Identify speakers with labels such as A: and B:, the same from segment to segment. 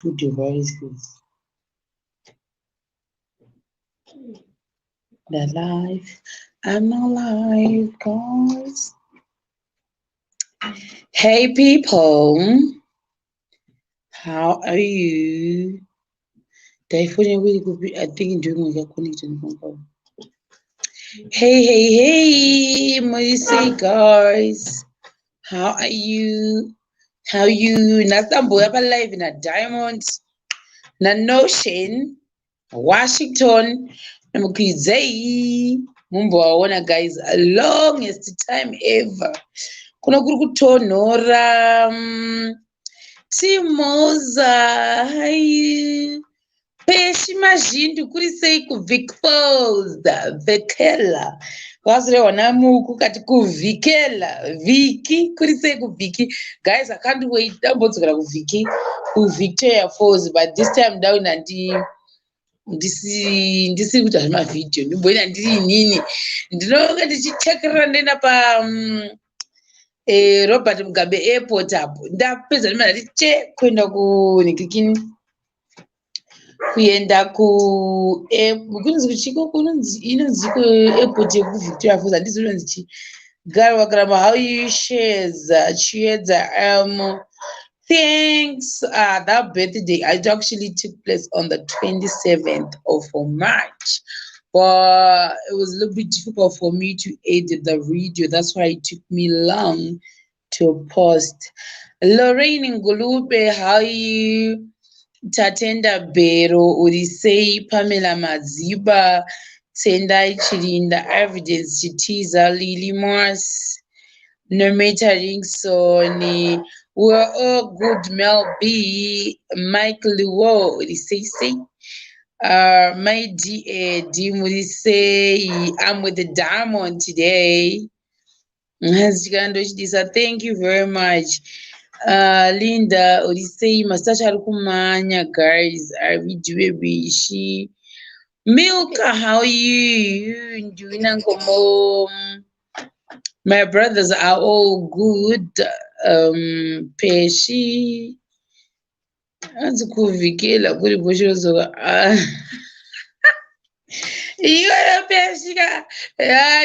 A: Two devices. The live. I'm not live, guys. Hey, people. How are you? I think doing like connecting. Hey, hey, hey, Moise guys. How are you? How you? Nasambo up live in a Diamond, na Notion, Washington. Namukwizei. Mumbowaona guys, longest time ever. Kuno kuri kutonhora. Timoza, hi. Peshi mazhindu kuri sei kuVic Falls, Vekela. Kwazirehwa namuku kati kuvhikela, Viki, kuri sei kuVhiki. Guys, I can't wait. Ndambodzokera kuVhiki, kuVictoria Falls, but this time ndaona ndisiri kuita zvemavhidhiyo, ndimboenda ndiri inini. Ndinonge ndichichekerera ndoenda pa Robert Mugabe Airport apo. Ndapedza ndima ndati che kuenda kunhikikini. Kuenda ku kunonzi kuchiko kunonzi inonzi airport yekuVictoria Falls, handizi inonzi chii. Garwa Garama, how you shares Chiedza. Thanks. That birthday it actually took place on the 27th of March, but it was a little bit difficult for me to edit the video. That's why it took me long to post. Lorraine Ngulube, how are you? Tatenda Bero, Urisei, Pamela Maziba, Tendai Chirinda, Evidence Chitiza, Lily Morse, Nometa Ringsoni. We're all good, Mel B, Mike Luo, Urisei, say. My D A D Murisei, I'm with the diamond today. Thank you very much. Linda, Urisei, Masacha ari kumanya, guys. Are we bishi? Milka, how are you? Nduna Nkomo. My brothers are all good. Peshi. Hanzi kuvhikela kuri boshirozoka. Iwe Peshika,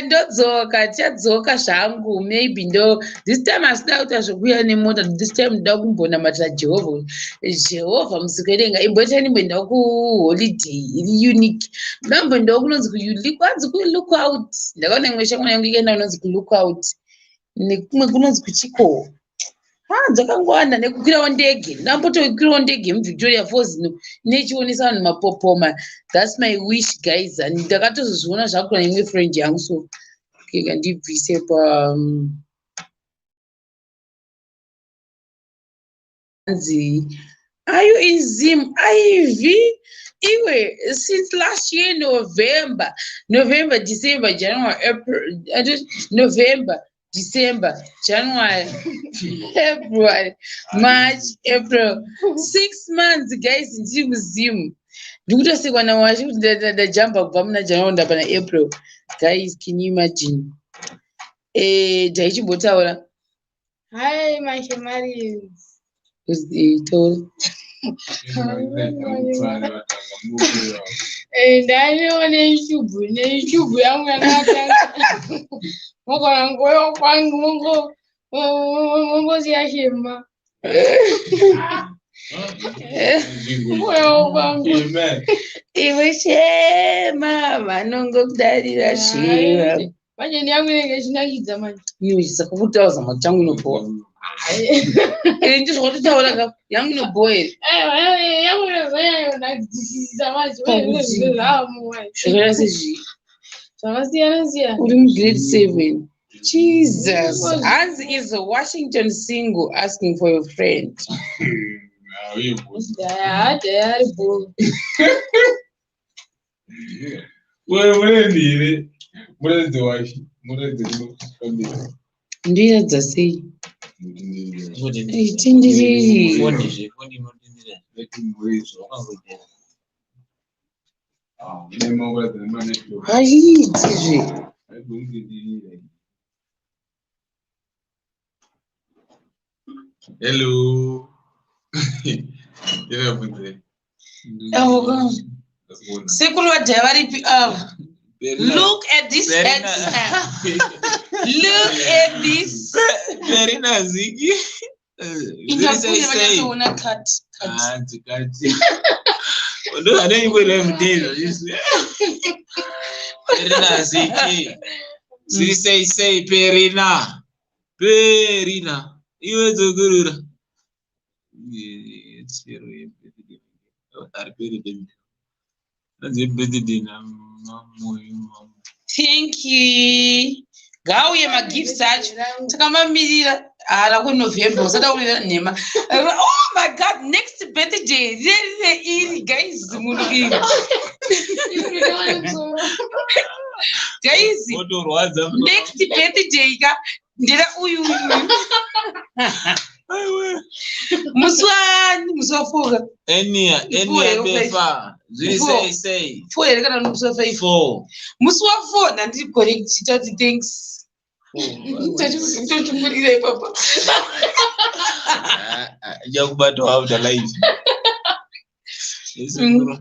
A: ndodzoka, tichadzoka zvangu. Maybe ndo this time asida kuita zvokuuya nemota. This time ndoda kumbonamatira Jehovha. Jehovha musikuerenga, imboita ndimboendawo kuholiday iri unique. Ndamboendawo kunonzi kwanzi kulookout. Ndakaona imwe shamwari yangu ikaenda kunonzi kulookout, nekumwe kunonzi kuchiko. Dzakangowanda nekukwirawo ndege. Ndambotokwirawo ndege muVictoria Falls nechionesa vanhu mapopoma. That's my wish, guys. And ndakatozozviona zvakura neimwe friend yangu, so kega ndibvise pa hanzi are you in Zim? Iv iwe since last year November, November, December, January, April, November, December, January, February, March, April. 6 months, guys, ndiri kuZim. Ndikutosekwa nawachi kuti ndajamba kubva muna January ndapa April. Guys, can you imagine? Taichimbotaura.
B: Hi, my Shemaris.
A: Taura.
B: Ndainewo neYouTube, neYouTube yangu yakatanga. Mogona ngoyo kwangu mongo mongosiya Shema. Ngoyo kwangu.
A: Iwe Shema, vanongokudarira Shema.
B: Manje yangu inenge ichinakidza manje.
A: Iwe saka zama changu inobhowa. Iri ndizvo ka yangu inobhowa here?
B: Yangu inozonakidza manje.
A: Zvakaita sezvii?
B: Zvakasiyana siyana.
A: Uri mugrade 7. Jesus. Hans is Washington single asking for your friend.
B: Dhaya ari bho.
C: Murendire muredze washi muredze kunofambira.
A: Ndoiratidza sei? Tindiriri. Haiiti zve.
C: Hello.
A: Sekuru vadhaya varipi ava? Look at this headset. Look at this.
D: Perina Ziki.
A: Ingakuye vanyasoona cut cut.
D: Hanzi ndozvanenge everyday izvi. Perina Ziki. Zviri sei sei Perina. Perina. Iwe dzokorora. Chero yebirthday. Ari birthday. Hanzi birthday naMamoyo mamo.
A: Thank you. Ngauye magifts acho. Takamamirira haana kuNovember, usada kurira nhema. Oh my God, next birthday rerire iri, guys, munhu iri. Guys,
D: Otorwadza.
A: Next birthday ka ndera uyu uyu.
D: Aiwe.
A: Musi wani? Musi wa4 ka?
D: Enia,
A: Four
D: Enia
A: here,
D: Befa. Zviri
A: Four.
D: sei sei.
A: 4 here kana musi wa5?
D: Four.
A: Musi wa4 ndandiri correct, tati thanks. Tochungurira ipapa.
D: Ichakubata after life. Sekuru.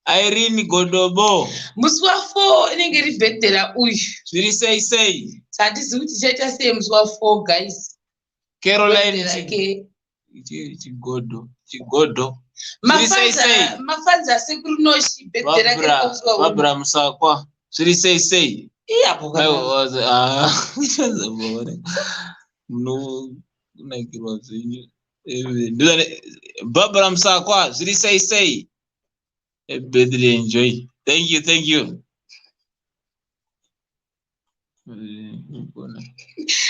D: Irene Godobo.
A: Musi wa4 inenge iri birthday rauyu.
D: Zviri sei sei.
A: Handizivi kuti tichaita sei musi wa4, guys.
D: Caroline
A: Birthday rake.
D: Chigodo. Chigodo. Zviri sei sei.
A: Mafanzi asekuru Noshi, birthday rake
D: Babra,
A: musi wa
D: Babra Musakwa. Zviri sei sei.
A: Iyapo kana.
D: Aiwa, ah, uchazobona. Munonakirwa zvenyu. Barbara Musakwa, zviri sei sei. Happy birthday, enjoy. Thank you, thank you.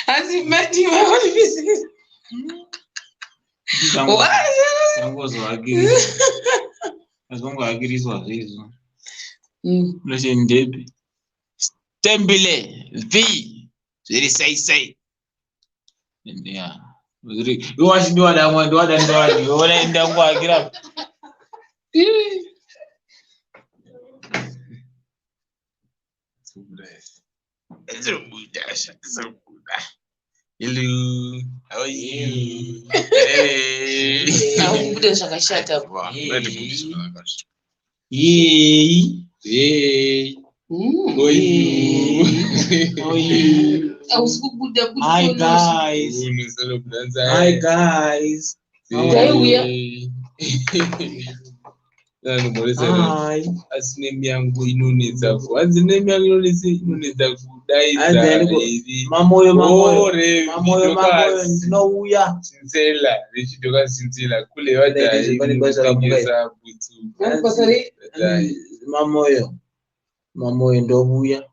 A: Hanzi mati vaorifisi.
D: Tangozohakiriswa. Azongohakiriswa zvezvo. Ndoshendepi. Stembile V. Zviri sei sei. Yeah. Zviri iwashi ndiwada mwa ndiwada ndiwada. Iwona ndangohakira. Hello. How are you? Hey.
A: Aubude zvakashata.
D: Yay.
C: Hey.
A: Mm.
D: How are you?
A: Hausi kubuda.
D: Hi guys. Hi guys.
A: Ndaiuya.
D: Hi.
C: Asi name yangu inonetsa, hanzi name yangu inonetsa, inonetsa kudaidza.
D: Hanzi andiko-
C: Iri
D: Mamoyo, mamoyo.
C: Ore
D: Mamoyo, mamoyo, ndinouya.
C: Chinsela rechidoka chinsela kule.
D: Pane pane basa ramuka iri.
C: Vadhaitengesa bhutsu.
A: Basa rei?
C: Vadhai.
D: Mamoyo. Mamoyo, ndobuya.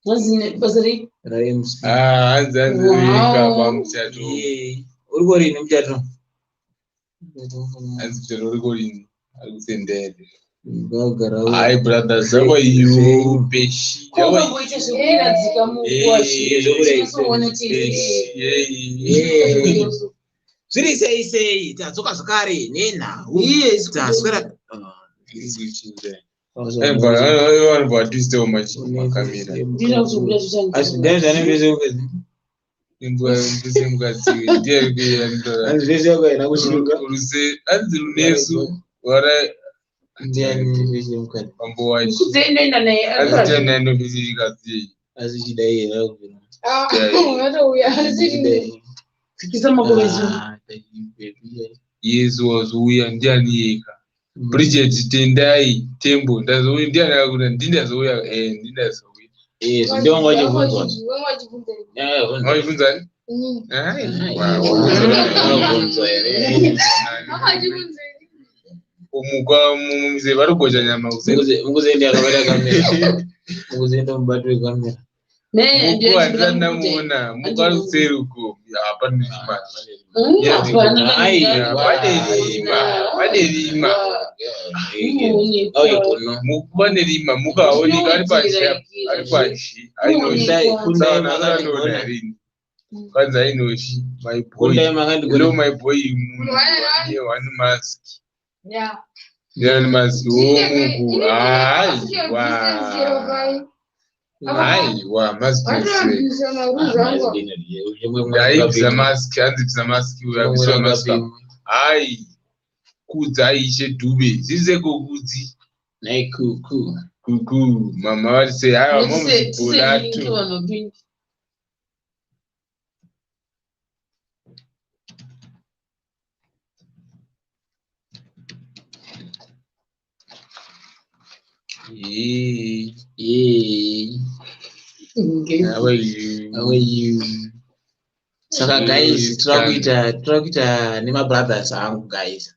A: Hanzi basa rei?
D: RaMC.
C: Ah, hanzi hanzi
A: Wow.
C: reka pamuchato.
D: Yeah. Uri korini muchato?
C: Hanzi muchato uri korini, ari kusendere.
D: Ngagara.
C: Hi brothers, how are you? Beshi. How are you?
A: Ko zvekugadzika mukuwashi.
D: Eh, zvekudai.
A: Tinozoona chii?
C: Beshi. Hey.
D: Yeah. Zviri sei sei, tadzoka zvakare nenhau.
A: Yes.
D: Taswera.
C: Izvichinja. Vanhu vatwistawo makamera.
A: Ndinoda kuzobuda.
D: Asi ndai zvanenge zvekudzi.
C: Mukadzi ndiye kuyantora.
D: Hanzi zvese yakaenda kusvika.
C: Ruse hanzi runesu wara.
D: Ndiani zvese mukadzi?
C: Mambo wachi.
A: Kudze inoenda naye.
C: Hanzi ndiani?
D: Asi chidai here kubvira?
B: Unotouya asiri.
A: Dzikisa makovezo.
D: Ah, baby.
C: Yesu wazouya ndiani yeka? Bridget Tendai Tembo ndazouya, ndiani akakuda ndindazouya, ndindazouya.
D: Yes, ndio wachibvunzwa.
B: Wachibvunza.
C: Wachibvunzani?
B: Inini.
C: Ai,
D: Wabvunzwa here?
B: Wakachibvunza.
C: Kumuka mumuze vari kugocha nyama kuseni.
D: Mukuzoenda akabata kamera. Mukuzoenda mubato wekamera.
C: Muku handisati ndamuona, muku ari kuseri uko, hapana chimba. Pane rima, pane rima.
D: Auye kuno.
C: Muku pane rima, muku haoneki, ari pashi apa, ari pashi. Ainoshi.
D: Kundai, kundai
C: Saona akatoona
D: makandigona.
C: rini. Kwanzi ainoshi, my boy.
D: Kundai
C: Hello
D: makandigona.
C: my boy, munhu ane one mask.
B: Yeah.
C: Ndiani mask? Oh, muku. Aiwa. Aiwa, mask yese. Ndaibvisa mask, hanzi bvisa mask, uyo abviswa mask. Hai. Kudza Ishe Dube. Zviseko Kudzi.
D: Nhai kuku.
C: Kuku. Mama vari sei? Aiwa momuzibholato.
A: Vanopinda.
C: Hey,
D: Hey.
C: how are you?
D: How are you? Saka guys, tiri kuita nemabrothers angu guys.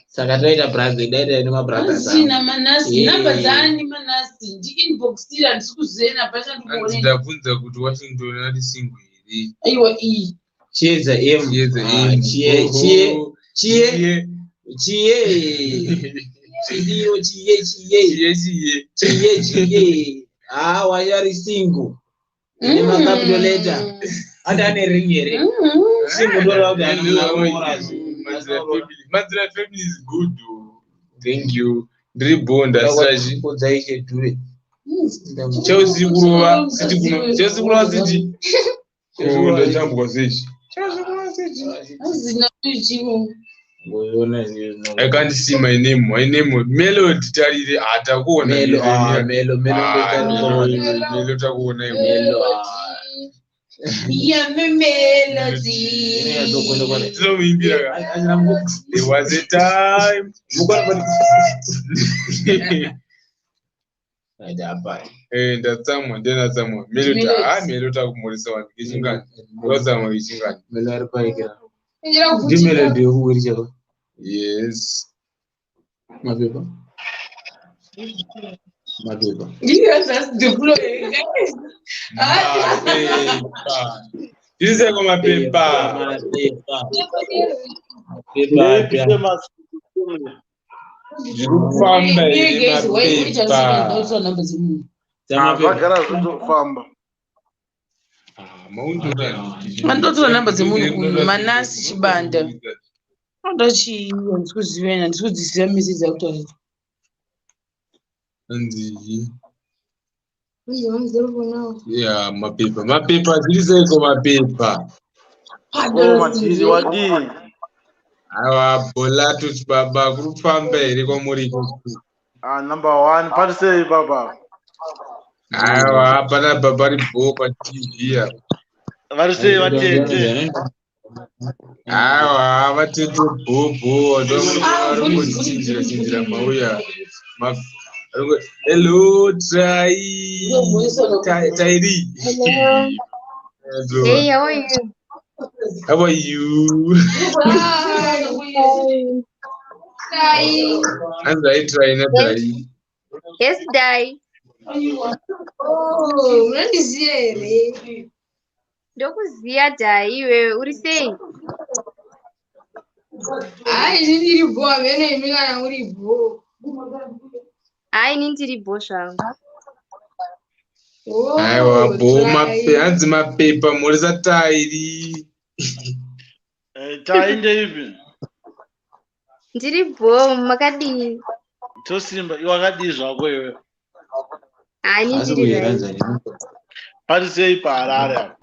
D: Saka toita brother, daita nemabrothers angu.
A: Asina Manasi,
D: Yeah.
A: namba dzaani Manasi, ndiinboxira handisi kuzena
C: Hanzi
A: pachandikuonei.
C: ndabvunza kuti Washington ari single here.
A: Aiwa iyi.
D: Chiedza M.
C: Chiedza
D: Ah,
C: M.
D: Chiye,
C: Oho.
D: chiye, chiye,
C: Chiye.
D: chiye. Chidiyo, chiye, chiye.
C: Chiye chiye.
D: Chiye, chiye. Ah, wayari single. Ine macapital letter. Ati ane ring here. Single ndoda kuti
C: Hello,
D: ana
C: how are
D: kuroora.
C: you? Manzira family. Manzira family is good. Oh. Thank you. Ndiri bonda sachi.
D: Kudza Ishe Dube.
C: Chelsea kurova City kuno. Chelsea kurova City. Oh, ndachambwa sechi. Chelsea kurova City.
A: Asina chivo.
C: I can't see my name. My name Melody Tarire atakuona.
D: Melo, ah, Melo, Melo,
C: Ah,
D: Melo,
C: Melo, Melo takuona iwe.
D: Melo, ah.
A: Yami Melody.
C: Tinomuimbira ka. There was a time. Eh, ndatsamwa, ndendatsamwa. Melody,
A: Melody.
C: ah, Melo takumhoresa vanhu kechingani. Ndatsamwa kechingani.
D: Melo ari paikira.
B: Injira
D: Ndi
B: kuvutika.
D: Melody yekuwirichako.
C: Yes.
D: Mapepa. Mapepa.
A: You just deploy guys.
C: Mapepa. Tiseko mapepa.
D: Mapepa. Mapepa.
C: Zviri kufamba here
A: Guys, why you just
C: mapepa?
A: don't namba dzemunhu?
D: Dzamapepa.
E: Zvagara zvotofamba.
C: Ah, maundoda
A: Mandotora namba dzemunhu uyu, Manasi Chibanda. Anoda chii? Handisi kuziva ina, handisi kudziziva message dzakutaura.
C: Hanzi.
B: Manje wanzero kunawo.
C: Ya, mapepa. Mapepa zviri seiko mapepa?
E: Oh, Madhiri wadii?
C: Aiwa, bholato chibaba kuri kufamba here kwamuri ikoko?
E: Ah, number one, pari sei baba?
C: Aiwa, hapana baba bho paTV apa.
E: Vari sei vatete?
C: Aiwa, vatete bho bho ndovarikuchinjira chinjira mauya. Hello, Tai. Tairi.
B: Hello.
C: Hello.
B: Hey, how are you?
C: How are you?
B: Hi.
C: Hanzi aitrai naTai.
F: Yes, Dai.
B: Oh, unondiziva here?
F: Ndokuziya Dai iwewe uri sei?
B: Hayi, ini ndiri bho, hameno imi kana muri bho.
F: Hai, ini ndiri bho zvangu.
B: Oh,
C: Aiwa, bho
B: try.
C: mape, hanzi mapepa mhoresa Tairi.
E: Eh, Tai ndeipi?
F: Ndiri bho, makadii?
E: Tosimba, iwe wakadii zvako iwe?
F: Hai, ini
D: Asi
F: ndiri
D: kuhera
F: right.
D: nzani.
E: Pari sei paHarare apa?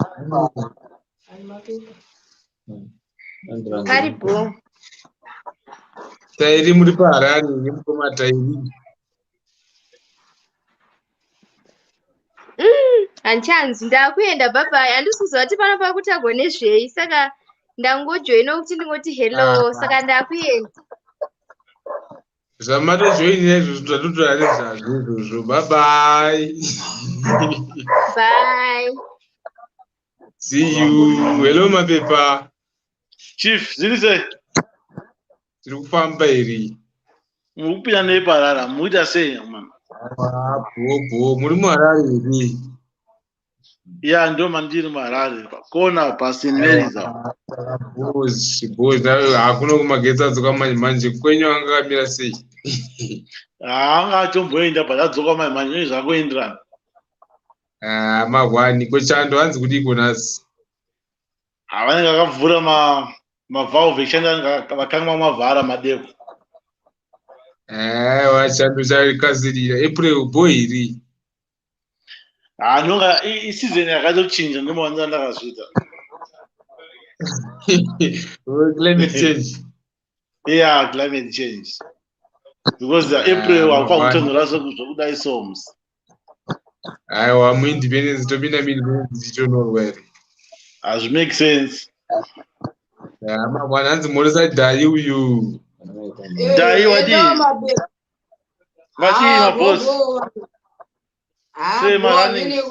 F: Pari bho.
C: Tairi muri paHarare here mukoma Tairi?
F: Handichanzi ndakuenda bye bye. Handisi kuziva kuti pano pakutagwa nezvei saka ndangojoina kuti ndingoti hello saka ndakuenda.
C: Zvamatojoinira izvozvo tatotora nezvazvo izvozvo. Bye bye.
F: Bye.
C: See you. Hello mapepa.
E: Chief, zviri sei?
C: Tiri kufamba here?
E: Muri kupinda nei paHarare? Mukuita sei man?
C: Aiwa, bho bho. Muri muHarare here?
E: Ya, ndo mandiri muHarare. Kona pa St Mary's apa.
C: Boss, boss. Hakuna kumagetsi adzoka manje manje. Kwenyu anga akamira sei?
E: Haanga atomboenda but adzoka manje manje zvakuenderana.
C: Ah, mahwani kwechando hanzi kudiko nhasi?
E: Havanenge vakavhura mavalve echando anenge vakanga mavhara madeko.
C: Aiwa, chando chakasirira. April bho here?
E: Ah, ndonga iseason yakatochinja ndomawanza ndakazviita.
C: Climate change.
E: Yeah, climate change. Because the April
C: Ah,
E: wakwakutonhora zvekudai soms.
C: Aiwa, muindependence topinda muindependence tichitonorwa here?
E: Hazvi make sense.
C: Ya, mangwana hanzi moresa Dhai uyu.
E: Dai wadii? Vachii maboss? Sei marunnings?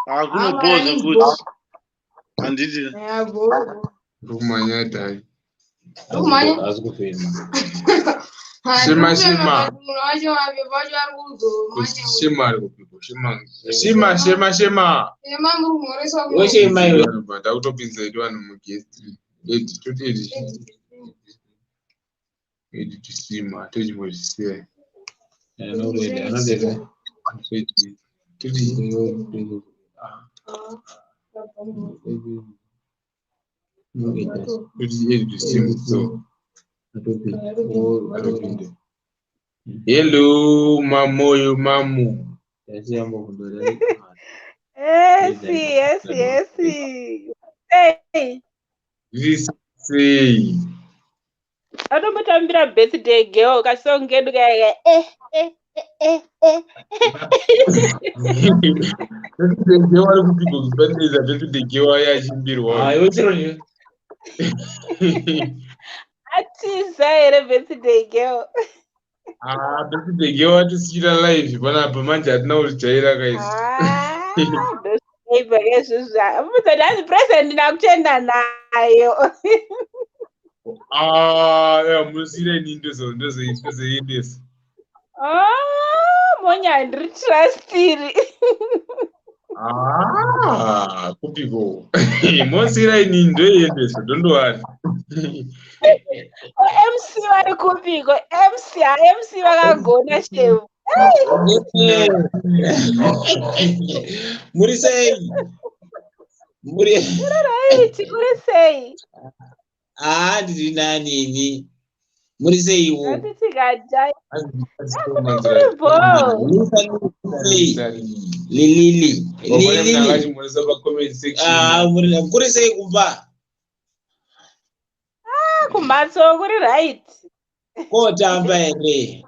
E: Hakuno bho zvekuti. Handiti.
C: Ndikumhanya Dhai.
B: Ndikumhanya?
D: Asi kufema.
C: Shema, shema.
B: Munhu wacho mapepa acho ari kuzomanya.
C: Shema ari kupiko? Shema. Shema, shema, shema.
B: Shema muri kumhoreswa
D: Iwe shema iwe.
C: Takutopinza edu vanhu muguest. Edi, toti edi. Edi tisima, tochimbozvisiya.
D: Anoda anoda.
C: Toti toti toti edi tisima so. Anopinda. Hello, mamoyo mamu.
G: Esi, esi, esi. Hey,
C: Zviri sei?
G: anombotambira birthday girl kasong kedu kaya eh eh eh eh.
C: Birthday girl ari kupiko kupaneza birthday girl aya achimbirwa.
D: Iwe chero ni.
G: Atiza here birthday girl.
C: Ah, birthday girl atisiira live panapa manje hatina kurijaira kaisi.
G: Ah, ndozvaipa izvozvo. Mubvunza hanzi present ndakutenda nayo.
C: Ah, yeah, munosiira ini ndozoendesa.
G: Ah, monya handiri trustiri.
C: Ah, kupiko. Munosiira ini ndoiendesa, dondowari.
G: MC vari kupiko? MC, ha MC vakagona shevu.
D: Muri sei? Muri
G: Right, kuri sei?
D: Ah, ndiri nani ini. Muri seiwo?
G: Handiti kadai. Kuri bho.
D: Sei? Lilili. Lilili. Ah, muri kuri sei kumba?
G: Kumhatso kuri right.
D: Kotamba here?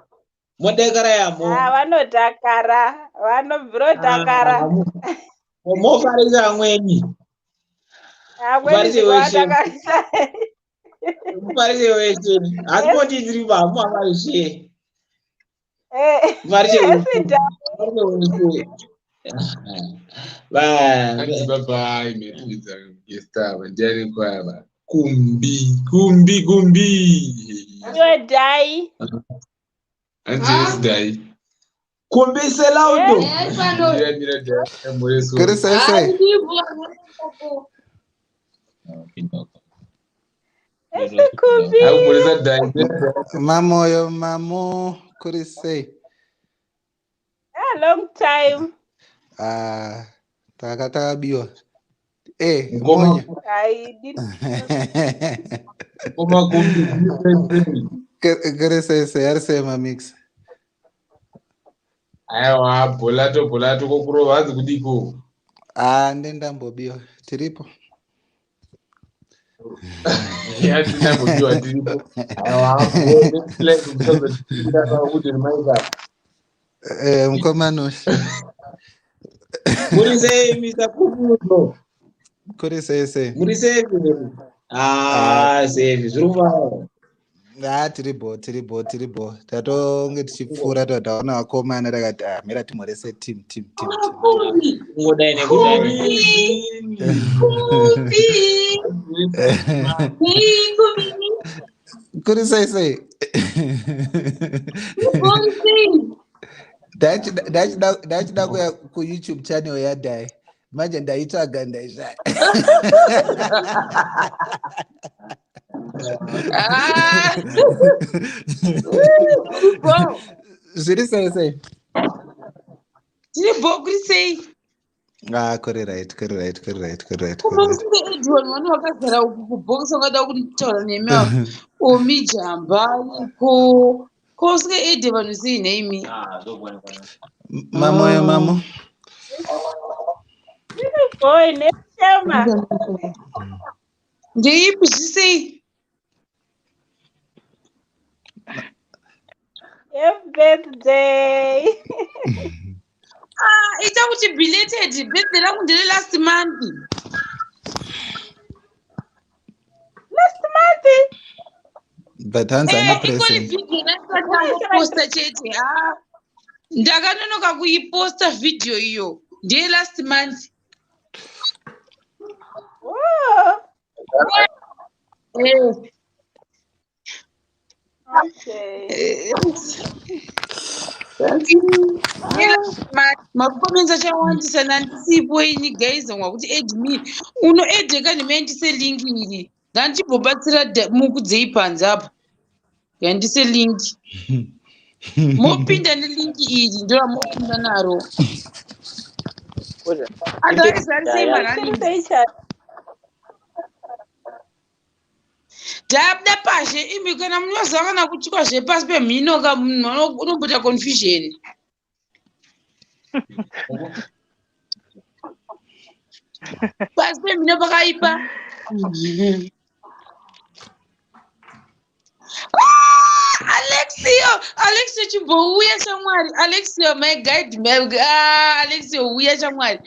D: Modekara yamo.
G: Ah, vanodakara, vanobvirodakara.
D: Mofarisa amweni.
G: Amweni
D: Varise weshe.
G: vadakarisa.
D: Mufarise weshe. Asi moti tiri vamu avarishe.
G: Eh,
D: Mufarise
G: esi
D: weshe.
G: da-
D: Mufarise weshe.
C: Hanzi
D: Ba
C: bye bye, mepinza guest ava ndiani kwava. Kumbi, kumbi, kumbi.
G: Iwe dai.
C: Hanzi yes dai.
D: Kumbise laudo.
B: Ari pano.
C: Mira mira dai mureso.
H: Kuri sei sei?
G: Esi kumbi.
C: Akumuresa dai.
H: Mamoyo mamo kuri sei?
G: Ah, long time.
H: Ah, taka takabiwa. Eh,
C: Ngoma.
H: monya.
G: I didn't.
C: Ngoma kumbi.
H: Kuri sei sei? Ari sei mamix?
C: Aiwa, bholato bholato kokurova hanzi kudiko.
H: Ah, ndendambobiwa. Tiripo.
C: Hatina kudiwa tiripo. Aiwa, next life musazotiita kuti reminder.
H: Eh, mukoma Nosh.
D: Muri sei Mr. Kukudo?
H: Kuri sei sei?
D: Muri sei? Ah, sei zviri kufamba.
H: Ah, tiripo, tiripo, tiripo. Tatonge tichipfuura tataona vakomana takati ah, mira timhorese team team team team.
D: Kungodai nekudai.
H: Kuri sei sei? Ndachida kuya kuYouTube channel yaDai. Manje ndaitsvaga ndaishaya.
A: Ah,
H: Zviri sei sei?
A: tiri bho kuri sei?
H: Ah, kuri right, kuri right, kuri right, kuri right, kuri
A: Kuma
H: right.
A: musinge Edward vane vakazara uku kubhokisi vakada kutaura nemi ava. Omijamba ariko. Ko usinge Ede vanhu sei nhaimi?
D: Ah, zvogona.
H: Mamoyo mamo.
G: Boy, neshema.
A: Ndeipi zvisei?
G: Happy birthday.
A: Ah, ita kuti belated birthday rangu ndere last month.
G: Last month.
H: But hanzi ane
A: Eh, ikoli
H: present.
A: video ndakaposta chete. Ah, ndakanonoka kuiposta video iyo. Ndeye last month.
G: Oh,
A: Eh,
G: okay.
A: eh, ndeye last month. Macomments achawandisa nandisipo ini guys mwakuti add me. Unoedheka ndimaendise link iri. Ndandichimbobatsira mukudzei panze apa. Ngandise link. Mopinda nelink iri ndoramopinda naro. Otherwise ari sei
G: Chiri
A: marani?
G: sei cha?
A: Ndabuda pashe imi kana munoziva kana kutywa zvepasi pemhino ka munhu unomboita confusion. Pasi pemhino pakaipa. Ah, Alexio, Alexio chimbouya shamwari. Alexio my guide, ah, Alexio uya shamwari.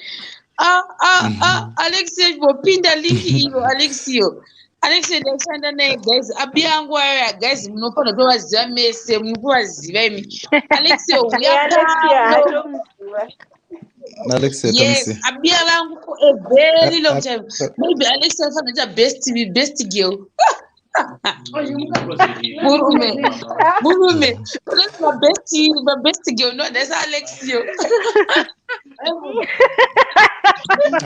A: Ah, ah, ah, Alexio chimbopinda link iyo Alexio. Alexio ndaishanda naye guys, abi yangu ayo guys munofanira kutovaziva mese, munotovaziva imi. Alexio uya
G: Eh, Alexia
A: pano.
G: hatomuziva.
H: Alex
A: Yes,
H: Tomsi.
A: abiya vangu for a very long time. Maybe Alexio anofanira kuita best girl. Murume, murume. Unoti mabest girl no ndaisa Alexio.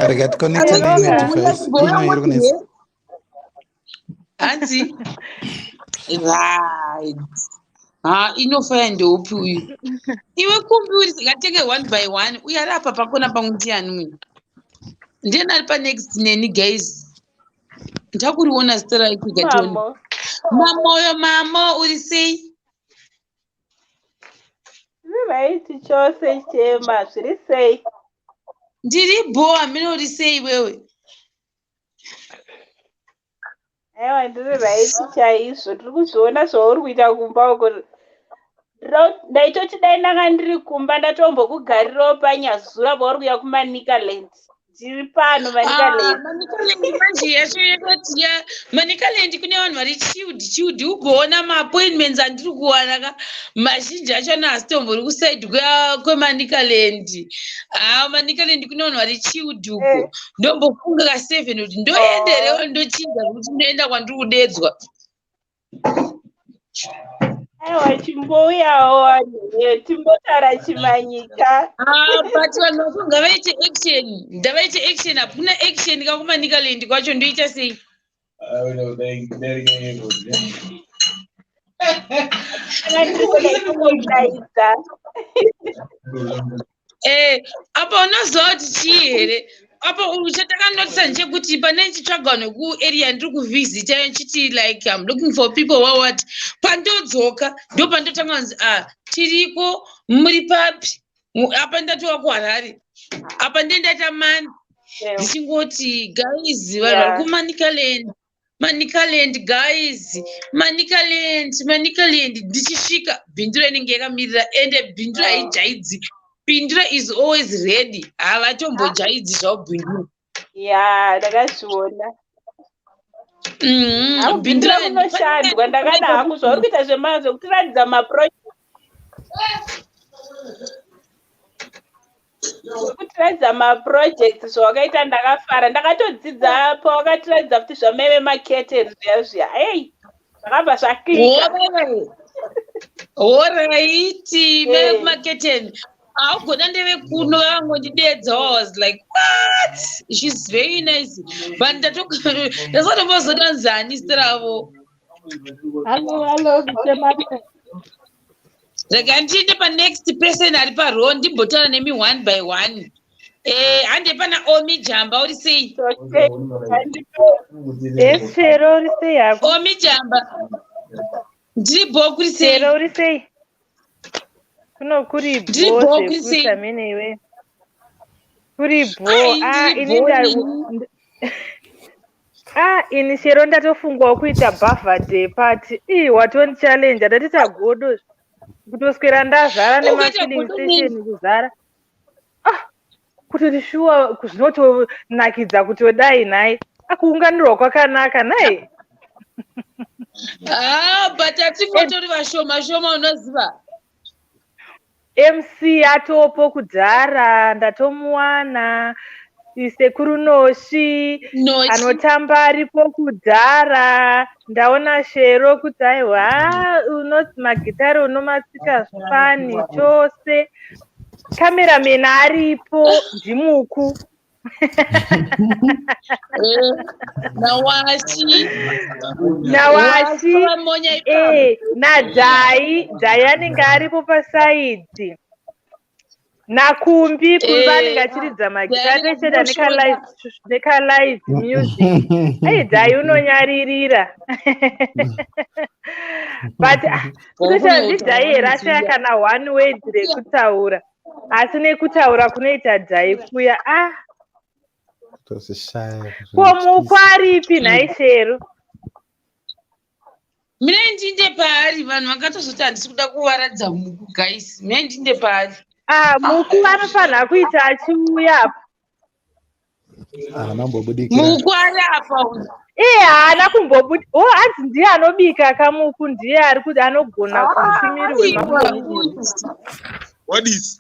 H: Rega ticonnecte
A: Alexio
H: neimwe
A: uya
H: device.
A: chimboya
H: Ino iri
A: moti
H: kunetsa.
A: he. Hanzi. Right. Ha, inofaya ndeupi uyu? Iwe kumbi uri ngatenge one by one. Uyu ari apa pakona pamwe ndiani uyu? Ndiani ari panext neni guys? Ndakuriona zita rake gatione.
G: Mamo.
A: Mamoyo mamo uri sei?
G: Right chose chema zviri sei?
A: Ndiri bho hamene uri sei iwewe?
G: Aiwa ndiri right chaizvo. Tiri kuzviona zvauri kuita kumba uko. Ndaitoti dai ndanga ndiri kumba ndatombokugarirawo panyazura pauri kuuya kuManicaland. Ndiri pano
A: Ah,
G: Manicaland.
A: Manicaland manje yacho yakati ya Manicaland kune vanhu vari chilled chilled ugoona maappointments andiri kuwana ka mazhinji acho haasitombori kusaidi kweManicaland. Ah, Manicaland kune vanhu vari chilled uko.
G: Eh.
A: Ndombofunga ka 7 kuti ndoenderewo ndochinja kuti ndoenda kwandiri kudedzwa.
G: Aiwa chimbouyawo vanhu timbotaura chimanyika.
A: Ah, but vanhu vacho ngavaite action. Ngavaite action. Hakuna action ka kuManicaland kwacho ndoita sei?
G: Saka ndiri kuda kungodaidza.
A: Eh, apa unoziva kuti chii here? Apa chatakanotisa ndechekuti pane ndichitsvaga vanhu vekuarea ndiri kuvhizita nchiti like I'm looking for people what what. Pandodzoka ndopandotanga kunzi ah tiriko muri papi? Apa ndatova kuHarare. Apa ndiye ndaita mani ndichingoti guys vanhu vari kuManicaland. Manicaland guys, Manicaland, Manicaland ndichisvika bhindura inenge yakamirira ende bhindura haijaidzi. Bhindura is always ready. Havatombojaidzi zvavo bhindura.
G: Ya, ndakazviona.
A: Bhindura
G: Bhindura kunoshandwa ndakada hangu zvauri kuita zvekutiratidza maproject. Zvekutiratidza maprojects zvawakaita ndakafara. Ndakatodzidza pawakatiratidza kuti zvamaive maketeni zviya zviya. Ei, zvakabva zvaklika.
A: Horaiti, maive kumaketeni. Haugona ndeve kuno vangondidedza. I was like, what? She's very nice. But ndasatombozodonzani zita ravo.
I: Hello, hello, Mr.
A: Rega ndiende panext person ari paro ndimbotaura nemi one by one. Eh, hande pana Omi Jamba uri sei?
I: Yes, Shero, uri sei hako?
A: Omi Jamba. Ndiri bho kuri sei?
I: Shero, uri sei? Kuno kuri
A: Ndiri
I: bho
A: bho kuri
I: zvekuti
A: sei?
I: amene iwe. Kuri bho.
A: Ai,
I: Ah,
A: ndiri
I: ini
A: bho
I: nda
A: ini.
I: Ah, ini Shero ndatofungawo kuita birthday party. Ii, watondichallenge, ndatita godo. Kutoswera ndazara
A: Ukuita
I: nemafilling
A: godo nei?
I: station kuzara. Ah, kutoti shuwa zvinotonakidza kutodai nhai. Akuunganirwa kwakanaka nhai.
A: Ah, but hatingotori vashoma shoma unoziva.
I: MC atopo kudhara, ndatomuwana. Sekuru Noshi
A: Nochi.
I: anotamba aripo kudhara. Ndaona Shero kuti aiwa unoti magitare unomatsika fani chose. Cameraman aripo ndiMuku.
A: Eh, nawashi.
I: Nawashi
A: Vamonya ipapo.
I: naDhai, Dhai anenge aripo pasaidhi. Nakumbi, Kumbi anenge achiridza magitare
A: Dhai
I: tocheda
A: anenge
I: nekalive music. Ai, Dhai unonyaririra. But ah, kutoita ndiDhai here ashaya kana one word rekutaura. Asi nekutaura kunoita Dhai kuya ah
H: Tozvishaya.
I: ko Muku aripi nhai Shero?
A: Mina ndinde paari, vanhu vakatozoti handisi kuda kuvaradza Muku, guys. Mina ndinde paari.
I: Ah, Muku anofanira kuita achiuya apa.
H: Haana kumbobudikira.
A: Muku ari apa uyu.
I: Iye haana kumbobuda. Oh, hanzi ndiye anobika kaMuku, ndiye ari kuti anogona kuushumiri hwemakombi.
C: What is?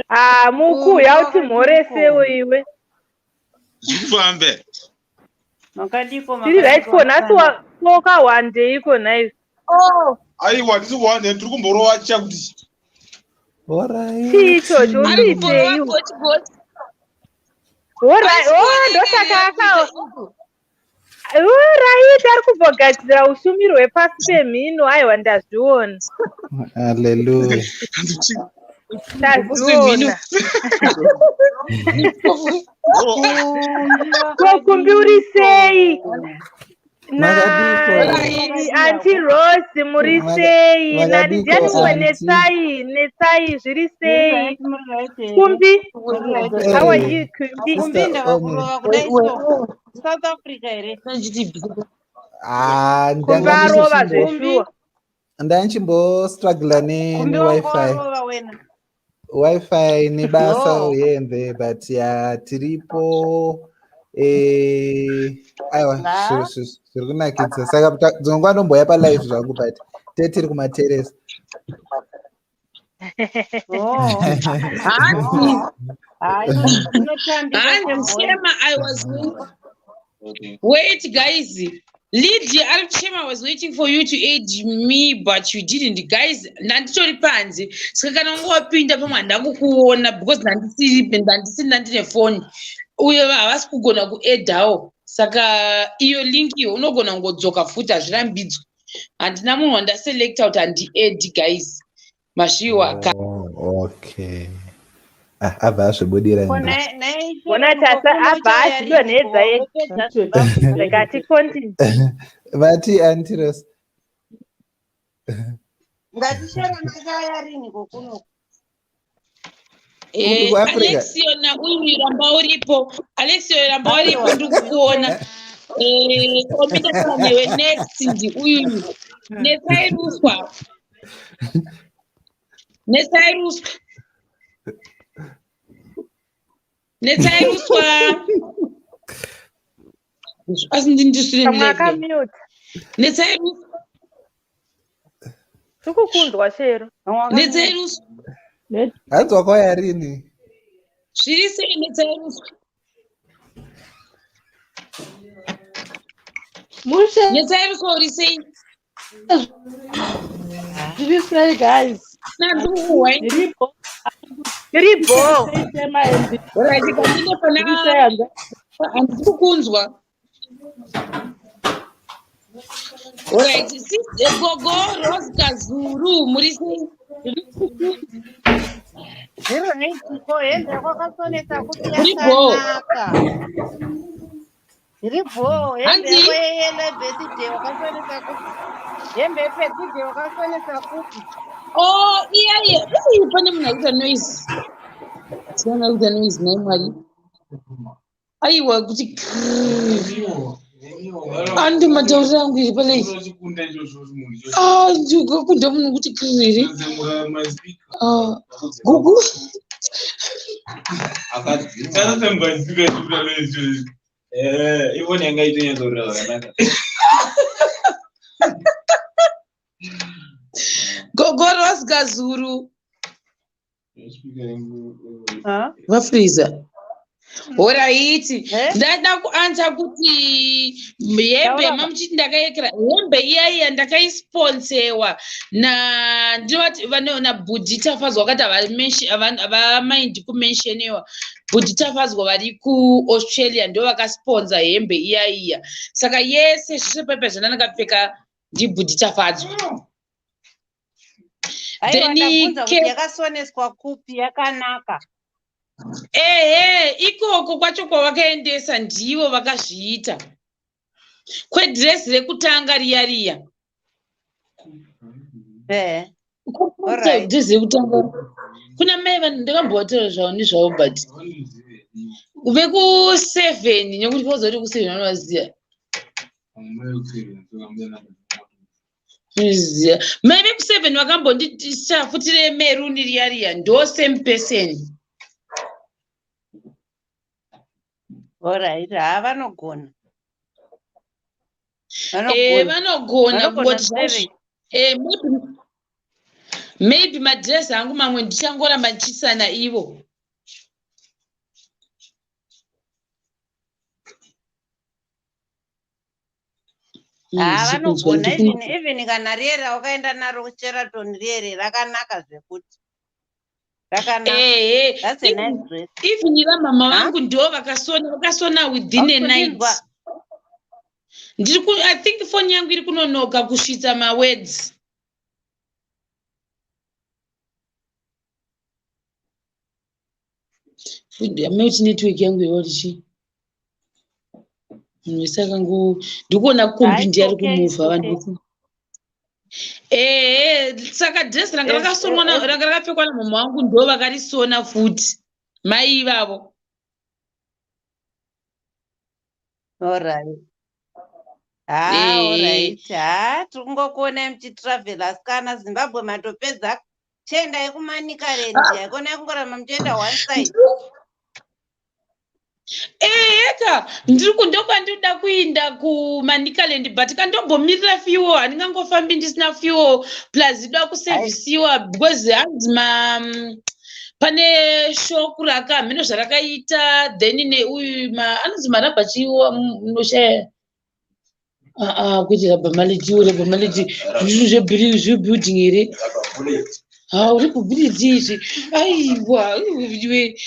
I: Ah, Muku yautimhoresewo iwe.
C: Zvikufambe.
G: Makadiko.
I: Tiri right ko nhasi wakahwandeiko nhai?
A: Oh,
C: Aiwa, ndisi kuwanda, ndiri kumborova chakuti.
H: Alright.
I: Chii ichocho uri
A: ari kumborova
I: kuitei?
A: goti goti.
I: Alright, oh, ndosaka aka Alright, ari kumbogadzira ushumiri hwepasi pemhino. Aiwa, ndazviona.
H: Hallelujah.
I: Ndazviona. Ko Kumbi uri sei?
H: Makadiko.
I: Auntie Rose muri sei? Nani
H: Makadiko,
I: ndiani mumwe
H: auntie.
I: Netsai, Netsai zviri sei? Kumbi, how are you Kumbi?
H: Sister
J: Kumbi
H: Omi.
J: ndavakurova kudai so South Africa here?
H: Ah,
I: Kumbi
H: ndanga
I: arova
H: ndichimbo
I: zveshuwa.
H: ndanga ndichimbostruggla
J: Kumbi wanga
H: newifi.
J: warova wena.
H: Wi-Fi nebasa
J: No.
H: here and there, but yeah, tiripo. Aiwa,
J: Nga.
H: zviri kunakidza. Saka dzimwe nguva ndomboya palive zvangu, but tiri kumateresi.
J: Oh.
A: Hanzi,
J: Hayi, inotambika
A: hanzi
J: sebhora.
A: Shema, I was waiting. Wait, guys. Lydia, ari Shema was waiting for you to aid me, but you didn't. Guys, ndanditori panze. Saka kana wanga wapinda pamwe handakukuona because ndandisiri ndandine foni. Uye havasi kugona kuedhawo. Saka iyo link iyo unogona kungodzoka futi, hazvirambidzwi. Handina munhu wandaselecta kuti handiedi, guys. Mashiwa.
H: Oh, okay. Ah, abva azvibudira
J: Ko
H: ndi.
J: nhai
I: Ona
J: Shero,
I: tasa
J: ko
I: abva
J: kunochaya
I: azvidonhedza
J: riniko?
I: ega.
J: Wopedza zvebabu.
I: Rega ticontinue.
H: Vati Auntie Rose.
J: Ngati Shero machaya riniko kuno?
H: Kupi kuAfrica?
A: Alexio nauyu ramba uripo. Alexio ramba uripo,
J: Aiwa.
A: ndiri kukuona. Omita newe next ndi uyu. Netsai Ruswa. Netsai Ruswa. Netsai Ruswa. Asi ndindisiri
I: Pamwe
A: live.
I: akamute.
A: Netsai Ruswa.
I: Tikukunzwa Shero.
A: Netsai Ruswa.
H: Hanzi wakauya rini?
A: Zviri sei Netsai Ruswa?
K: Mushe.
A: Netsai Ruswa uri sei?
K: Zviri sei guys?
A: Nandikukuhwai.
K: Ndiripo.
I: Tiripo.
A: Right, ndine pana
K: Zviri sei hanza?
A: Handisi kukunzwa. Alright, sis Gogo Rose Kazuru, muri sei?
J: Zviri right ko hembe kwakasonesa kupi
A: Muri bho.
J: yakanaka. Zviri bho, hembe
A: Hanzi?
J: yako yeyellow birthday wakasonesa kupi? Hembe yebirthday wakasonesa kupi?
A: Oh, iya iya. Ii, pane munhu akuita noise. Tiona kuita noise nhai Mwari. Aiwa, kuti andi matauriro angu iri palei. Ah, ndikakunda munhu kuti kriri. Ah, gugu.
D: Ivoni yanga itonyatsorira zvakanaka.
A: Gogo Rosgazuru. Vafreezer. Horaiti, ndada kuanza kuti hembe mamuchiti ndakayekera hembe iya iya ndakaisponsewa na ndinoti vano nabhudhi Tafadzwa vakati havamaindi kumensheniwa. Bhudhi Tafadzwa vari kuAustralia ndo vakasponsa hembe iya iya, saka yese zvese pepe zvandandakapfeka ndibhudhi Tafadzwa.
J: Aiwa,
A: Then
J: ndabvunza kuti yakasoneswa kupi, yakanaka.
A: Ehe, ikoko kwacho kwavakaendesa ndivo vakazviita kwedhirezi rekutanga riya riya.
J: Alright.
A: Dhirezi rekutanga kuna mai vanhu ndakambovataura zvavo nezvavo, but veku7, nekuti voza kuti ku7 vanovaziva. Ziya mai veku7 vakambonditisa futi remeruni riya riya, ndo same person.
J: Alright, ha, vanogona.
A: Vanogona
J: Vanogona
A: kungoti
J: stereki.
A: Maybe madhirezi angu mamwe ndichangoramba ndichisana ivo.
J: Ha,
A: Ndichikunzwa,
J: vanogona. Even kana riye raukaenda naro kuSheraton riye rakanaka zvekuti. Rakanaka.
A: Ehe.
J: That's a nice dress.
A: Even vamama vangu ndo vakasona within a night.
J: Haukundinzwa?
A: Ndiri ku, I think foni yangu iri kunonoka kusvitsa mawords. Ameuti network yangu yawati chii? Munhu wese akango ndikuona kombi
J: Ah, it's
A: ndiye ari
J: okay, it's
A: kumuvha vanhu
J: okay.
A: vese. Ehe, saka dress ranga rakasonwa ranga rakapfekwa namama wangu ndo vakarisona futi mai ivavo.
J: Alright. Ha, alright. Ha, tiri kungokuonai muchitravel, asikana. Zimbabwe matopedza. Chiendai kuManicaland. Haikona kungoramba muchienda one side.
A: Eheka, ndiri kundokwandinoda kuinda kuManicaland, but kandombomirira fuel. Handingangofambi ndisina fuel, plus ida kusevhisiwa because hanzi ma pane shock raka hameno zvarakaita, then neuyu anonzi marabha chiwo munoshaya. Aa, kwete rubber mallet, rubber mallet zvinhu zvebuilding here? Ha, uri kubhiriji izvi? Aiwa, iwe.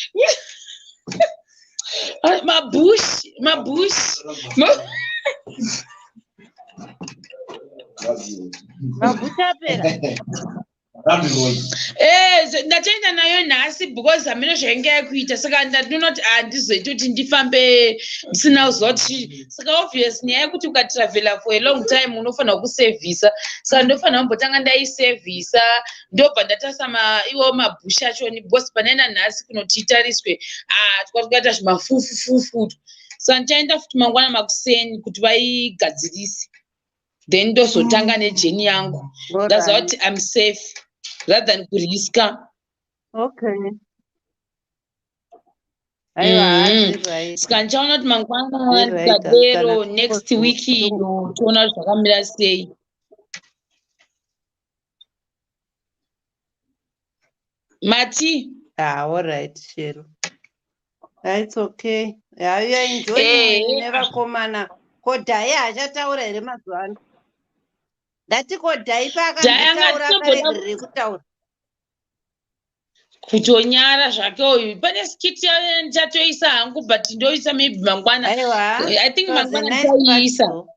A: Ah, mabush, mabush.
J: Mabush apera.
A: Ndatoenda nayo nhasi because hameno zvainge yakuita, saka ndinoti handizoiti kuti ndifambe ndisina kuziva kuti chii. Saka obvious nyaya yekuti ukatravhela for a long time unofanira kusevhisa, saka ndofanira kumbotanga ndaisevhisa, ndobva ndatasa iwo mabush achoni, because panaenda nhasi kunoti itariswe, ah, twatikaita zvimafufufufu. Saka ndichaenda futi mangwana makuseni kuti vaigadzirise, then ndozotanga nejourney yangu, ndaziva kuti I'm safe rather than kuriska.
J: Okay. Aiwa, zviri right.
A: Saka ndichaona kuti mangwana
J: Zviri right,
A: ndikadero
J: asikana.
A: next week ino toona kuti zvakamira sei. Mati.
J: Ah, alright, Shero. Ah, it's okay. Yeah, you are enjoying nevakomana. Ko Dhai haachataura here mazuva ano? Ndati ko Dhai
A: Dhai
J: paakambotaura
A: angatomboda
J: akaregerere kutaura.
A: Kutonyara zvake uyu. Pane skit ndichatoisa hangu, but ndoisa maybe mangwana.
J: Aiwa,
A: I think
J: it was a
A: mangwana
J: nice party
A: ndichaiisa.
J: though.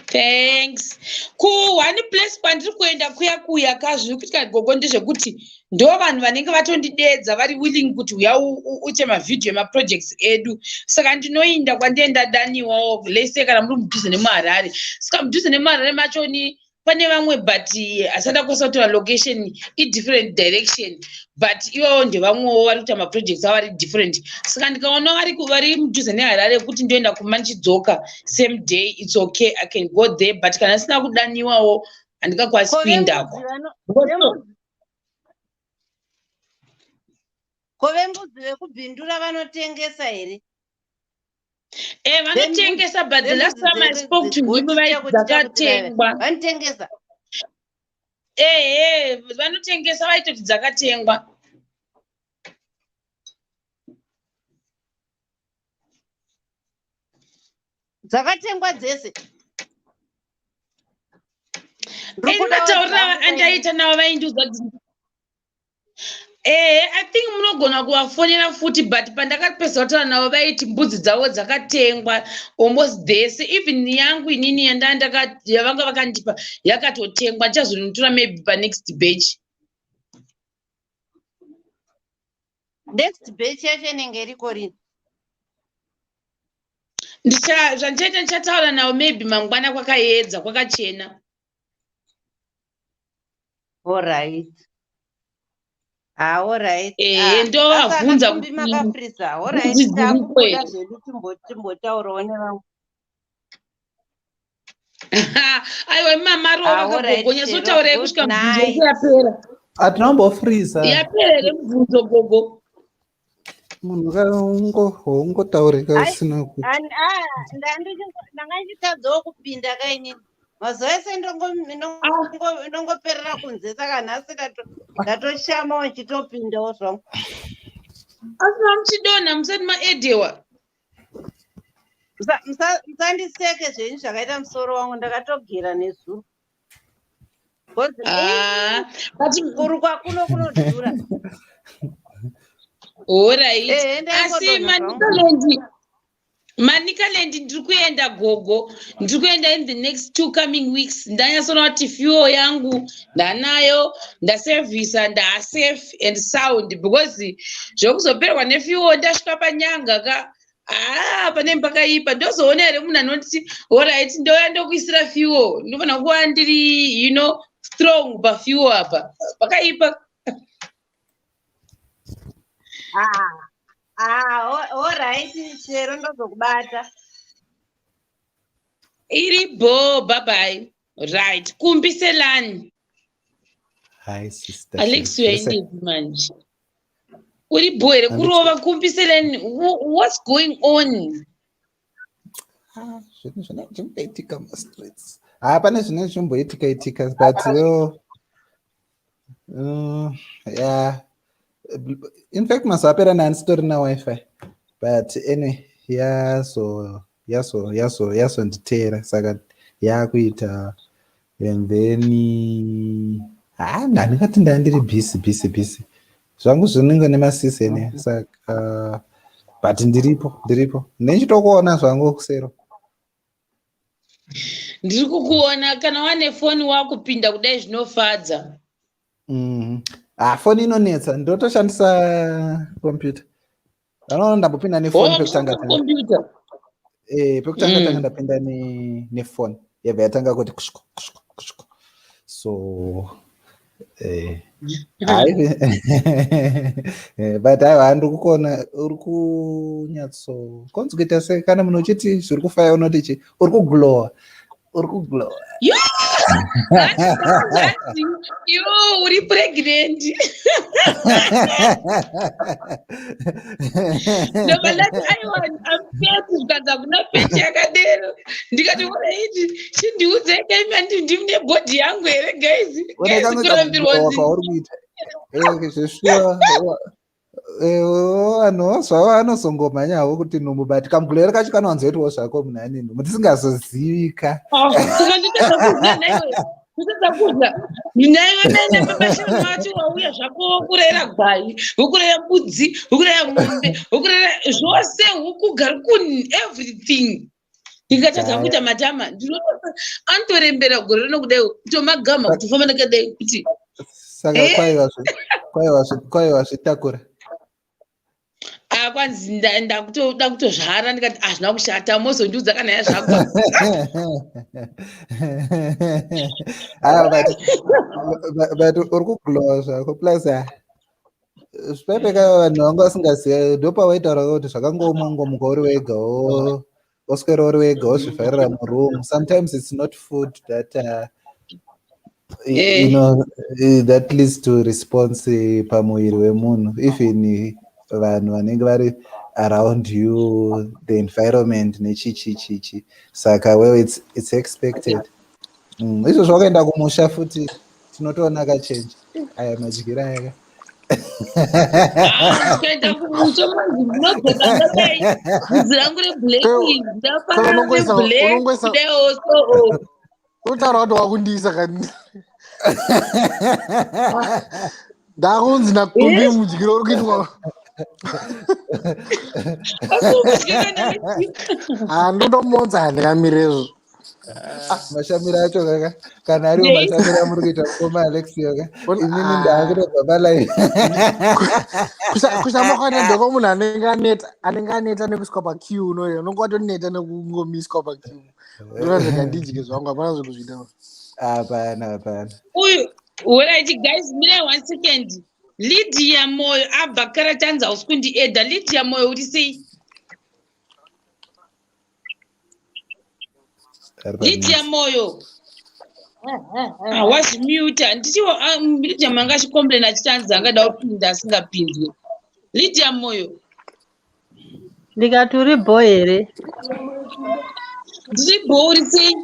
A: Thanks. Ku-one place kwandiri kuenda kuya kuya kazviri kuitika, gogo, ndezvekuti ndo vanhu vanenge vatondidedza, vari willing kuti uya uite mavhidhiyo emaprojects edu, saka ndinoinda kwandienda daniwawo lese kana muri mudhuze nemuHarare. Saka mudhuze nemuHarare machoni Pane vamwe but asati akwanisa kutora location, idifferent direction, but ivavo ndevamwewo vari kuita maprojects avo ari different. Saka ndikaona vari mudhuze neHarare kuti ndoenda kumba ndichidzoka same day, it's okay, I can go there. But kana asina kudaniwawo, handingakwanisi
J: Ko
A: kuindako.
J: vembudzi ko vembudzi vekubhindura vanotengesa here?
A: Eh, vanotengesa, but the last
J: Vembudzi
A: time I spoke to him, vaiti dzakatengwa.
J: Vanotengesa.
A: Ehe, vanotengesa, vaitoti dzakatengwa.
J: Dzakatengwa dzese?
A: Ini matauriro andaita navo, vaindiudza kuti ehe. I think munogona kuvafonera futi, but pandakapedza kutaura navo, vaiti mbudzi dzavo dzakatengwa almost dzese. Even yangu inini yavanga vakandipa yakatotengwa. Ndichazonotora maybe panext batch.
J: Next batch yacho inenge iriko rini?
A: Zvandichaita, ndichataura navo maybe mangwana kwakaedza, kwakachena.
J: Alright, ah, alright.
A: Ehe, ndovabvunza
J: Kumbi
A: kuti
J: makafriza. Alright.
A: mbudzi dziriko
J: Takubuda
A: here.
J: zvedu, timbotaurawo nevamwe.
A: Aiwa, mamarova.
J: Ah, alright,
A: Kagogo, nyatsotaurai
J: Shero,
A: kusvika
J: good
A: mubvunzo
J: night.
A: yapera.
H: Hatinombofriza.
A: Yapera here mubvunzo, gogo?
H: Munhu ungotaurika
J: Ai,
H: usina ku
J: ndanga ndichitadzawo kupinda kainini. Mazuva ese ndongoperera kunze, saka nhasi ndatoshamawo ndichitopindawo zvangu.
A: Asi mamuchidonha musati maedhewa?
J: Musandiseke zvenyu zvakaita musoro wangu, ndakatogera nezuro. Because,
A: Ah, but
J: kurukwa kuno kunodhura.
A: Alright.
J: Ehe,
A: Asi
J: ndaingodonha zvangu.
A: Manicaland ndiri kuenda, gogo. Ndiri kuenda in the next 2 coming weeks. Ndanyatsoona kuti fuel yangu ndanayo, ndasevhisa, ndasafe and sound, because zvekuzoperwa nefuel ndasvika panyanga ka, haa, pane pakaipa. Ndozoona here munhu anoti, alright, ndouya ndokuisira fuel? Ndinofanira kuva ndiri strong pafuel apa. Pakaipa.
J: Ah, alright, Shero, ndozokubata.
A: Iri bo, bye bye. Right, kumbiselani.
H: Hi, sister.
A: Alex.
H: Shero.
A: Uyaindepi manje? Uri bo here? Kurova kumbiselani. What's going on?
H: Ah, zvinhu zvinenge zvimboitika mumastreets. Ha, pane zvinenge zvimboitika itika, but well, yeah, in fact mazuva apera nandisitorina WiFi, but anyway, yazo yazo yazo yazonditeera, saka yakuita. And then ha, handingati ndandiri busy busy busy zvangu, zvinenge nemaseason, saka but ndiripo, ndiripo, ndichitokuona zvangu kusero.
A: Ndiri kukuona. Kana wane foni wakupinda kudai, zvinofadza.
H: Ah, foni inonetsa, ndotoshandisa computer. Anoona ndambopinda nefoni pekutanga tanga.
A: Computer.
H: Eh, pekutanga tanga ndapinda nefoni, yabva yatanga kuti kushko kushko kushko, so hai, but aiwa, ndiri kukuona uri kunyatso konzi kuita sei kana munhu uchiti zviri kufaya, unoti chi uri kuglowa, uri kuglowa.
A: Yo, iwe uri pregnant. Ndobva ndati, aiwa, I'm fat. Zvikanzi hakuna fat yakadero. Ndikati, alright, chindiudzai kaimi, andi ndine body yangu here, guys? Guys, kurambirwa.
H: Kwauri kuita zveshuwa, vanhu zvavo vanozongomhanyawo kuti nhumbu, but kamugulero kacho kanowanzoitawo zvako munhu ane nhumbu tisingazozivika.
A: Saka nditadza kudya naiwe, kutadza kudya naiwe nene babashana vacho. Wauya zvako, wokurera gwai, wokurera mbudzi, wokurera mombe, wokurera zvose, huku, garukuni, everything. Ndikatadza kuita matama, anotorembera gore rino kudai, kutomagama, kutofamba ndakadai kuti
H: Saka kwaiwa zvitakura.
A: Ndakwanzi ndakutoda kutozvara, ndikati hazvina kushata, mozondiudza kana yazvagwa.
H: Ah, but uri kuglowa zvako, plus ah, zvipepeka vanhu vanga vasingaziva ndopawaitaura kuti zvakangooma ungomuka uri wega, woswera uri wega, wozvivharira muroom. Sometimes it's not food that that leads to response pamuviri wemunhu, even vanhu vanenge vari around you, the environment nechichi chichi. Saka well, it's expected. Izvozvo wakaenda kumusha futi tinotoona kachange aya madyira aya.
A: Kuenda kumusha manzi ndinodzoka ndadai, bvudzi rangu reblack, ndafanana neblack kudaiwo so.
L: Unotaura kuti wakundiisa kani, ndakunzi nakumbi mudyiro uri kuitwa. Handotomonza, handingamirezvo.
H: Mashamiro acho kaka, kana ariwo mashamiro amuri kuita mukoma Alexio ka, inini ndaakutobva palive.
L: Kushama kwaita ndoko munhu anenge aneta, anenge aneta nekuiswa paqueue. Unoyo unonge watoneta nekungomiswa paqueue, ndorazvega ndidye zvangu, hapana zvekuzviita.
H: Hapana, hapana.
A: Uyu, alright guys, mirai one second. Lydia Moyo abva kare, tanzi hausi kundiedha. Lydia Moyo, uri sei?
H: Ari pa
A: Lydia Moyo. Ah, wazvimuta ndichiwo. Ah, Lydia manga achicomplain achiti anzi angada kupinda asingapindwi. Lydia Moyo.
M: Ndikati uri bho here?
A: Ndiri bho, uri sei?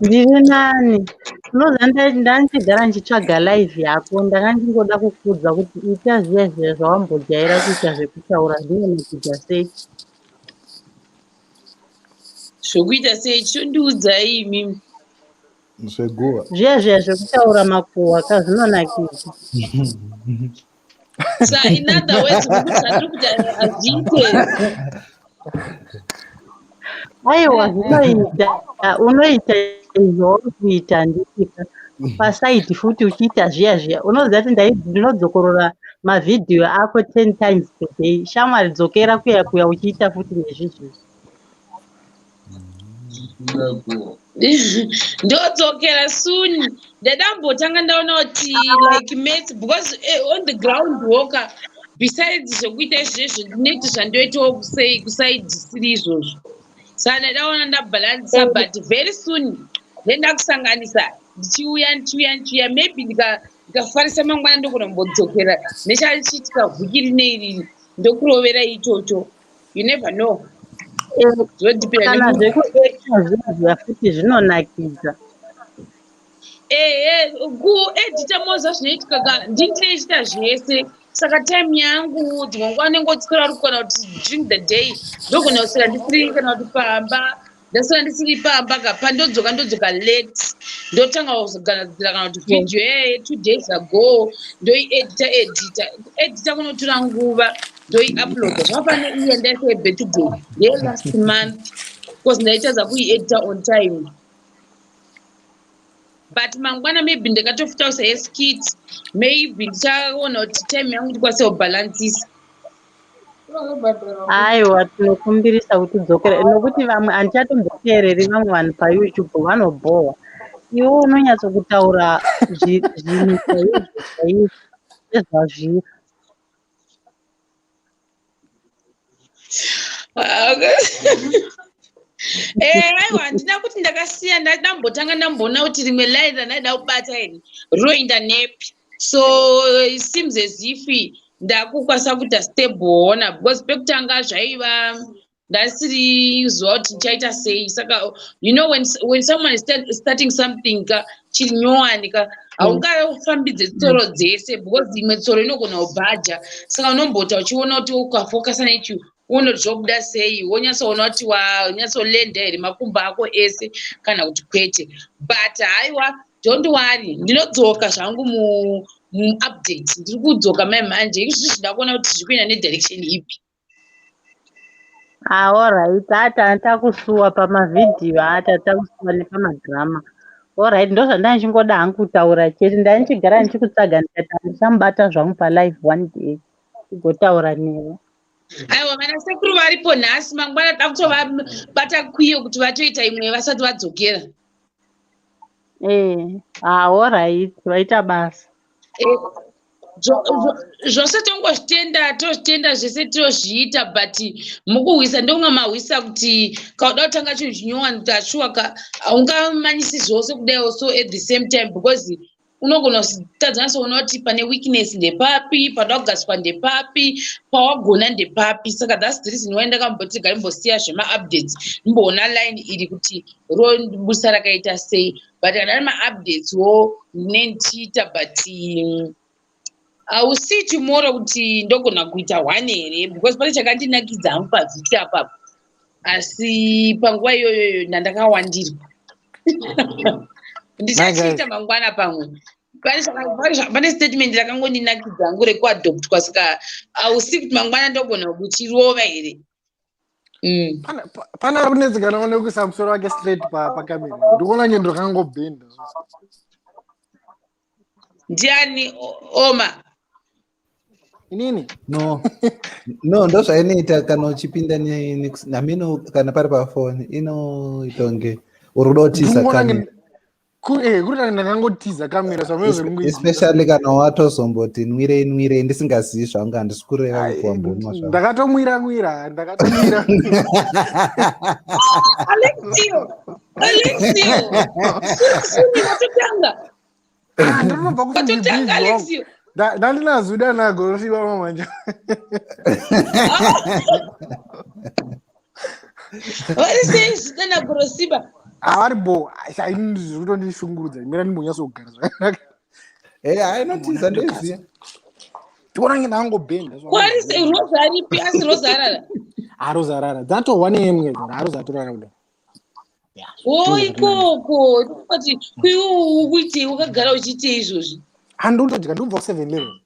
M: Ndiri nani. Unoziva ndandichigara ndichitsvaga live yako, ndanga ndingoda kukuudza kuti ita zviya zviya zvawambojaira kuita zvekutaura, zvinonakidza sei.
A: Zvokuita sei? Chondiudzai imimi.
H: Zveguva.
M: Zviya zviya zvekutaura makuhwa ka, zvinonakidza.
A: Sa in other words, mukuti zvandiri kuita hazviite?
M: Aiwa, zvinoita. Unoita izvo wauri kuita, nditika paside futi uchiita zviya zviya. Unoziva kuti ndinodzokorora mavhidhiyo ako 10 times per day. Shamwari, dzokera kuya kuya uchiita futi nezvizvizvi.
A: Ndodzokera soon. Ndadambotanga ndaona kuti like maths, because on the ground worker, besides zvekuita izvezvo, ndinoita zvandoitawo kusei kuside siri izvozvo. Saka ndadaona ndabhalansisa, but very soon ndenda kusanganisa, ndichiuya, ndichiuya, ndichiuya. Maybe ndikafarisa mangwana, ndogona kumbodzokera nechachiitika vhiki rine iriri, ndokurovera ichocho. You never know. Zvodipira.
M: Kana zvekuacta zviya zviya futi zvinonakidza.
A: Ehe, kuedita moza zvinoitika ka, ndinoita zvese, saka time yangu dzimwe nguva nengoswera uri kana kuti during the day ndogona kuswera ndisiri kana kuti pamba, ndaswera ndisiri pamba ka, pandodzoka ndodzoka late, ndotanga kuzogadzira kana kuti video yeye 2 days ago, ndoiedita edita. Edita kunotora nguva, ndoiuploada. Zvakafanana neiya ndaisa yebirthday, ndeye last month, because ndaitadza kuiedita on time. But mangwana maybe ndikatofuta yeskit, maybe ndichaona kuti time yangu ndikwanise kubhalansisa.
M: Aiwa, tinokumbirisa kuti udzokere, nokuti vamwe handichatomboteereri vamwe vanhu paYouTube, vanobhohwa. Iwe unonyatsokutaura zvinhu chaizvo chaizvo sezvazviri.
A: Aiwa, handina kuti ndakasiya. Ndambotanga ndamboona kuti rimwe line randaida kubata iri rinoenda nepi. So it seems as if ndakukwanisa kuita stable ona, because pekutanga zvaiva ndasiri zuva kuti ndichaita sei. Saka you know when someone is starting something ka, chiri nyowani ka, haungafambidze tsoro dzese, because imwe tsoro inogona kubhaja. Saka unombota uchiona kuti ukafokasa nechi, uone kuti zvobuda sei, wonyatsoona kuti wanyatsolenda here makumbo ako ese kana kuti kwete. But haiwa, don't worry, ndinodzoka zvangu muupdate. Ndiri kudzoka mai manje izvizvi, ndakuona kuti zviri kuenda nedirection ipi.
M: Ah, alright, ata takusuwa pamavhidhiyo, ata takusuwa nepamadhirama. Alright, ndozvandanga ndichingoda hangu kutaura chete. Ndanga ndichigara ndichikutsvaga, ndikati handichamubata zvangu palive one day. Tigotaura newe.
A: Aiwa, vana sekuru varipo nhasi, mangwana da kutovabata kwiyo kuti vatoita imwe vasati vadzokera.
M: Eh, ah, alright, vaita basa.
A: Eh, zvose tongozvitenda, tozvitenda zvese, tozviita, but mukuhwisa ndokunga mahwisa kuti kauda kutanga chinhu chinyowani tashuwa ka haungamanyisi zvose kudaiwo. So at the same time, because unogona kutadza nasoona kuti pane weakness ndepapi, panoda kugadziswa ndepapi, pawagona ndepapi. Saka that's the reason why ndakamboti gaimbosiya zvemaupdates, ndimboona line iri kuti robusa rakaita sei. But kana ari maupdates wo ndine ndichiita, but I will see tomorrow kuti ndogona kuita one here, because pane chakandinakidza hangu pavhiki apapo, asi panguva iyoyoyo ndandakawandirwa. Ndichachiita mangwana pamwe. Pane statement rakangondinakidza hangu rekuadoptwa, saka I will see kuti mangwana ndogona kuchirova here.
L: Pane ari kunetsekana nekuisa musoro wake straight pakamera. Ndikuona nyendo rakangobhenda.
A: Ndiani? Oma?
L: Inini.
H: No, ndozvainoita kana uchipinda namino, kana pari pafoni inoita kunge uri kuda kutiza kamera.
L: Kuri ndakangotiza kamera.
H: Especially kana watozomboti nwirei nwirei, ndisingazivi zvangu, handisi kureva kuti wambonwa
L: zvangu. Ndakatomwira mwira, ndakatomwira.
A: Alexio, Alexio, suni watotanga.
L: Ndinobva.
A: Watotanga, Alexio.
L: Ndandinazuda nagorosiba mamanja.
A: Vari sei zvida nagorosiba?
L: Havari bo, ini zviri kutondishungurudza. Mira ndimbonyatsogara zvakanaka.
H: Hainotiza, ndoiziva.
L: Tiona nge ndangobhenda.
A: Kwari sei? Rosa aripi? Asi Rosa arara?
L: Arosa arara, dzatohwa neimwe, arosa atorara kudai.
A: O, ikoko kuti kuiwo ukuitei? Wakagara uchiitei izvozvi?
L: Handotodya, ndobva ku7 11.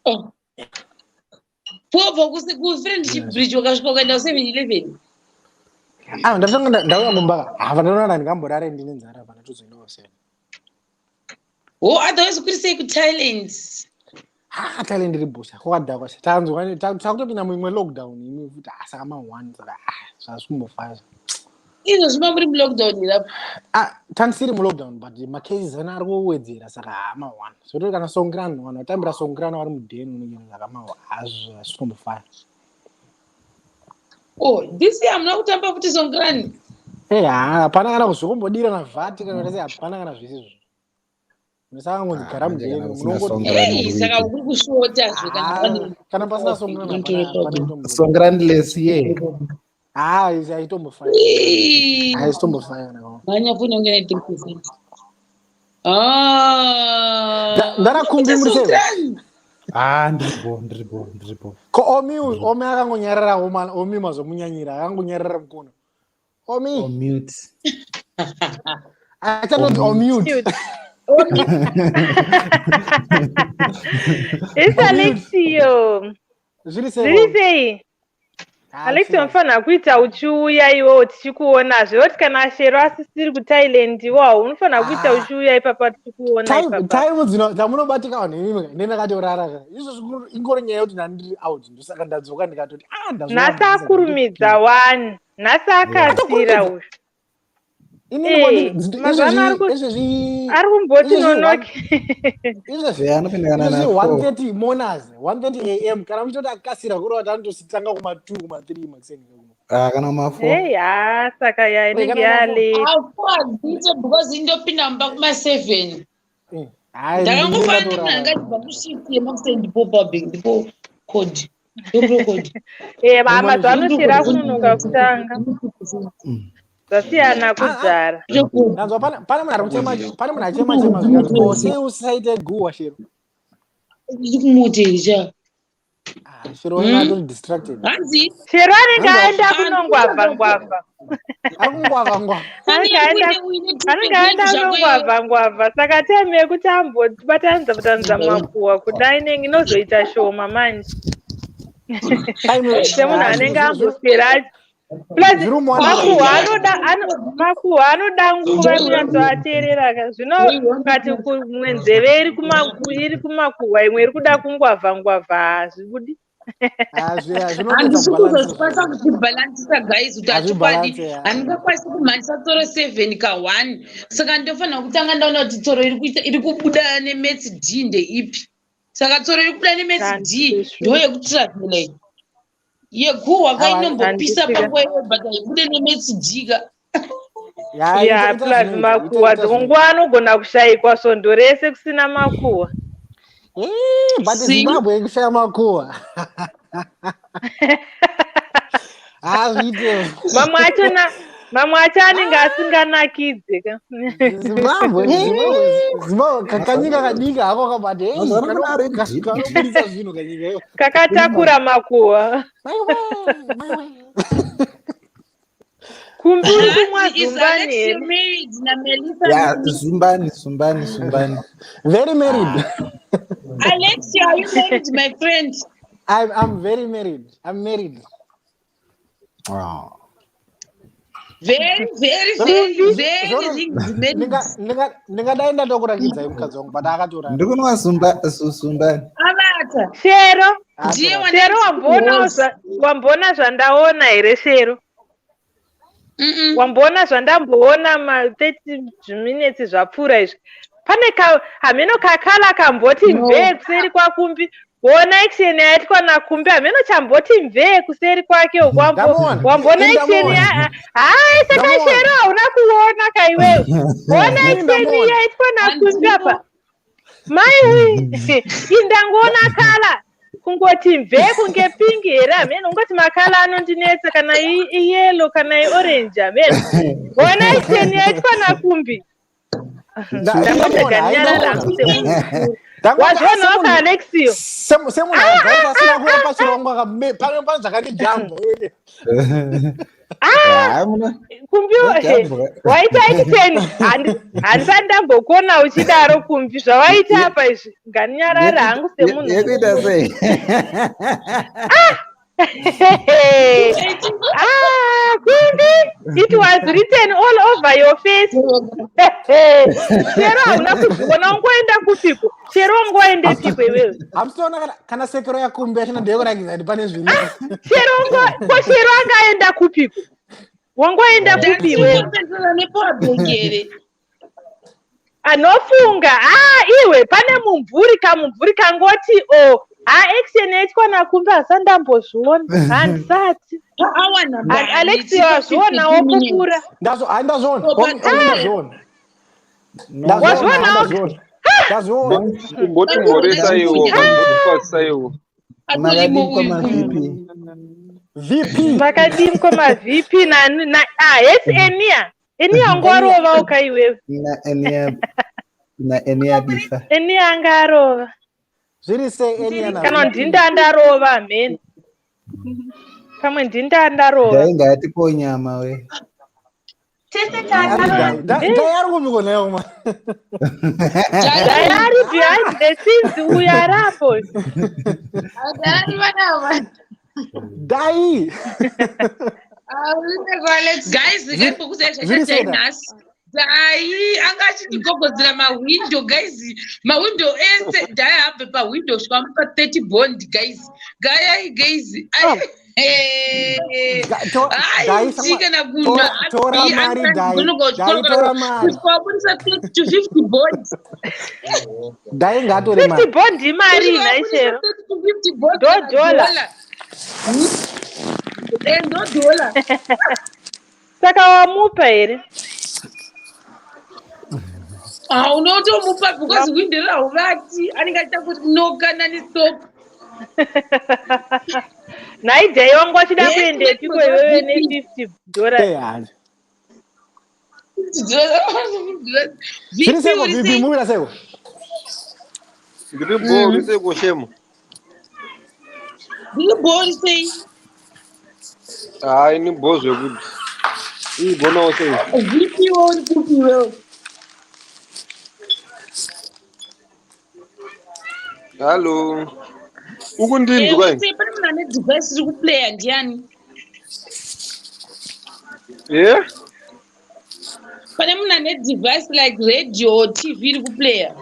A: Oh. Wobva kuFriendship Bridge, wakasvika ukaenda ku7 11?
L: Ah, ndatanga ndauya kumba, hava ndanoona ndingamborare, ndine nzara, pana tozoendawo 7.
A: O, otherwise kuri sei kuThailand?
L: Ha, Thailand iri busha, kwakadhakwa. Tanzwa takutopinda muimwe lockdown imwe futi. Ah, saka ma1, saka ah, zvazvikumbofaya.
A: Izvozvi mamuri mulockdown irapo?
L: Ah, tandisiri mulockdown, but macases ana ari kuwedzera, saka ha, ma1 zvotori kana Songkran, vanhu vatambira Songkran vari mudheni unogena, saka hazvo hazvikumbofaya.
A: Oh, this year hamuna kutamba futi Songkran?
L: E, ha, hapana kana kuzvikumbodira navhati kana kuti hapana kana zvese izvozvo. Musakangonzi gara mudheni.
A: Munongoti saka uri kushota zve.
L: Kana pasina Songkran.
H: Songkranless ye.
L: Ha, haitombofaya, haisitombofaya.
A: Manya foni yangu ine 3%.
L: Ndarakumbi, muri sei?
H: Ah, ndiripo, ndiripo, ndiripo.
L: Ko Omi? Omi akangonyarara. Omi mazomunyanyira, akangonyarara mukono Omi.
H: Omute.
L: Achanonzi omute.
I: Isi Alexio.
L: Zviri sei?
I: Zviri sei, Alexio? Unofanira kuita uchiuya iwewo tichikuonazve, oti kana Shero asisiri kuThailand, iwawo unofanira kuita uchiuya ipapa tichikuona ipapa.
L: Time dzino dzamunobatika vanhu imimi, ndendakatorara ka izvozvi. Ingori nyaya yekuti ndandiri out, ndosaka ndadzoka ndikatoti ah.
I: Nhasi akurumidza wani, nhasi akasira uyu. Mazuva ano ari kumboti nonoke.
H: Anopinda kana na
L: 1:30 monas, 1:30 a.m. Kana muchitoti akasira, kureva kuti anotositanga kuma2, kuma3 makuseni.
H: Ah, kana kuma4.
I: Hey, ha, saka ya inenge yalate.
A: Adziite because indopinda mumba kuma7. Ndakangofanira munhu angachibva kushift yemakuseni, ndipo public, ndipo code.
I: E, mazuva ano Shero akunonoka kutanga, zvasiyana kudhara.
L: Ndanzwa pane munhu ari kuchema, pane munhu achema chema, zvikanzi ko sei usaite guwa, Shero?
A: Kumoteri.
L: Shero unenge atori distracted.
A: Hanzi?
I: Shero anenge aenda kunongwavha ngwavha.
L: Ari kungwavha ngwavha.
I: Anenge aenda kunongwavha ngwavha, saka time yekuti ambobatanidza batanidza makuhwa kudai inenge inozoita shoma manje, semunhu anenge amboswera. Plus
L: Zviri muwana
I: makuhwa anoda makuhwa anoda nguva kunyatsoateerera ka. Zvino ukati kumwe nzeve iri iri kumakuhwa imwe iri kuda kungwavha ngwavha hazvibudi.
A: Handisi kuzozvikwanisa kuzvibhalansisa guys kuti hachokwadi handingakwanisi kumhanyisa tsoro 7 ka1 saka ndofanira kutanga ndaona kuti tsoro iri kuita iri kubuda nemaths d ndeipi. Saka tsoro iri kubuda nemaths d ndo yekutravela iyi. Yeguhwa kainombopisa panguva iyoyo but haibude nemaths d ka.
I: Ya, plus makuhwa dzimwe anogona kushayikwa svondo rese kusina makuhwa.
L: But Zimbabwe ikushaya makuhwa hazviite.
I: Mamwe achona mamwe acho anenge asinganakidze ka.
L: Zimbabwe, Zimbabwe, kanyika kadiki hako kabati kanobudisa zvinhu kanyika iyo.
I: Kakatakura makuhwa. Kumbi uri kumwa
A: Hanzi is
I: zumbani
A: Alexio
I: here?
A: married naMelissa?
H: Yeah, zumbani, zumbani, zumbani.
L: Very married.
A: Alexio, are you married, my friend?
L: I'm very married. I'm married.
H: Oh.
A: Very, very, very, very ringed married.
L: Ndingadai ndatokuratidzai mukadzi wangu but akatora.
H: Ndikunwa zumbani.
A: Avata.
I: Shero,
A: Ndiye
I: Shero wamboona zvandaona here Shero? Wamboona zvandamboona ma 30 minutes zvapfuura izvi. Pane ka hameno kakala kamboti mvee kuseri kwaKumbi. Wona action yaitwa naKumbi hameno chamboti mvee kuseri kwake uko.
L: Ndamuona.
I: Wamboona action
L: Ndamuona.
I: ya hai saka
L: Ndamuona.
I: Shero hauna kuona kaiwewe. Wona
L: Ini
I: action
L: ndamuona.
I: yaitwa naKumbi apa. Maiwi indangoona kala kungoti mvee kunge pingi here hameno ungoti makala anondinetsa kana iyellow kana iorange hameno. Wona action yaitwa naKumbi.
L: Ndamuona, hai,
I: Ndangotega nyarara
L: ndamuona.
I: hangu semunhu mukuru.
L: Ndangoti
I: Wazvionawo
L: semunhu
I: ka Alexio?
L: semunhu agara asina kuuya pachirongwa pamwe pane zvakandijamba.
H: Ah, muna
I: Kumbi
H: munojambwa.
I: waita action handisati ndambokona uchidaro Kumbi zvawaita apa izvi nganyarara hangu semunhu
H: Yekuita
I: mukuru.
H: sei?
I: Ah, Kumbi, it was written all over your face. Shero hauna kuzviona ungoenda kupiko. Shero ungoendepiko iwewe.
L: Hamusitoona kana sekero yaKumbi yachona ndeyekurakidza kuti pane zviripo.
I: Shero ko Shero angaenda kupiko? Wangoenda kupi iwewe?
A: Ndakupedzera nepower here.
I: Anofunga ah iwe pane mumvuri kamumvuri kangoti o ha action yaitwa naKumbi hasati ndambozviona handisati.
A: Awana mari
I: Alexio
A: tipa
I: wazvionawo
A: 52 minutes.
I: kupfuura.
L: Ndazvo hai ndazviona.
A: Oh, but
L: Ndazviona. Ndazviona,
I: Wazvionawo?
L: ndazviona. Ndazviona.
C: Kumboti mhoresaiwo, kumbotikwazisaiwo.
A: Atorimo
H: Makadii
A: uyu
H: koma
A: Kumbi.
H: VP?
L: VP.
I: Makadini koma VP na ah yes Enia. Enia wanga warovawo ka iwewe.
H: Na Enia na Enia Bifa.
I: Enia anga arova.
L: Zviri sei Enia na
I: Kana
L: VP?
I: ndinda ndarova mheni. Pamwe ndinda ndarova.
H: Ndainga atipo nyama we.
G: Tese
L: Ari
G: takarova.
L: Dai. Dai ari kumiko naye uma.
I: Dai ari behind the scenes uyo arapo.
B: Ari vanava.
L: Dai.
A: Guys, ngaimbokuziva
L: Zviri
A: zvachaita
L: sei da?
A: nhasi. Dai anga achindigogodzera mahwindo guys, mahwindo ese dai abve pahwindo kusvika mupa 30 bond guys. Gayai guys.
L: Dai
A: Ai kana kunhu
L: tora mari Dai. Dai tora mari.
A: kusvika wabudisa 30 to 50 bond.
L: Dai ngaatore
I: 50
L: mari.
I: bond imari
A: Kusvika
I: nhai
A: wabudisa
I: Shero.
A: 30 to 50 bond
I: Ndo
A: kana
I: dollar.
A: dollar. Eh, ndo dollar.
I: Saka wamupa here?
A: Ah, unotomupa because hwindo rauvati anenge achita kuti noka nani stop.
I: Nhai Dai wanga uchida
A: Yes,
I: kuendepiko
A: let
I: iwewe
A: me
I: ne50 dollars.
L: Eh, hanzi. Zviri
A: VP
L: sei ko
A: uri
L: VP
A: sei?
L: muvira seiko?
N: Ndiri bho, uri sei ko shemo?
A: Ndiri bho uri sei?
N: Hayi, ni bho zvekuti. Igonawo sei?
A: VP wo uri kupi iwewe?
N: Hallo. Ukundinzwa
A: Eh,
N: ini?
A: uri sei? Pane munhu ane device iri kuplaya ndiani?
N: Yeah?
A: Pane munhu ane device like radio or TV iri kuplaya?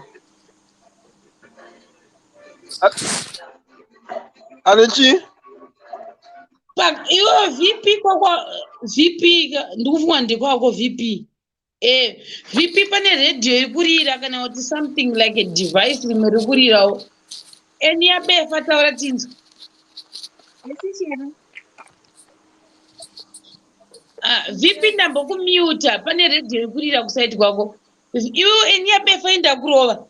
N: Ane chii?
A: Iwe VP kwakwa VP ndikufunga ndekwako VP. Eh, VP pane radio iri kurira kana kuti something like a device rimwe riri kurirawo. Eni yabefa taura tinzwa. Ah, VP ndambokumute pane radio iri kurira kusaiti kwako. Iwe eni yabefa enda kurova.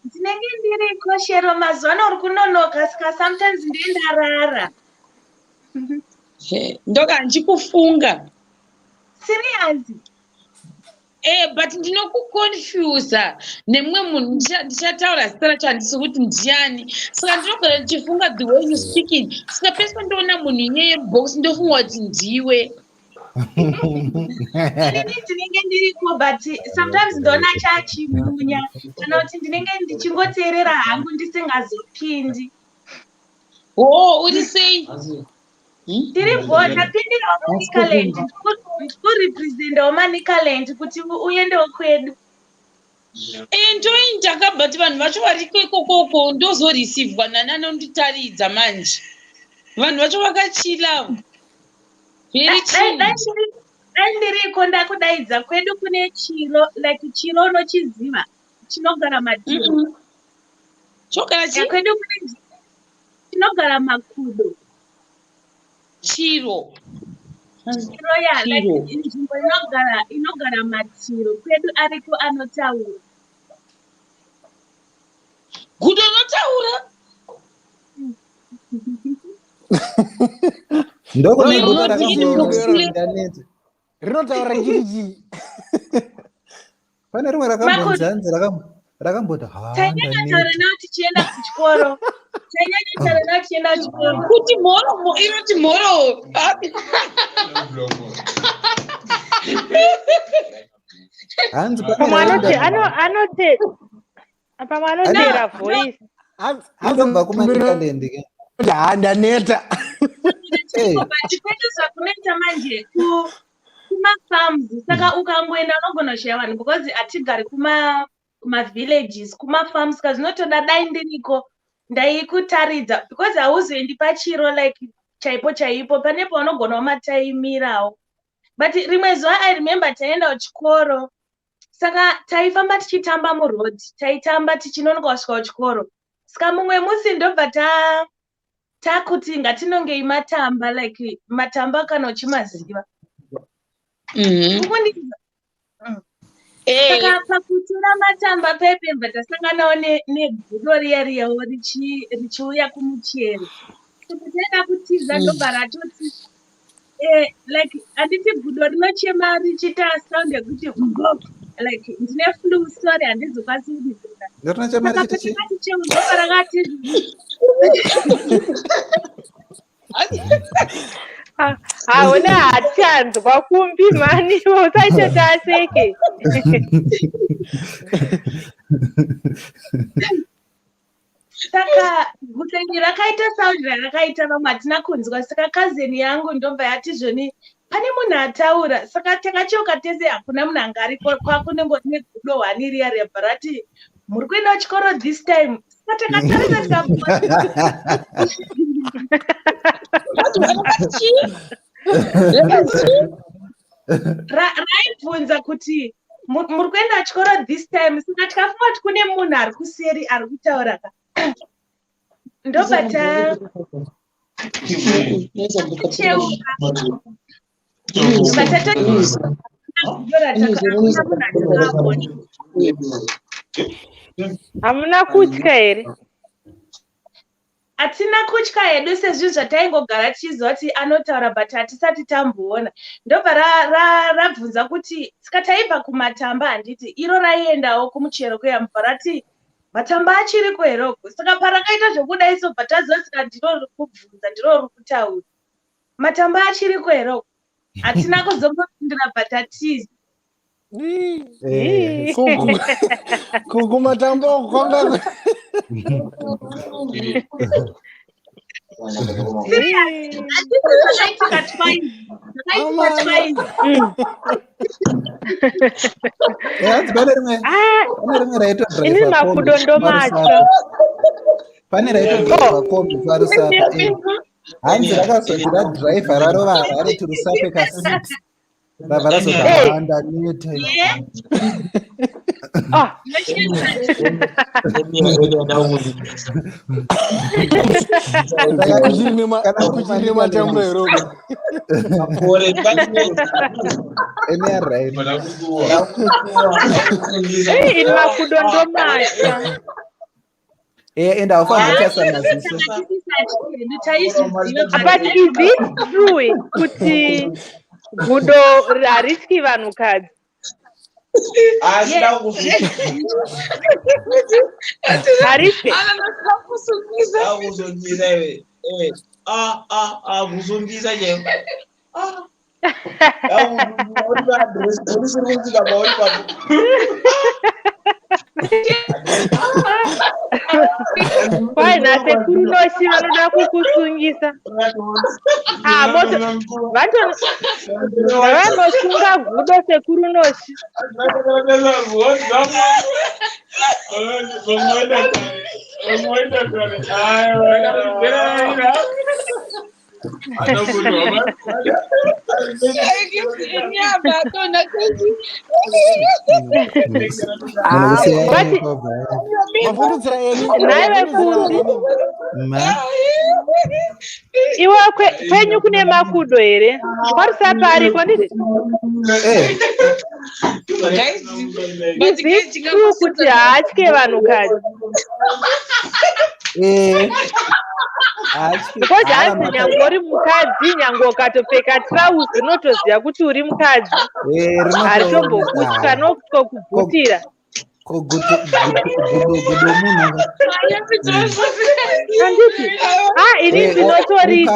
G: Ndinenge ndiriko Shero, mazuva ano uri kunonoka saka sometimes ndiye ndarara.
A: Ndoka ndichikufunga.
G: Serious?
A: Eh, but ndinokuconfusa nemumwe munhu ndichataura zita racho handisi kuti ndiani saka ndinogara ndichifunga the way you speaking saka pese pandoona munhu iyeye box ndofunga kuti ndiwe.
G: Ini ndinenge ndiriko but sometimes ndoona chachimunya kana kuti ndinenge ndichingoteerera hangu ndisingazopindi.
A: Oh, uri sei?
G: Ndiri bho, ndapindirawo Manicaland, ndikurepresentawo Manicaland kuti uendewo kwedu.
A: Ndoinda ka but vanhu vacho variko ikokoko ndozoreceivewa nani anonditaridza manje. Vanhu vacho vakachila. Very
G: Dai dai ndiriko ndakudaidza kwedu kune chiro like chiro unochiziva chinogara madhiro.
A: Chogara chi?
G: Kwedu kune chinogara makudo.
A: Chiro.
G: Chiro ya like nzvimbo inogara matiro kwedu ariko anotaura.
A: Gudo rinotaura?
H: Ndokune gudo rakambonzi
L: rinotaura chiri chii?
H: Pane rimwe rakambonzi hanzi rakamboti
G: Tainyanya nawo tichienda kuchikoro. Tainyanya nawo tichienda kuchikoro.
A: Kuti mhoro inoti mhoro.
H: Hanzi
I: pamwe anoti anote pamwe anotera voice.
H: Anobva kuManicaland ke.
L: Ndaneta.
G: But kwete zvakunoita manje kumafarms saka ukangoenda unogona kushaya vanhu because hatigari kumavillages kumafarms ka zvinotoda dai ndiriko ndaikutaridza because hauzoendi pachiro like chaipo chaipo pane paunogonawo mataimirawo but rimwe zuva I remember taenda kuchikoro saka taifamba tichitamba muroad taitamba tichinonoka kusvika kuchikoro saka mumwe musi ndobva takuti ngatinongei matamba like matamba kana uchimaziva. Saka pakutora matamba pepemba tasanganawo negudo riya riyawo richiuya kumuchero. Saka taida kutiza ndobva ratoti like handiti gudo rinochema richiita sound yekuti like ndine flu sorry handizokwanisi kuridzira.
H: Rinochema
G: Saka
H: richiti chii?
G: patakati cheu ndobva rakati
I: Hauna hatichanzwa kumbi mani usaite taseke.
G: Saka gudo iri rakaita sound rarakaita vamwe hatina kunzwa saka cousin yangu ndobva yati zvoni pane munhu ataura saka takacheuka tese hakuna munhu anga ariko kwakunenge negudo hwani riya riyabva rati muri kuenda kuchikoro this time saka takatarisa tikabva raibvunza kuti muri kuenda kuchikoro this time saka tikafunga kuti kune munhu ari kuseri ari kutaura ka ndobva tacheuka ndobva tatoti
I: Hamuna kutya here?
G: Hatina kutya hedu sezvinhu zvataingogara tichiziva kuti anotaura but hatisati tamboona. Ndobva rabvunza kuti saka taibva kumatamba handiti iro raiendawo kumuchero kuya mubva rati matamba achiriko here uko saka parakaita zvekudai so bva taziva saka ndiro riri kubvunza ndiro riri kutaura matamba achiriko here uko hatina kuzombopindura but hatizi.
L: Kumatamba uku kwanga
G: Serious. Zvakaitika twice. Zvakaitika twice.
H: Eh, hanzi pane rimwe, pane rimwe
I: Ini
H: raitodhiraivha kombi
I: makudo ndomatya.
H: paRusape. Pane raitodhiraivha kombi paRusape. Eh. Hanzi rakazoti radhiraivha rarova Harare to Rusape ka6. Rabva razoti
I: Eh.
H: "Ah, ndaneta."
I: Ah.
L: Kuchiri nematambura here uko?
H: Any right.
I: Ei, ini makudo ndomatya.
H: Eh, ende haufaniri kutarisa maziso.
I: But is it true kuti gudo harityi vanhukadzi? Harityi.
D: Akusungisa iwe. Eh, ah ah ah kusungisa je. Ah.
I: Kwai nasekuru Noshi vanoda kukusungisa. Ah, moto vanosunga gudo sekuru Noshi.
H: Munhu kusiya
I: But
H: eni kwabva.
L: Mavhundutsira eni.
I: nhai vekuru,
H: Ma.
I: iwe kwenyu kune makudo here? KwaRusape ariko ndizvo?
H: Eh,
I: Is it true kuti haatye vanhukadzi?
H: eh. Haatyi.
I: Because
H: Haara
I: hanzi nyangwe uri mukadzi, nyangwe ukatopfeka tirauzi unotoziva kuti uri mukadzi.
H: Eh, rinotoona.
I: Haritombokutya
H: Ah.
I: nokutokubvutira.
H: Ko gudo gudo gudo munhu.
I: Handiti? Ah, ini
H: Eh,
I: ndinotori ini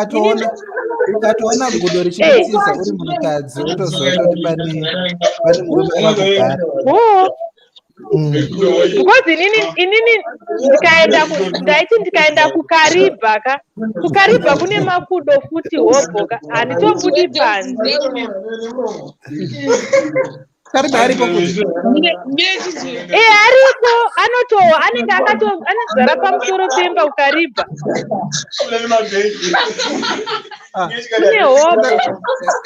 H: ukatoona gudo
I: eh
H: richikutiza uri munhukadzi wotoziva kuti pane murume akakugara.
I: oh because inini ndikaenda ndaiti ndikaenda kuKaribha ka, kuKaribha kune makudo futi hobho ka, handitobudi panze.
H: Kariba ariko kuti.
I: Eh, ariko anotowa anenge akato anogara pamusoro pemba kuKaribha.
H: Ah.
I: Kune hobho.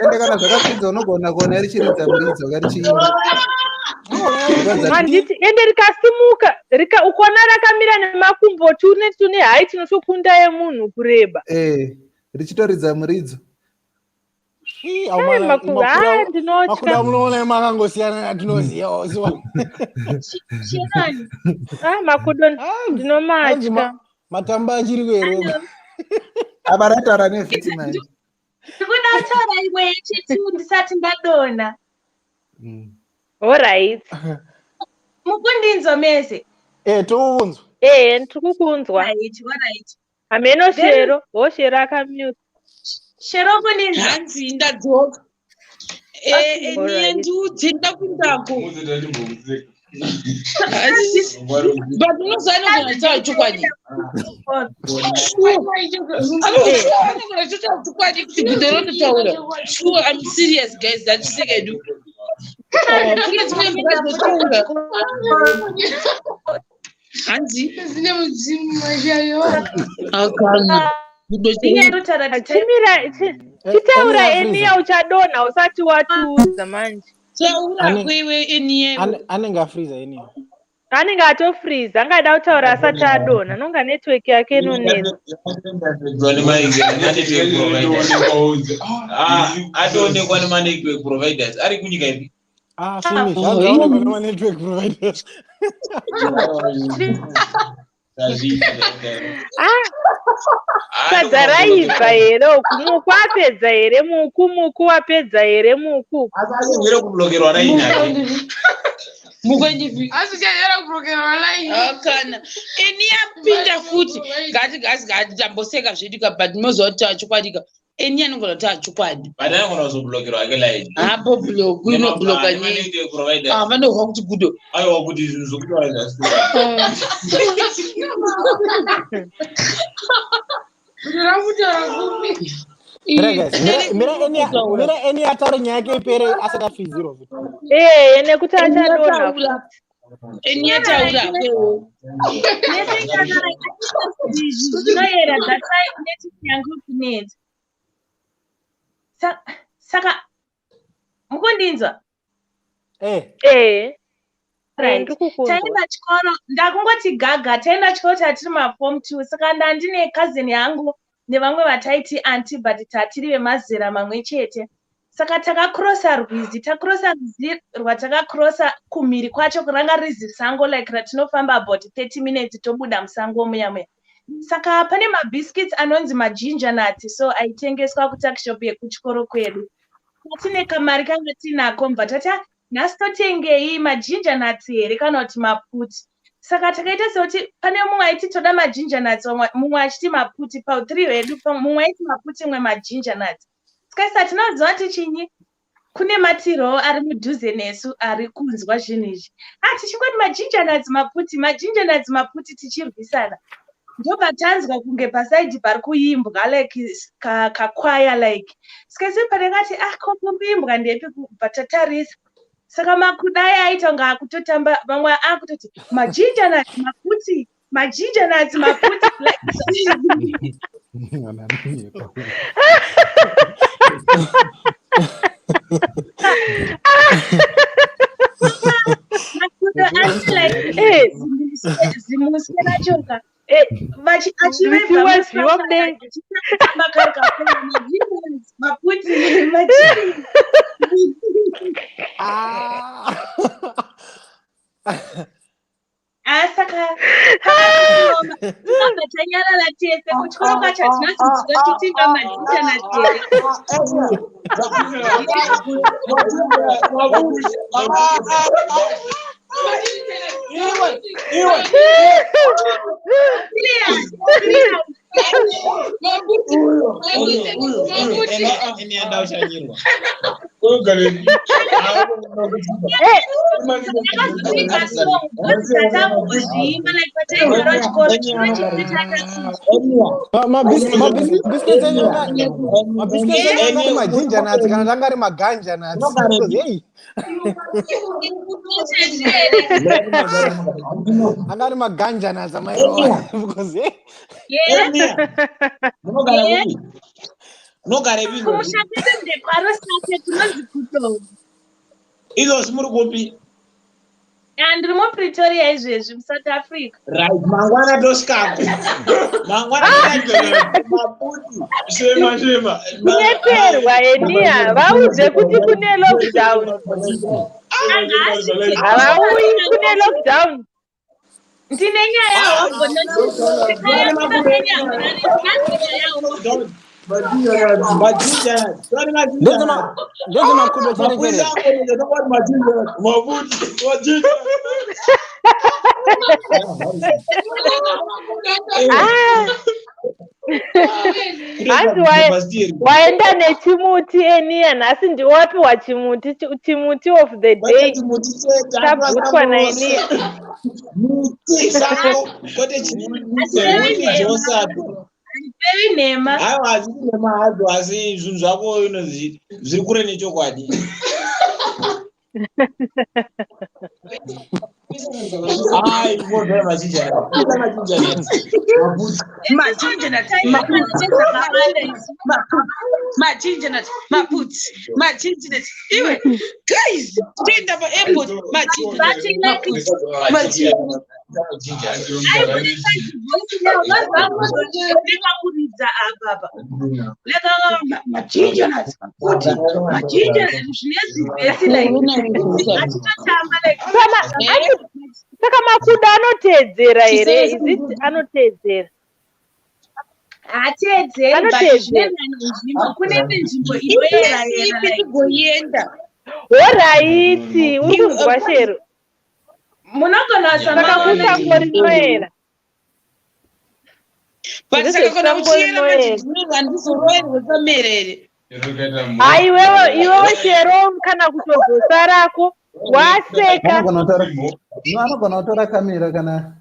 H: Ende kana zvakapinza unogona kuona richiridza muridzo karichiimba.
I: Handiti ende rikasimuka rika ukaona rakamira nemakumbo tune haiti inotokunda yemunhu kureba.
H: Eh, richitoridza muridzo.
L: Ii,
I: Ai,
L: aumana,
I: makudo, ah, ndinotya.
L: makudo amunoona makangosiyana neatinoziva siwa.
G: Sharon,
I: Ah, makudo
L: Hanzi
I: ndinomatya.
L: matamba achiri here uko?
H: Apa rataura nevhiti manje.
G: ndikuda kutaura imwe yechitu ndisati ndadonha.
I: Alright.
G: Mukundinzwa mese.
L: Eh, tounzwa.
I: Eh, ndiri kukunzwa.
G: Right, alright.
I: Hameno
G: Then
I: Shero, ho Shero akamute.
G: Shero kundinzwa.
A: Hanzi ndadzoka. Eh,
G: Okay.
A: eniye
I: Alright.
A: ndiudze ndakundako. But unoziva anogona kutaura chokwadi. Sure. Anogona kutaura chokwadi kuti gudo rototaura. Sure, I'm serious guys, ndachisekedu. Kune dzimwe mvura dzotaura. Hanzi
B: Zine mudzimu mashayo.
A: akana. Gudo
G: Ndinyandotaura kuti
I: Chimira, chitaura
L: Eni
I: Eniya
L: afreezer.
I: uchadonha usati watiudza manje.
A: Taura kwewe Eniye.
L: Anenge afreezer eni.
I: Anenge atofreeze, angada kutaura asati adonha, nonga network yake inonetsa.
D: Atoonekwa nemanetwork providers ari kunyika ipi?
L: Ah, finish. Hanzi aonekwa nema-network providers.
I: Ah, sadza raibva here uku? Muku apedza here? Muku, muku wapedza here? Muku.
D: Asanyere kublokerwa raini ake.
A: Mukwendipi?
B: Asi chanyara kuprokerwa line.
A: Akana. Eni yapinda futi. Ngati ngati ngati tamboseka zvedu ka but moziva kuti taura chokwadi ka. Eni anogona kutaura chokwadi.
D: But anogona kuzoblokerwa ake line.
A: Hapo block inobloka nei?
D: Nemanetwork providers.
A: Ah, vanohwa kuti gudo.
D: Aiwa kuti zvinhu zvokutaura zvasura.
L: Mira guys, mira eni ataure nyaya yake ipere asati afizirwa futi.
I: Ee, nekuti achadonha.
A: Eni yataura kwewo.
G: Zvinoyera that's why network yangu iri kunetsa. Saka mukundinzwa?
L: Eh.
I: Eh.
G: Right.
I: Ndikukunzwa.
G: Taenda chikoro, ndakungoti gaga, taenda chikoro tatiri maform 2 saka ndandine cousin yangu nevamwe vataiti aunty but tatiri vemazera mamwe chete. Saka takakrosa rwizi, takrosa rwizi rwatakakrosa kumhiri kwacho ranga riri zisango like ratinofamba about 30 minutes tobuda musango muya muya. Saka pane mabiscuits anonzi majinja nuts so aitengeswa kutuckshop yekuchikoro kwedu. Tine kamari kanga tinako mbva tati "Ah, nhasi totengei majinja nuts here kana kuti maputi." Saka takaita sekuti pane mumwe aiti toda majinja nuts, mumwe achiti maputi, pa3 wedu mumwe aiti maputi mumwe majinja nuts. Saka tinoziva kuti chinyi kune matiro ari mudhuze nesu ari kunzwa zvinhu izvi. Ah, tichingoti majinja nuts maputi, majinja nuts maputi tichirwisana. Ndobva tanzwa kunge pasaidhi pari kuimbwa like kakwaya like. Saka sepandakati ah ko kuimbwa ndepi kubva tatarisa. Saka makudai aita kunge akutotamba vamwe akutoti majinja nuts maputi, majinja nuts maputi like makudo ari like
I: Eh.
G: zimuswe racho ka
I: Musiwe zviwa mudenga.
G: achivebva kari kakura majinja nuts maputi majinja. Ah, saka takabva tanyarara tese kuchikoro kwacho hatina kuziva titinga majinja nuts here.
D: Eni anda ushanyirwa.
G: Takazotoita song because tatambozviimba like pataigara chikoro chikoro chese
L: Mabiscuits enyu mabiscuits enyu anga ari majinja nuts kana kuti anga ari maganja nuts. Because hey, anga ari maganja nuts amai because hey.
D: Munogara kupi? Munogara kupi?
G: Kumusha kwedu ndekwaRosate kunonzi Kutovu.
D: Izvozvi muri kupi?
G: Ah, ndiri muPretoria izvezvi muSouth Africa.
D: Right, mangwana tosvikako. Mangwana maputi.
C: Shema shema.
I: Kunyeperwa Enia, vaudze kuti kune lockdown. Havauyi kune lockdown.
G: Ndine nyaya hongo
L: Ndezvemakudo chere chere.
I: Ah. Hanzi waenda nechimuti Enia, nhasi ndiwapiwa chimuti chimuti of the day. Chabvutwa naEnia.
D: Muti sango kwete chimuti josapi.
G: Very nhema.
D: Aiwa hazvisi nhema hazvo asi zvinhu zvako inozvi zviri kure nechokwadi. Ai, ngozvera majinja. Majinja nuts.
A: Majinja nuts, maputi, majinja nuts, maputi, majinja nuts. Iwe, guys, toenda paairport, majinja nuts, maputi, majinja
G: Ndingakuridza apa apa.
A: Majinja nuts, maputi, majinja nuts,
G: zvine zivhesi like achitotamba like
I: Saka makudo anoteedzera here? Is it anoteedzera?
G: Hateedzeri but
I: Anoteedzera.
G: zvinoenderana nenzvimbo. Kune imwe nzvimbo inoyera
A: Iplesi
G: yera
A: ipi
G: like
A: tigoenda?
I: Horaiti, uri kunzwa Shero.
G: Munogona
I: Saka kusango rinoera.
A: But saka kana uchiyera majinja handizoroerwe kamera here?
I: Hai iwewe iwewe Shero kana kutozosarako waseka.
H: Anogona kutora no, anogona kutora kamera kana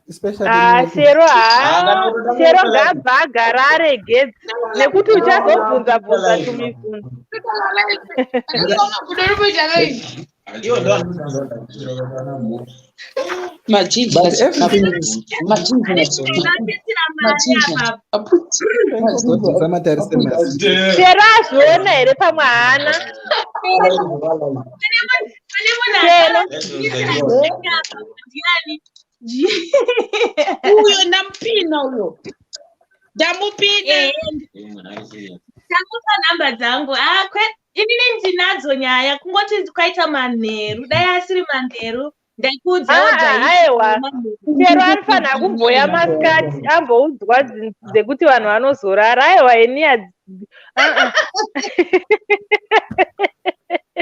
H: Especially
I: Ah,
H: me.
I: Shero haa, Shero ngaabva agara aregedza nekuti uchazobvunza bvunza tumibvunzo.
H: But everything is Musamatarise masi.
I: Shero azviona here pamwe haana? Shero.
A: Uyo ndamupina uyo. Ndamupina.
G: Ndamupa nhamba dzangu. Ah, inini ndinadzo nyaya kungoti kwaita manheru. Dai asiri manheru ndaikuudzawo.
I: Ah, ah, aiwa, Shero anofanira kumboya masikati amboudzwa dzekuti vanhu vanozorara. Aiwa, ini ah, ah.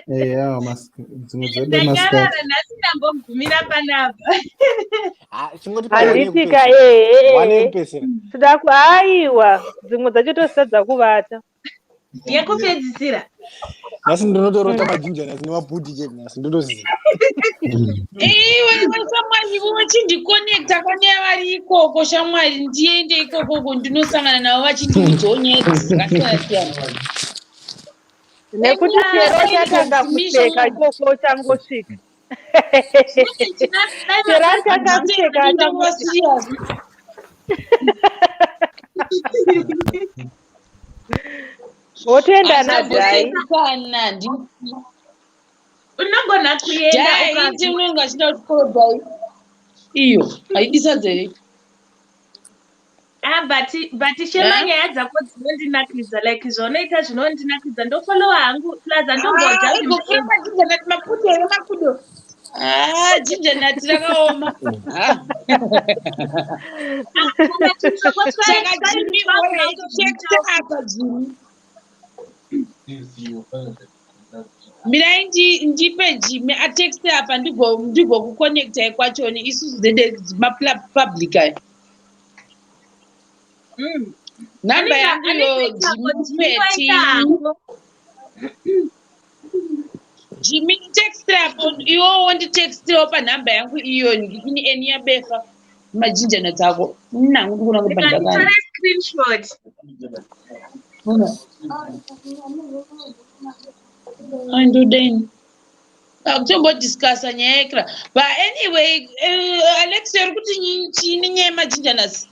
H: Eya, dzimwe dzoda masikati.
G: Ndanyarara nhasi, ndambogumira panapa.
L: Chingoti pa one
I: Handitika
L: yekupedzisira. One
I: ehe.
L: yekupedzisira.
I: Toda aiwa, dzimwe dzacho tositadza kuvata.
G: Yekupedzisira.
L: Nhasi ndinotorota majinja nhasi nemabhudhi chete nhasi ndotoziva.
A: Iwe iwe shamwari, iwe vachindikonekta kwane vari ikoko shamwari, ndiende ikokoko ndinosangana navo vachindiudzawo nyaya dzakasiyana siyana.
I: Nekuti Shero chatanga kuseka ikoko changosvika. Shero atanga kuseka achangosvika. Wotoenda naDhai.
A: Kana
G: Unogona kuenda
A: Dhai iti unenge achida kuchikoro Dhai. Iyo, haidi sadza here?
G: Ah, but Shema,
A: Eh?
G: nyaya dzako dzinondinakidza, like zvaunoita zvinondinakidza, ndofolowa hangu, plus handomboja.
A: Ah, igofuna majinja nati mapudo here makudo? Ah, jinja nati rakaoma. Ah. Saka Jimmy, alright, text apa Jimmy. Mirai ndipe Jimmy atexte apa ndigokuconnectai kwachoni isusu dzede mapublic aya. Namba yangu yo Jimmy Peti. Jimmy texte apo iwo wonditextewo panhamba yangu iyo ndikini eni yabefa majinja nadzako. Nangu ndikuona kuti pandakana.
G: Ndikanditore screenshot.
A: Andodeni. Akutombodiscussa nyaya yekra. But anyway, Alex uri kuti chini nyaya yemajinja nhasi?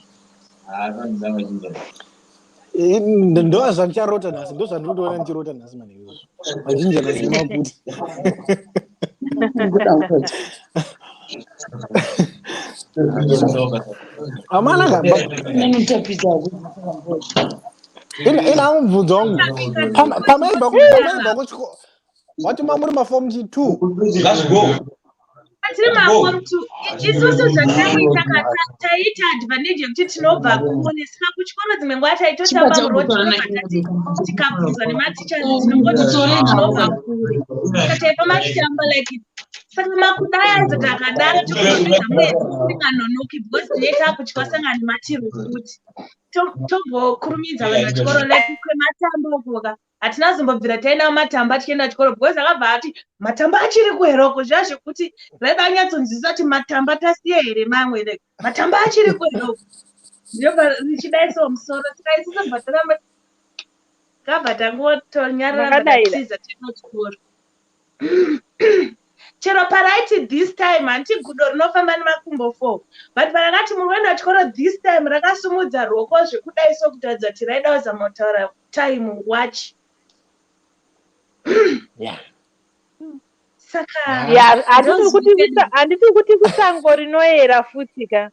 L: Ndo zvandicharota nhasi, ndo zvandiri kutoona ndichirota nhasi manheru izvozvo. Majinja nhasi nemabhudhi. Amana ka
A: Inotapisa.
L: Ina mubvunzo wangu. Pamaibva kuchikoro wati mamuri mafomu 2?
D: Let's go.
G: Tiri maform two isusu, zvataiita taiita advantage yekuti tinobva kune, saka kuchikoro dzimwe nguva taitotamba muroad, tinobva tati tikabvunzwa nematichers tinongoti tinobva kure, saka taifamba tichitamba like. Saka makudai aizo takadaro tokuzopedza mwedzi tisinganonoki because tinenge takutyosangana nematiro futi. Tombokurumidza vanhu vachikoro like kwematambo ukoka hatina zombobvira taenda mumatamba tichienda kuchikoro because akabva ati matamba achiri kuheroko, zviya zvekuti raida kunyatsonzwisisa kuti matamba tasiya here mamwe, like matamba achiri kuheroko, ndobva richidaisawo musoro. Saka isusu bva taramba kabva tangotonyarara.
I: Makadaira.
G: Tatiza tienda kuchikoro chero paraiti this time hanti gudo rinofamba nemakumbo four, but parakati muri kuenda kuchikoro this time rakasumudza ruoko zvekudai so kutaridza kuti raida kuzama kutaura time watch. Saka
I: Ya, handiti kuti kusango rinoyera futi ka,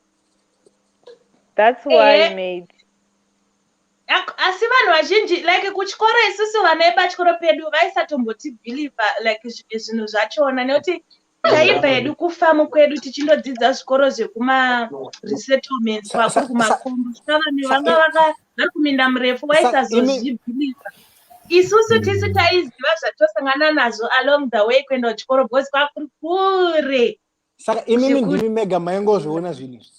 I: that's why maybe.
G: Asi vanhu vazhinji like kuchikoro isusu vana vepachikoro pedu vaisatombotibhilivha like zvinhu zvachona nekuti taibva hedu kufamu kwedu tichindodzidza zvikoro zvekuma-resettlements kwakuri kumakombo, saka vanhu vanga vari kuminda murefu vaisazozvibhilivha. Isusu tisu taiziva zvatosangana nazvo along the way kuenda kuchikoro because kwakuri kure.
L: Saka imimi ndimi mega maingozviona zvinhu izvi?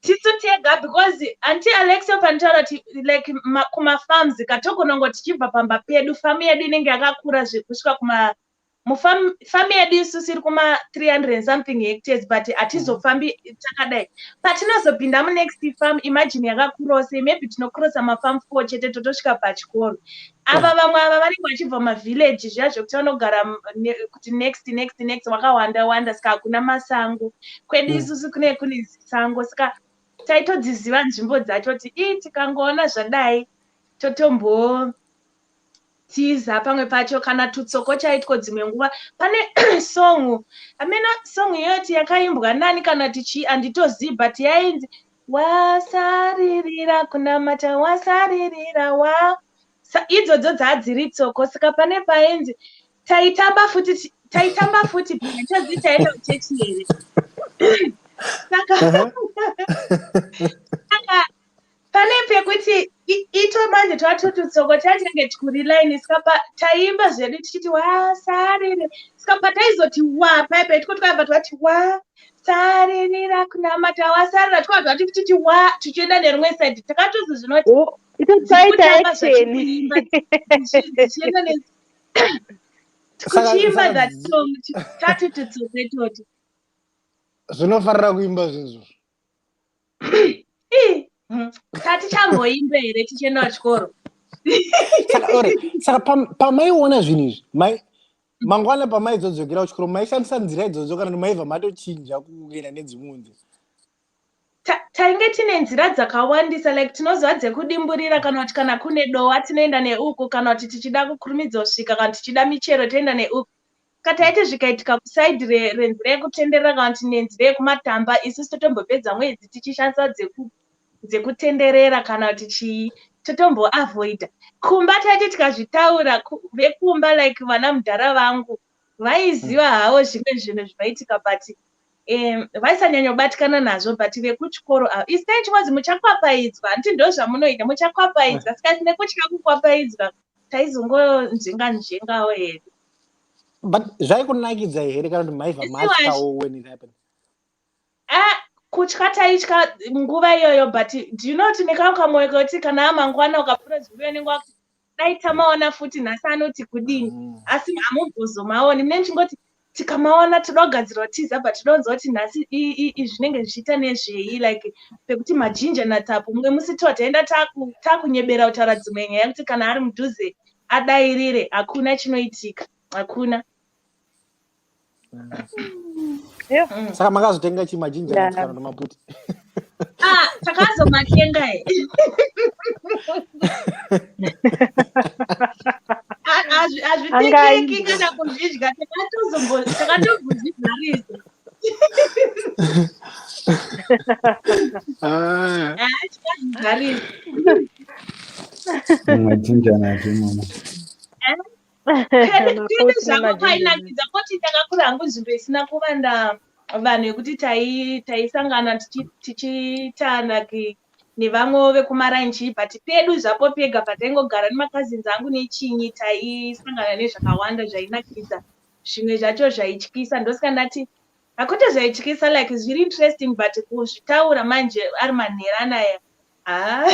G: Tisu tega because anti Alexio panotaura kuti like kumafarms katogona kungo tichibva pamba pedu, famu yedu inenge yakakura zvekusvika kuma Mufamu yedu isusu iri kuma 300 and something hectares, but hatizofambi takadai. Patinozopinda munext farm, imagine yakakurawo sei, maybe tinocrossa mafarm 4 chete, totosvika pachikoro. Ava vamwe ava vanenge vachibva mavillage zviya zvekuti vanogara kuti next, next, next, wakawanda wanda, saka hakuna masango. Kwedu isusu kune zisango, saka taitodziziva nzvimbo dzacho kuti ii tikangoona zvadai totombotiza. Pamwe pacho kana tutsoko chaitwo, dzimwe nguva pane song, amena song iyoti yakaimbwa nani kana tichi handitozivi, but yainzi "Wasaririra kunamata, wasaririra wa". Idzodzo dzadziri tsoko, saka pane painzi taitamba futi, taitamba futi, tozi taenda kuchechi here. Saka pane pekuti ito manje twatututsoko tatinenge kuri line, saka taimba zvedu tichiti "Wasarire". Saka pataizoti wa paipa itiko twabva twati "Wasaririra kunamata, wasarira", twabva twati tichiti wa, tichienda nerimwe side. Takatozi zvinoti
I: Itotaita action.
G: Tichienda kuchiimba that song tatututsoko itoti.
L: Zvinofarira kuimba zvinhu.
G: Tatichamboimba here tichienda kuchikoro?
L: Saka ore saka pamaiona zvinhu izvi, mangwana pamaizodzokera kuchikoro, maishandisa nzira idzodzo kana kuti maibva matochinja kuenda nedzimwe nzira?
G: Tainge tine nzira dzakawandisa, like tinoziva dzekudimburira, kana kuti kana kune dowa tinoenda neuku, kana kuti tichida kukurumidza kusvika, kana tichida michero toenda neuku. Kataiti zvikaitika kuside renzira yekutenderera kana kuti nenzira yekumatamba, isusu totombopedza mwedzi tichishandisa dzekutenderera kana kuti chii, totomboavoida. Kumba taiti tikazvitaura, vekumba, like vana mudhara vangu vaiziva havo zvimwe zvinhu zvinoitika, but vaisanyanyobatikana nazvo. But vekuchikoro avo, isi taichingozi muchakwapaidzwa, handiti ndo zvamunoita, muchakwapaidzwa. Saka nekutya kukwapaidzwa taizongonzvenga nzvengawo hedu.
L: But zvaikunakidza here kana kuti maibva matyawo when it happened?
G: Ah, kutya taitya nguva iyoyo, but do you know kuti nekamwe kamwoyo kekuti kana amangwana ukapfuura zviuyo unenge dai tamaona futi nhasi anoti kudini. Asi hamumbozomaoni, mune muchingoti tikamaona toda kugadzira kutiza, but toda kuti nhasi zvinenge zvichiita nezvei, like pekuti maginger nuts apo. Mumwe musi tiwa taenda takunyebera kutaura dzimwe nyaya kuti kana ari mudhuze adairire, hakuna chinoitika, hakuna.
L: Saka makazotenga chimaginger nuts kana kuti maputi?
G: Ah, takazomatenga e. Hazvitengeki kana kuzvidya, takatombozvivharisa. Tikazvivharisa.
H: Maginger nuts imomo.
G: Kwedu zvako kwainakidza koti ndakakura hangu nzvimbo isina kuwanda vanhu, yekuti taisangana tichiita like nevamwewo vekumaranchi, but pedu zvapo pega pataingogara nemacousins angu nechinyi, taisangana nezvakawanda zvainakidza, zvimwe zvacho zvaityisa. Ndosaka ndati hakuti zvaityisa, like zviri interesting, but kuzvitaura manje ari manhero anaya, ha,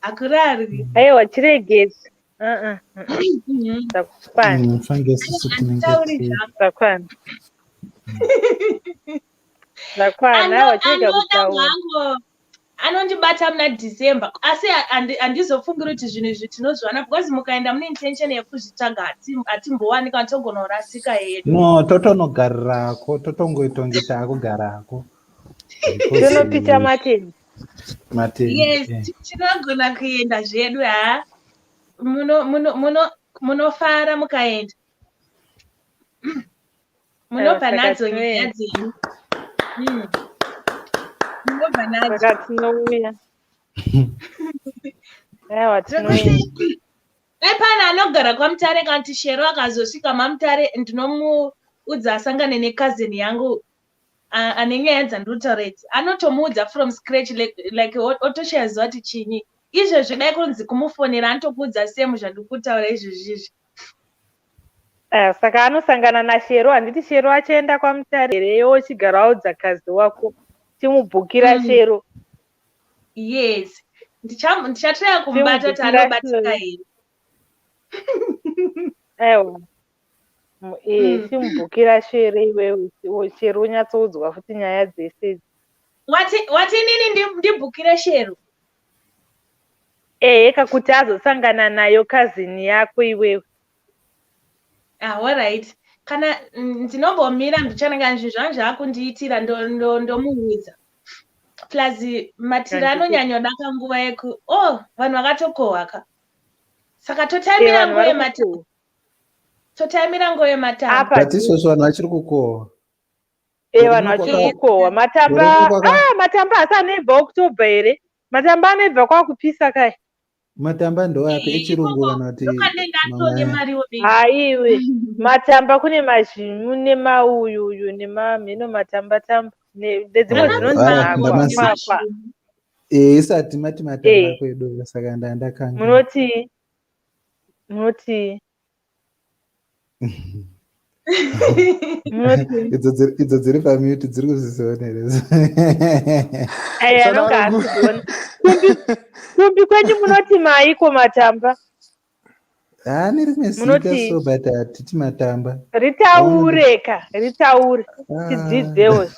G: hakurarwi.
I: Aiwa, chiregedza. Zvakwana.
H: Fange isusu tinenge
G: Handitauri zvako.
I: Zvakwana, zvakwana. Aiwa, chirega
G: Anoda
I: kutaura.
G: Mhango anondibata muna December, asi handizofungiri kuti zvinhu izvi tinozviwana, because mukaenda mune intention yekuzvitsvaga hatimbowanika, togona kurasika hedu.
H: No, totonogarirako, totongoitonge taakugarako.
I: Tonopicha matende.
H: Matende.
G: Yes, tinogona kuenda zvedu. Ha, munofara mukaenda, munobva
I: Saka
G: nadzo nyaya
I: tinoenda.
G: dzenyu. Munobva nadzo.
I: Saka tinouya. Aiwa, tinoenda.
G: Dai pane anogara kwaMutare kana kuti Shero akazosvika maMutare, ndinomuudza asangane necousin yangu ane nyaya dzandinotaura idzi. Anotomuudza from scratch, like otoshaziva kuti chinyi izvezvi. Dai kunzi kumufonera, anotokuudza semu zvandiri kutaura izvezvi izvi.
I: Ah, saka anosangana naShero, handiti? Shero achienda kwaMutare here, iwe uchigara waudza cousin wako, chimubhukira Shero.
G: Yes, ndichatraya kumubata kuti
I: Chimubhukira
G: anobatika
I: Shero.
G: here.
I: Aiwa. Chimubhukira Shero iwewe, Shero unyatsoudzwa futi nyaya dzese idzi.
G: Wati inini ndibhukire Shero?
I: Eheka, kuti azosangana nayo cousin yako iwewe.
G: Ah, alright. Kana ndinombomira ndichananga zvinhu zvangu zvaakundiitira, ndomuudza. Plus Matira anonyanyoda kanguva yeku, oh, vanhu vakatokohwa ka. Saka totaimira
I: Vanhu
G: nguva
I: vari
G: yematamba.
I: kukohwa.
G: Totaimira nguva yematamba.
I: Apa
H: But izvozvo vanhu vachiri kukohwa.
I: E, vanhu vachiri kukohwa matamba.
H: Gore rino
I: Ah, matamba asi anoibva October here? Matamba anoibva kwakupisa kai.
H: Matamba ndoapi, echirungu kana kuti mamwe aya?
I: Haiwe, matamba kune mazhimu nemauyuyu nemamhino, matamba tamba nedzimwe dzinonzi
H: Ah,
I: makwa
H: ndamaziva.
I: kwakwa.
H: Isati mati matamba kwedu, saka ndandakanga.
I: Munoti
H: Idzo dziri pamute dziri kuzviziona here?
I: Aya anonga asikuona. Kumbi kwenyu munoti maiko matamba?
H: Haane rimwe zita.
I: Munoti-
H: So, but hatiti matamba.
I: Ritaure ka, ritaure tidzidzewo.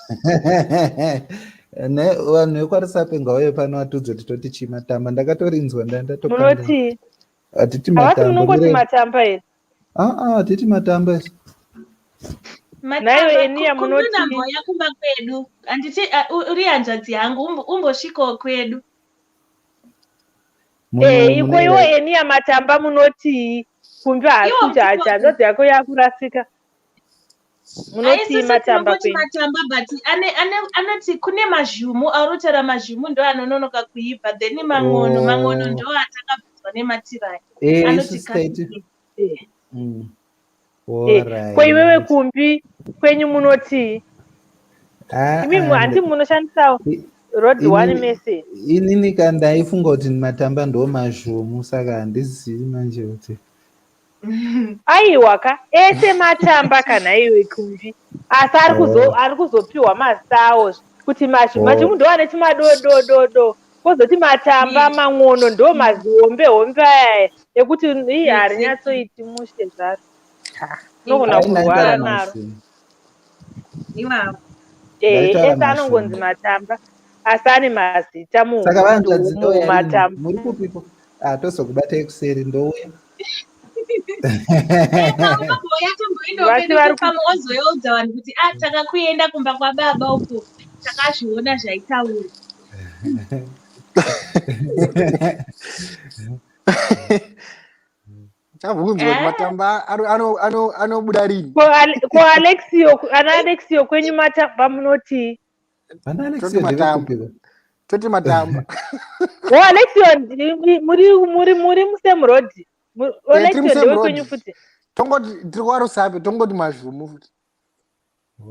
H: Ne vanhu vekwaRusape ngauye pano vatudze kuti toti chii matamba. Ndakatorinzwa, ndandatokanga.
I: Munoti
H: Hatiti
I: havasi
H: matamba.
I: munongoti matamba here?
H: Aa, hatiti matamba isu.
I: Naiwe Eniya, munoti?
G: Matamba kumba kwedu handiti? Uri hanzvadzi yangu, umbosvikawo kwedu.
I: Eh, iko iwo Eniya, matamba munotii kumbi?
G: Iwo
I: Hasi
G: mutiko-
I: hanzvadzi yako yakurasika. Munotii
G: Aisusu
I: matamba
G: tinongoti
I: kwenyu?
G: matamba, but anoti kune mazhumu aurutaura, mazhumu ndo anononoka kuibva, then mang'ono. Mang'ono ndo atakabvunzwa nematirai. Anoti
H: Isusu taiti
I: Ko iwewe, kumbi kwenyu munotii? Imi handi munoshandisawo road one mese?
H: Inini ka ndaifunga kuti matamba ndo mazhumu, saka handizivi manje kuti
I: Aiwa ka, ese matamba kana iwe kumbi, asi ari kuzopiwa mazita awo kuti mazhimu ndo ane chimadodododo, kwozoti matamba, mang'ono ndo mazihombe hombe aya ekuti ii harinyatsoiti mushe zvaro, unogona kurwara naro.
G: Iwawo.
H: Ndaitaura
I: Ese anongonzi matamba, asi ane mazita.
H: Saka vanzvadzi, ndouya rini?
I: Mumatamba.
H: Muri kupiko? Ah, tozokubatai kuseri, ndouya.
G: Unombouya tomboendawo
I: Vati
G: kwedu
I: vari
G: pamwe wazoyoudza vanhu kuti a takakuenda kumba kwababa uku, takazviona zvaitaura.
L: Chabvunzwa kuti matamba anobuda rini.
I: Ko Alexio, ana Alexio, kwenyu matamba munotii?
H: Vana
L: Toti
H: Alexio
L: matamba.
H: ndevekupiko?
L: Toti matamba.
I: O Alexio, muri musame road?
L: Tiri
I: Alexio
L: musame
I: ndewekwenyu
L: road.
I: futi?
L: Tongoti tiri kwaRusape, tongoti mazhumu futi.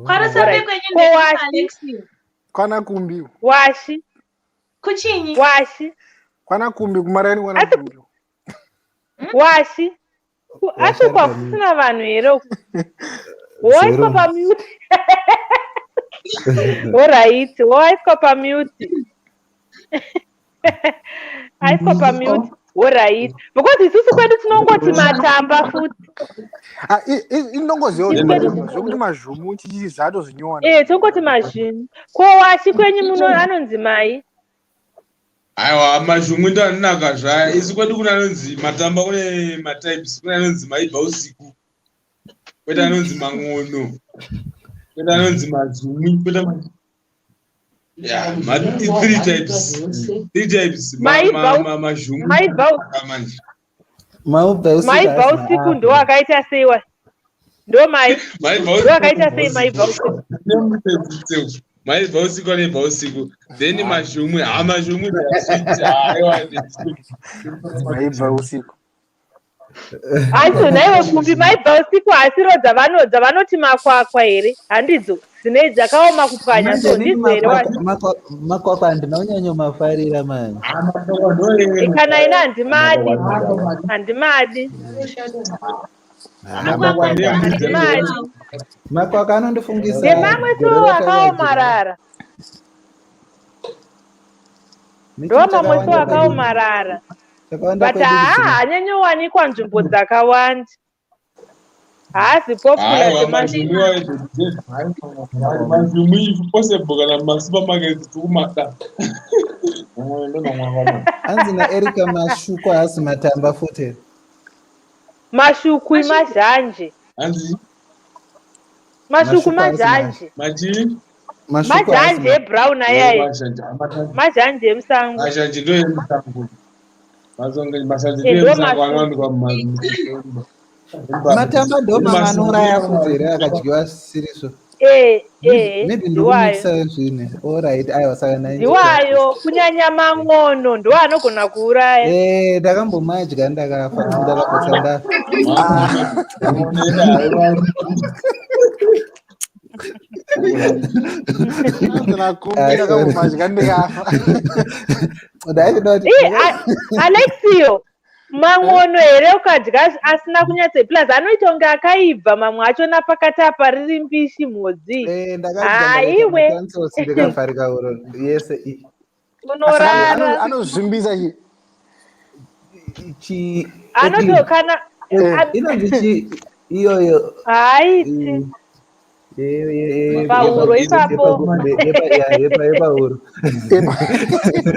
G: KwaRusape
I: Alright.
G: kwenyu
I: Ko
G: ndekupi,
I: Washi?
G: Alexio?
L: Kwana Kumbi.
I: Washi.
G: Kuchinyi?
I: Washi.
L: Kwana Kumbi, kumaraini kwana Kumbi.
I: Washi. Asi
H: Washi ari
I: kwakusina vanhu here uku? Waiswa
H: Zero.
I: pamute. Alright, waiswa pamute, aiswa pamute. Alright, because isusu kwedu tinongoti matamba futi.
L: Ah, inongoziva kuti
I: Isusu kwedu
L: matamba, zvokuti mazhumu chichi zvato zvinyowani.
I: Eh, tongoti mazhinji. Ko washi, kwenyu muno anonzi mai?
C: Aiwa, mazhumwi ndo anonaka zvaya. Isu kwedu kune anonzi matamba, kune matypes, kune anonzi maibva usiku, kwete anonzi mang'ono, kwete anonzi mazumwi, kwete yeah, three types, three types. Mazhumwi manje.
H: Maubva usiku.
I: Maibva
H: Haasi
I: usiku
H: maapo.
I: ndo akaita sei wa ndo mai
C: Maibva
I: ndo akaita sei maibva usiku?
C: Maibva usiku anoibva usiku, then mazhumwi, ha, mazhumwi they are sweet. Aiwa, they are sweet.
L: Maibva usiku.
I: Asi naiwe kumbi, maibva usiku hasiro dzavanoti makwakwa here? Handidzo dzine dzakaoma kupwanya so?
H: Manje nini
I: Ndidzo here wacho?
H: Makwakwa handina kunyanyomafarira manje.
I: Kana ina handimadi, handimadi.
C: Makwakwa ndeyembudzi.
I: Handimadi.
H: Makwakwa anondifungisa
I: Ndemamwe
H: gore
I: so
H: ratakaita
I: akaomarara. Ndo
H: miti
I: mamwe so
H: takawanda kwedu,
I: akaomarara,
H: takawanda
I: but
H: kwedu
I: haa, hanyanyowanikwa nzvimbo dzakawanda. Haasi popular
C: Aiwa,
I: sema
C: mazhumwi ayo mazhumwi if possible kana mumasupermarkets tikumada. Mamwe ndomamwe akamwa.
H: Hanzi naErica mashuku haasi matamba futi.
I: Mashukwi mazhanje.
C: Hanzi
I: Mashuku
H: Mashuku haasi
I: mazhanje.
C: machii?
H: Mashuku haasi
I: Mazhanje ebrown ayayi.
C: Mazhanje
I: Mazhanje emusango.
C: mazhanje ndo emusango. Mazonge mazhanje
I: Eh,
C: ndo
I: ndo
C: emusango
I: mashuku.
C: anowanikwa
H: Matamba ndo mamwe anouraya futi here akadyiwa zvisizvo.
I: Eh, eh,
H: Maybe
I: ndiwayo.
H: ndokumikisa zvinhu. Alright, aiwa saka nai.
I: Ndiwayo kunyanya man'ono ndo anogona kuuraya.
H: Eh, ndakambomadya ndakafa ndakapotsa ndafa.
L: Ndinakumbi
H: Ah, sorry.
L: ndakambomadya ndikafa.
H: Ndaitoda kuti
I: Ii, Alexio, man'ono here ukadya asina kunyatso plus anoita kunge akaibva mamwe achona pakati apa riri mbishi mhodzi.
H: Eh, ndakadya
I: Ah,
H: ndakaita
I: iwe
H: matansosi ndikavharika huro yese iyi.
I: unorara.
L: Anozvimbisa chi
H: Chi
I: Anoto kana
H: inonzi chi iyoyo
I: haiti Pahuro ipapo.
H: yepahuro.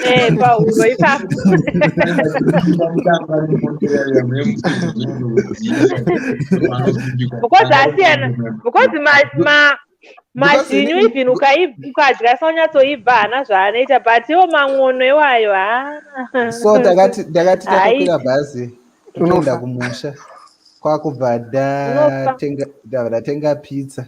I: Eh, pahuro ipapo. Because asiyana because ma ma mazhinyu even ukadya saunyatsoibva haana zvaanoita but iwo man'ono iwayo ha
H: So takati ndakati
I: Haiti.
H: takakwira bhazi toenda kumusha kwakubva
I: Unofa.
H: ndatenga ndabva ndatenga pizza.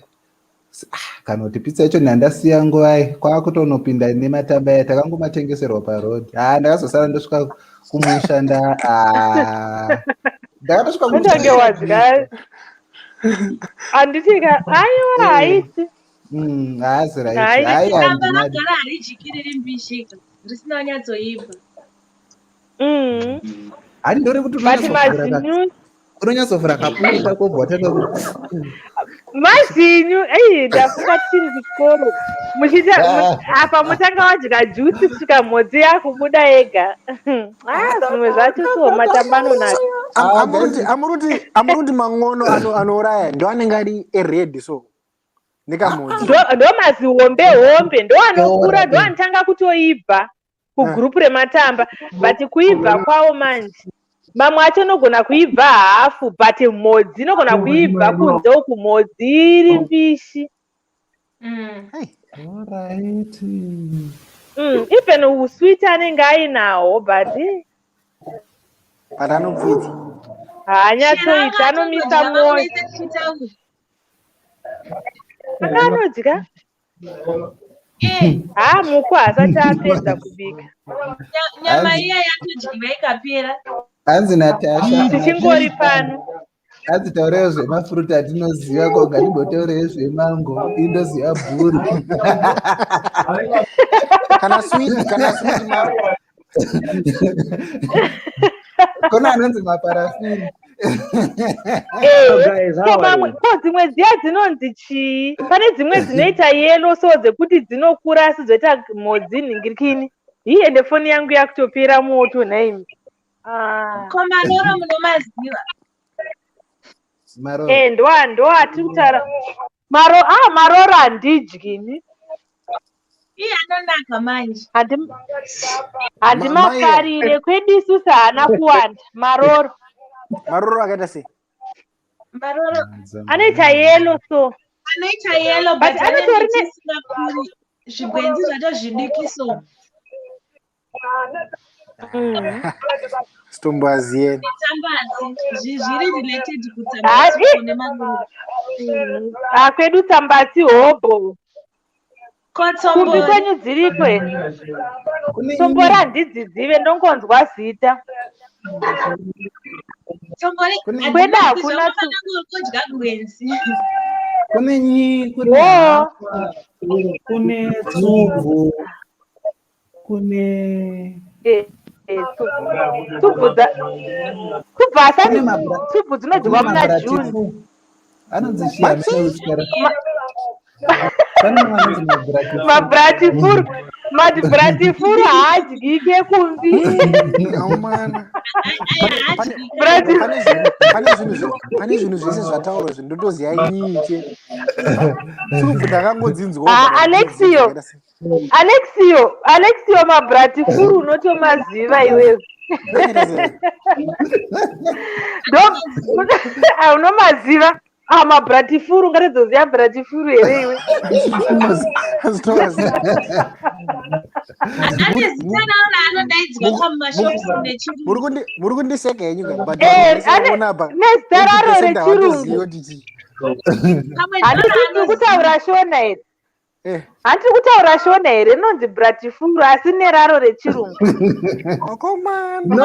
H: Ah, kana kuti pizza yacho ndandasiya nguvai kwakutonopinda nematamba aya takangomatengeserwa paroad. Ah, ndakazosara ndosvika kumusha nda ah, ndakatosvika kumusha
I: unonge wadya handiti ka aiwa haiti
H: Haazi right.
I: Haiti.
H: Hai
O: Damba
H: handinadi.
O: ragara harijiki riri mbishika risina kunyatsoibva.
H: Handindori kuti
I: But
H: unonyatsovhura ka-
I: mazinyu
H: unonyatsovhura kaputa kobva watanga ku
I: mazinyu ei ndafunga tichiri kuchikoro muchiita apa mutanga wadya jusi kusvika mhodzi yakubuda yega. Ah, zvimwe zvacho so matamba anonaka.
L: Amuruti man'ono anouraya ndo anenge ari ered so nekamhodzi.
I: Ndo mazihombe hombe ndo anokura ndo anotanga kutoibva kugurupu rematamba but kuibva kwawo manje mamwe acho anogona kuibva hafu but mhodzi inogona kuibva kunze uku mhodzi iri mbishi.
H: Alright.
I: Even uswiti anenge ainawo but
L: But anopfidza.
I: haanyatsoita anomisa mwoyo anga anodya haa muku haasati apedza kubika.
O: Nyama
H: Hanzi-
O: iya yatodyiwa ikapera.
H: Hanzi Natasha
I: Tichingori pano.
H: Hanzi taurewo zvemafuruti atinoziva ko ngatimbotaurewo zvemango indoziva bhuru.
L: Kana sweet, kana sweet maro.
H: Kona anonzi maparafini.
I: Eh,
P: guys,
I: ko
P: how are
I: mamwe
P: you?
I: ko dzimwe dziya dzinonzi chii? Pane dzimwe dzinoita yelo so dzekuti dzinokura asi dzoita mhodzi nhingirikini. Hii ende foni yangu yakutopera moto nhaimi. Ah.
O: Ko manoro munomaziva?
H: Maroro.
I: Eh, ndo ndo atiri kutaura. Maro ah maroro handidyi.
O: Iye anonaka manje.
I: Handimafarire kwedu isusu haana kuwanda maroro.
L: Maroro akaita sei?
O: Maroro
I: Anoita yelo so.
O: anoita yellow
I: But
O: but ane
I: anotori
O: miti
I: ne
O: isingakuri. Zvigwenzi zvacho zvidiki so.
L: Sitomboaziyeni.
O: Tsambatsi zviri related
I: Hai,
O: kutsambatsi ko nemaroro.
I: Ah, kwedu tsambatsi hobho.
O: Ko
I: Kumbi
O: tsombori?
I: kwenyu dziriko here? Tsombori handidzizive ndongonzwa zita.
O: Tsombori
I: Kwedu
O: hadzina
I: hakuna
O: zvakafanana kudya gwenzi.
H: Kune nyi, kune
I: Wo.
H: hapa, kune tsubvu, kune
I: Eh, eh, tsubvu. Tsubvu dza tsubvu asati
H: kune mabra
I: tsubvu
H: kune
I: dzinodyiwa muna June.
H: mabratifu. Anonzi chii amene utyara? Pane mamwe anonzi mabratifu.
I: Mabratifuru. Mati bratifuru haadyike kumbi.
L: Aumana.
I: Brati-
L: Pane zvinhu zvese zvataurwa zvi ndotoziva inini chete. Tsubvu ndakangodzinzwa.
I: Ah, Alexio. Alexio, Alexio mabratifuru unotomaziva iwewe. Ndo Ah, unomaziva. Ah, mabratifuru ungatozoziva bratifuru here iwe?
O: Ane zita rawo raanodaidzwa kamumashops nechirungu.
L: Muri kundiseka henyu ka but
I: Eh,
L: vanhu vese vaona apa
I: nezita raro
L: 80%
I: rechirungu.
L: havatozivi kuti chii.
O: Pamwe
I: Handiti
O: ndoro
I: tiri kutaura shona here?
L: Eh.
I: Handiti kutaura shona here? Rinonzi bratifuru asi neraro rechirungu.
L: Akomana.
H: No,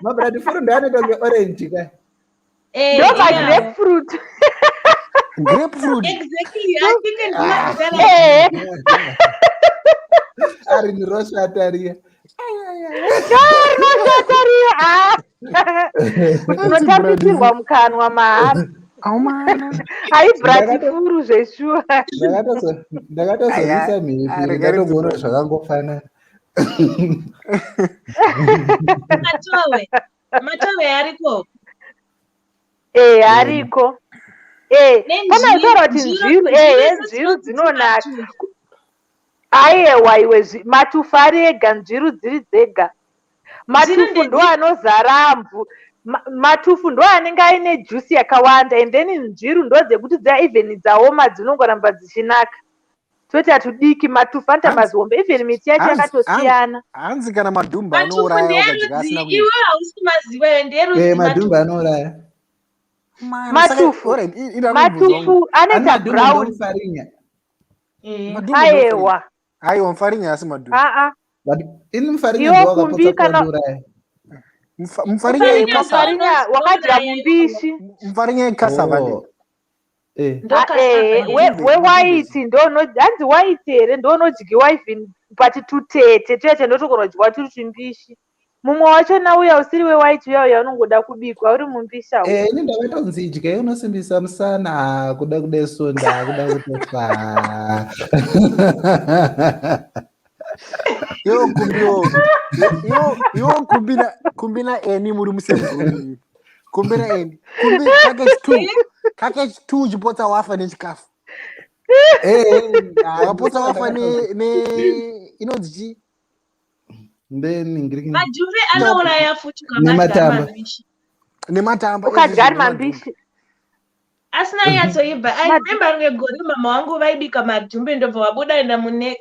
H: mabratifuru ndoanoita kunge orange ka.
O: Eh,
I: Ndo
O: yeah.
I: magrapefruit.
L: Grapefruit.
O: Exactly. I think ndina zita racho.
I: Eh.
H: Ari nirosvata riya.
I: No, rinoshata riya. Ah. Unotapitirwa mukanwa mahara.
L: Aumana.
I: Hai bratifuru zveshuwa.
H: Ndakatozoisa
L: Aya,
H: mhiripiri
L: rega
H: ndatokuona
L: rinzi
H: zvakangofanana.
O: Matowe. Matowe ariko.
I: Eh, ariko. Eh,
O: Nenjiru,
I: pana kutaura kuti
O: njiru,
I: nzviru, eh,
O: njiru
I: nzviru
O: dzinonzi
I: dzinonaka.
O: matufu.
I: Aiwa iwe matufu ari ega, nzviru dziri dzega.
O: Njiru
I: Matufu ndo
O: ndedzi
I: anozara mvu. Matufu ndo anenge aine juice yakawanda and then nzviru ndo dzekuti dza even dzaoma dzinongoramba dzichinaka. Toita tudiki matufu anoita
L: Hanzi
I: mazihombe even miti yacho
L: hanzi hanzi
I: yakatosiyana.
L: hanzi kana madhumba
O: matufu
L: anouraya ukadya
O: ndeerudzi
L: asina
O: iwe
L: kuibva.
O: hausi kumaziva iwe
H: Eh,
O: ndeerudzi
H: madhumba
O: matufu.
H: anouraya.
L: Mana saka
I: Matufu.
L: alright ida kumubvunzo wangu.
I: Matufu
H: Ani
I: anoita
H: madhumba
I: brown.
H: ndomufarinya.
O: Eh.
L: Madhumba ndomufarinya.
I: Aiwa.
L: Aiwa mufarinya asi madhumba.
I: Ah ah.
H: But ini mufarinya
I: Iwo
H: ndowakapotsa
I: kumbi kana
H: kuwandiuraya.
L: Mufarinya
I: eh,
O: Mufarinya
L: ikasava.
I: mufarinya wakadya
O: ndounouraya iwowo.
I: mumbishi.
L: Mufarinya ikasava
H: Oh.
L: ndi.
H: Eh.
I: Ah, eh,
O: Ndokasava
L: Madhumbe
I: we
L: madhumbe
I: white ndono hanzi white here ndonodyiwa even but tutete tuya chandotogona kudyiwa turi tumbishi. Mumwe wachona uya usiri we white uya uya unongoda kubikwa uri mumbishi
H: Eh,
I: haudyi.
H: ini ndakatonzi idyai unosimbisa musana. Ah, kuda kudesunda, kuda kutofa.
L: Iwo kumbi iwo iwo kumbi na kumbi na eni muri musame group. Kumbi na eni. Kumbi package 2. Package 2 chipotsa wafa nechikafu.
H: Eh, ah,
L: Wakapotsa
H: ndosaka
L: wafa
H: ndakatonzi
L: ne inonzi chii?
H: ndeningiriki
O: Madhumbe
L: Chikafu.
O: anouraya futi ukamadya ari
H: nematamba.
O: mambishi.
L: Nematamba
I: Ukadya
L: ezvizvi
I: ari
L: nemadhumbe.
I: mambishi.
O: Asina nyatsoibva. I
I: Mad
O: remember rimwe gore mama wangu vaibika madhumbe ndobva vabuda enda mune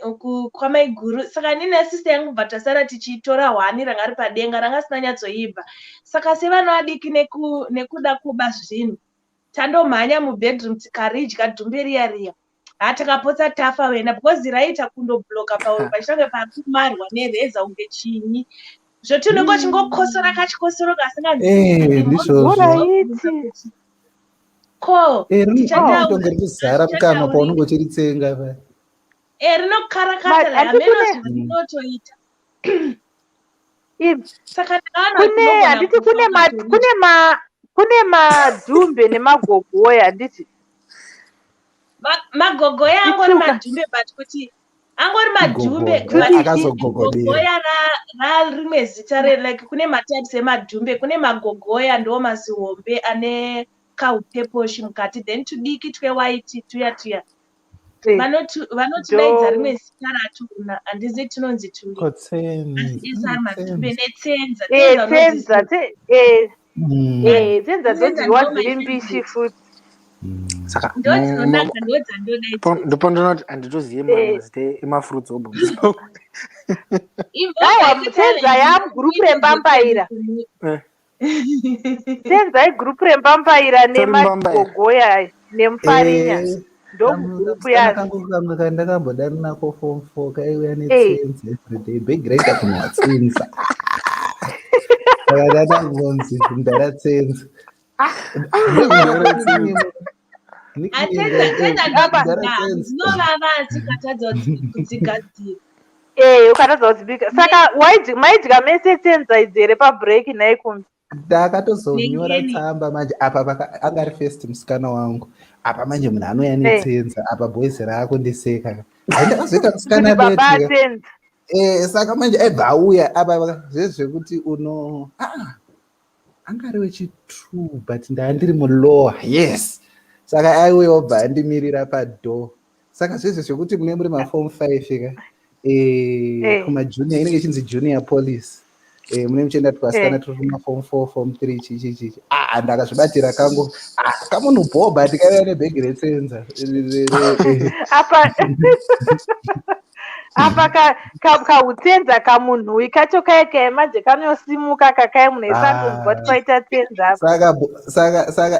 O: kwamaiguru. Saka inini nasista yangu bva tasara tichitora hwani ranga ri padenga ranga risina nyatsoibva. Saka sevana vadiki nekuda kuba zvinhu tandomhanya mubedroom tikaridya dhumbe riya riya. Ha takapotsa tafa wena because raiita kundobloka pauro pachinge pakumarwa nereza kunge chinyi. Zvoti unenge uchingokosora kachikosoro
H: Eh,
O: kasinganzwisisiki
H: ndizvozvo.
I: Alright.
O: mozobvunza kuti ko
H: Eh,
O: tichataura
H: rinotonge richizara mukanwa
O: hazvichatauriki
H: paunenge uchiritsenga paya.
O: e rinokarakata
I: Handiti
O: hameno
I: kune
O: zvarinotoita
I: ibvi.
O: saka ndakaona kuti
I: Kune
O: unogona
I: handiti
O: kufa
I: kune ma
O: ukatoridya
I: kune ma kune madhumbe nemagogoya handiti
O: Magogoya angori
I: ituka
O: madhumbe but kuti angori madhumbe
H: Gogoya
O: but
I: tudiki.
H: akazogogodera.
O: gogoya rarimwe zita re like kune matypes emadhumbe kune magogoya ndo mazihombe ane kaupeposhi mukati then tudiki twewaiti tuya tuya
I: Eh,
O: vanotidaidza
I: ndo
O: rimwe zita ratuna handizi tinonzi turi asi
H: Kotsenzi.
O: ese ari madhumbe
H: Tsenza.
O: netsenza
I: eh
O: tsenza
I: tsenza
O: unodziziva
I: tse eh eh tsenza
O: tsenza
I: dzodyiwa
O: ndo my
I: dziri mbishi
O: favorite
I: futi.
L: Saka
O: ndo dzinonaka ndo dzandoda idzodzo
L: ndopandinoti handitozive
I: Eh
L: mazita emafruits obva
O: imbobva
I: aiwa
O: ikuita
I: tsenza yamugurupu rembambaira.
L: Eh,
I: Tsenza igurupu rembambaira
L: tori mbambaira.
I: nemagogoya aya nemufarinya
H: Eh,
I: ndomugurupu
H: kamusikana
I: yazvo.
H: kangu kamwe kandakambodana nako form four kaiuya
I: Eh
H: netsenza everyday bhegi raita kunwa tsenza. Saka ndatangonzi mudhara tsenza.
L: Mudhara tsenza.
H: Nickname
O: atsenza tsenza
I: apa
H: mudhara
O: ndodzida
H: tsenza.
O: dzinovava asi ukatadza kudzigadzira
I: eh ukatadza kudzibika saka maidya mese tsenza idzi here pabreak nhai kumbi.
H: Ndakatozonyora
O: nengeni
H: tsamba manje apa anga ari first musikana wangu. Apa manje munhu anouya
I: Eh
H: netsenza apa boys raakundiseka. Ndakazoita musikana
I: Kuti baba
H: late ka.
I: atsenza.
H: Saka manje aibva auya apa zvezvekuti uno anga ari wechi2, but ndaa ndiri mulower, yes. Saka aiuya obva andimirira padoor. Saka zvezvo zvekuti mune muri maform 5 ka, kumajunior inenge ichinzi junior police, mune muchienda twasikana turi kumaform 4, form 3, chichi chichi. Ah, ndakazvibatira kangu. Ah, kamunhu bho, but kaiuya nebhegi retsenza.
I: Apa kautsenza kamunhuwi kacho kaikai manje kanosimuka kakai, munhu esandonzwa kuti paita tsenza apa.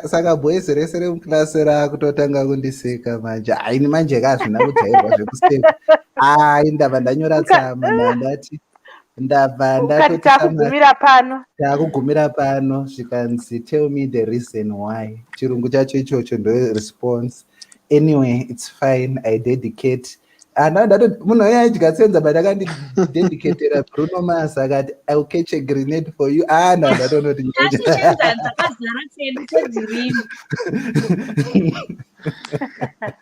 H: Saka boys rese remuklasi raakutotanga kundiseka manje. Aini manje ka hazvina kujairwa zvekuseka. Ai, ndabva ndanyora tsamba, ndandati ndabva
I: Ukati
H: ndatoti
I: takugumira pano.
H: Takugumira pano. Zvikanzi, "Tell me the reason why." Chirungu chacho ichocho ndo response. Anyway, it's fine. I dedicate ana ndato munhu uye aidya tsenza, but akandidedicatera Bruno Mars, akati, "I will catch a grenade for you." Ah, ndatonoti
O: Tasi tsenza dzakazara tsedu tedzirimi.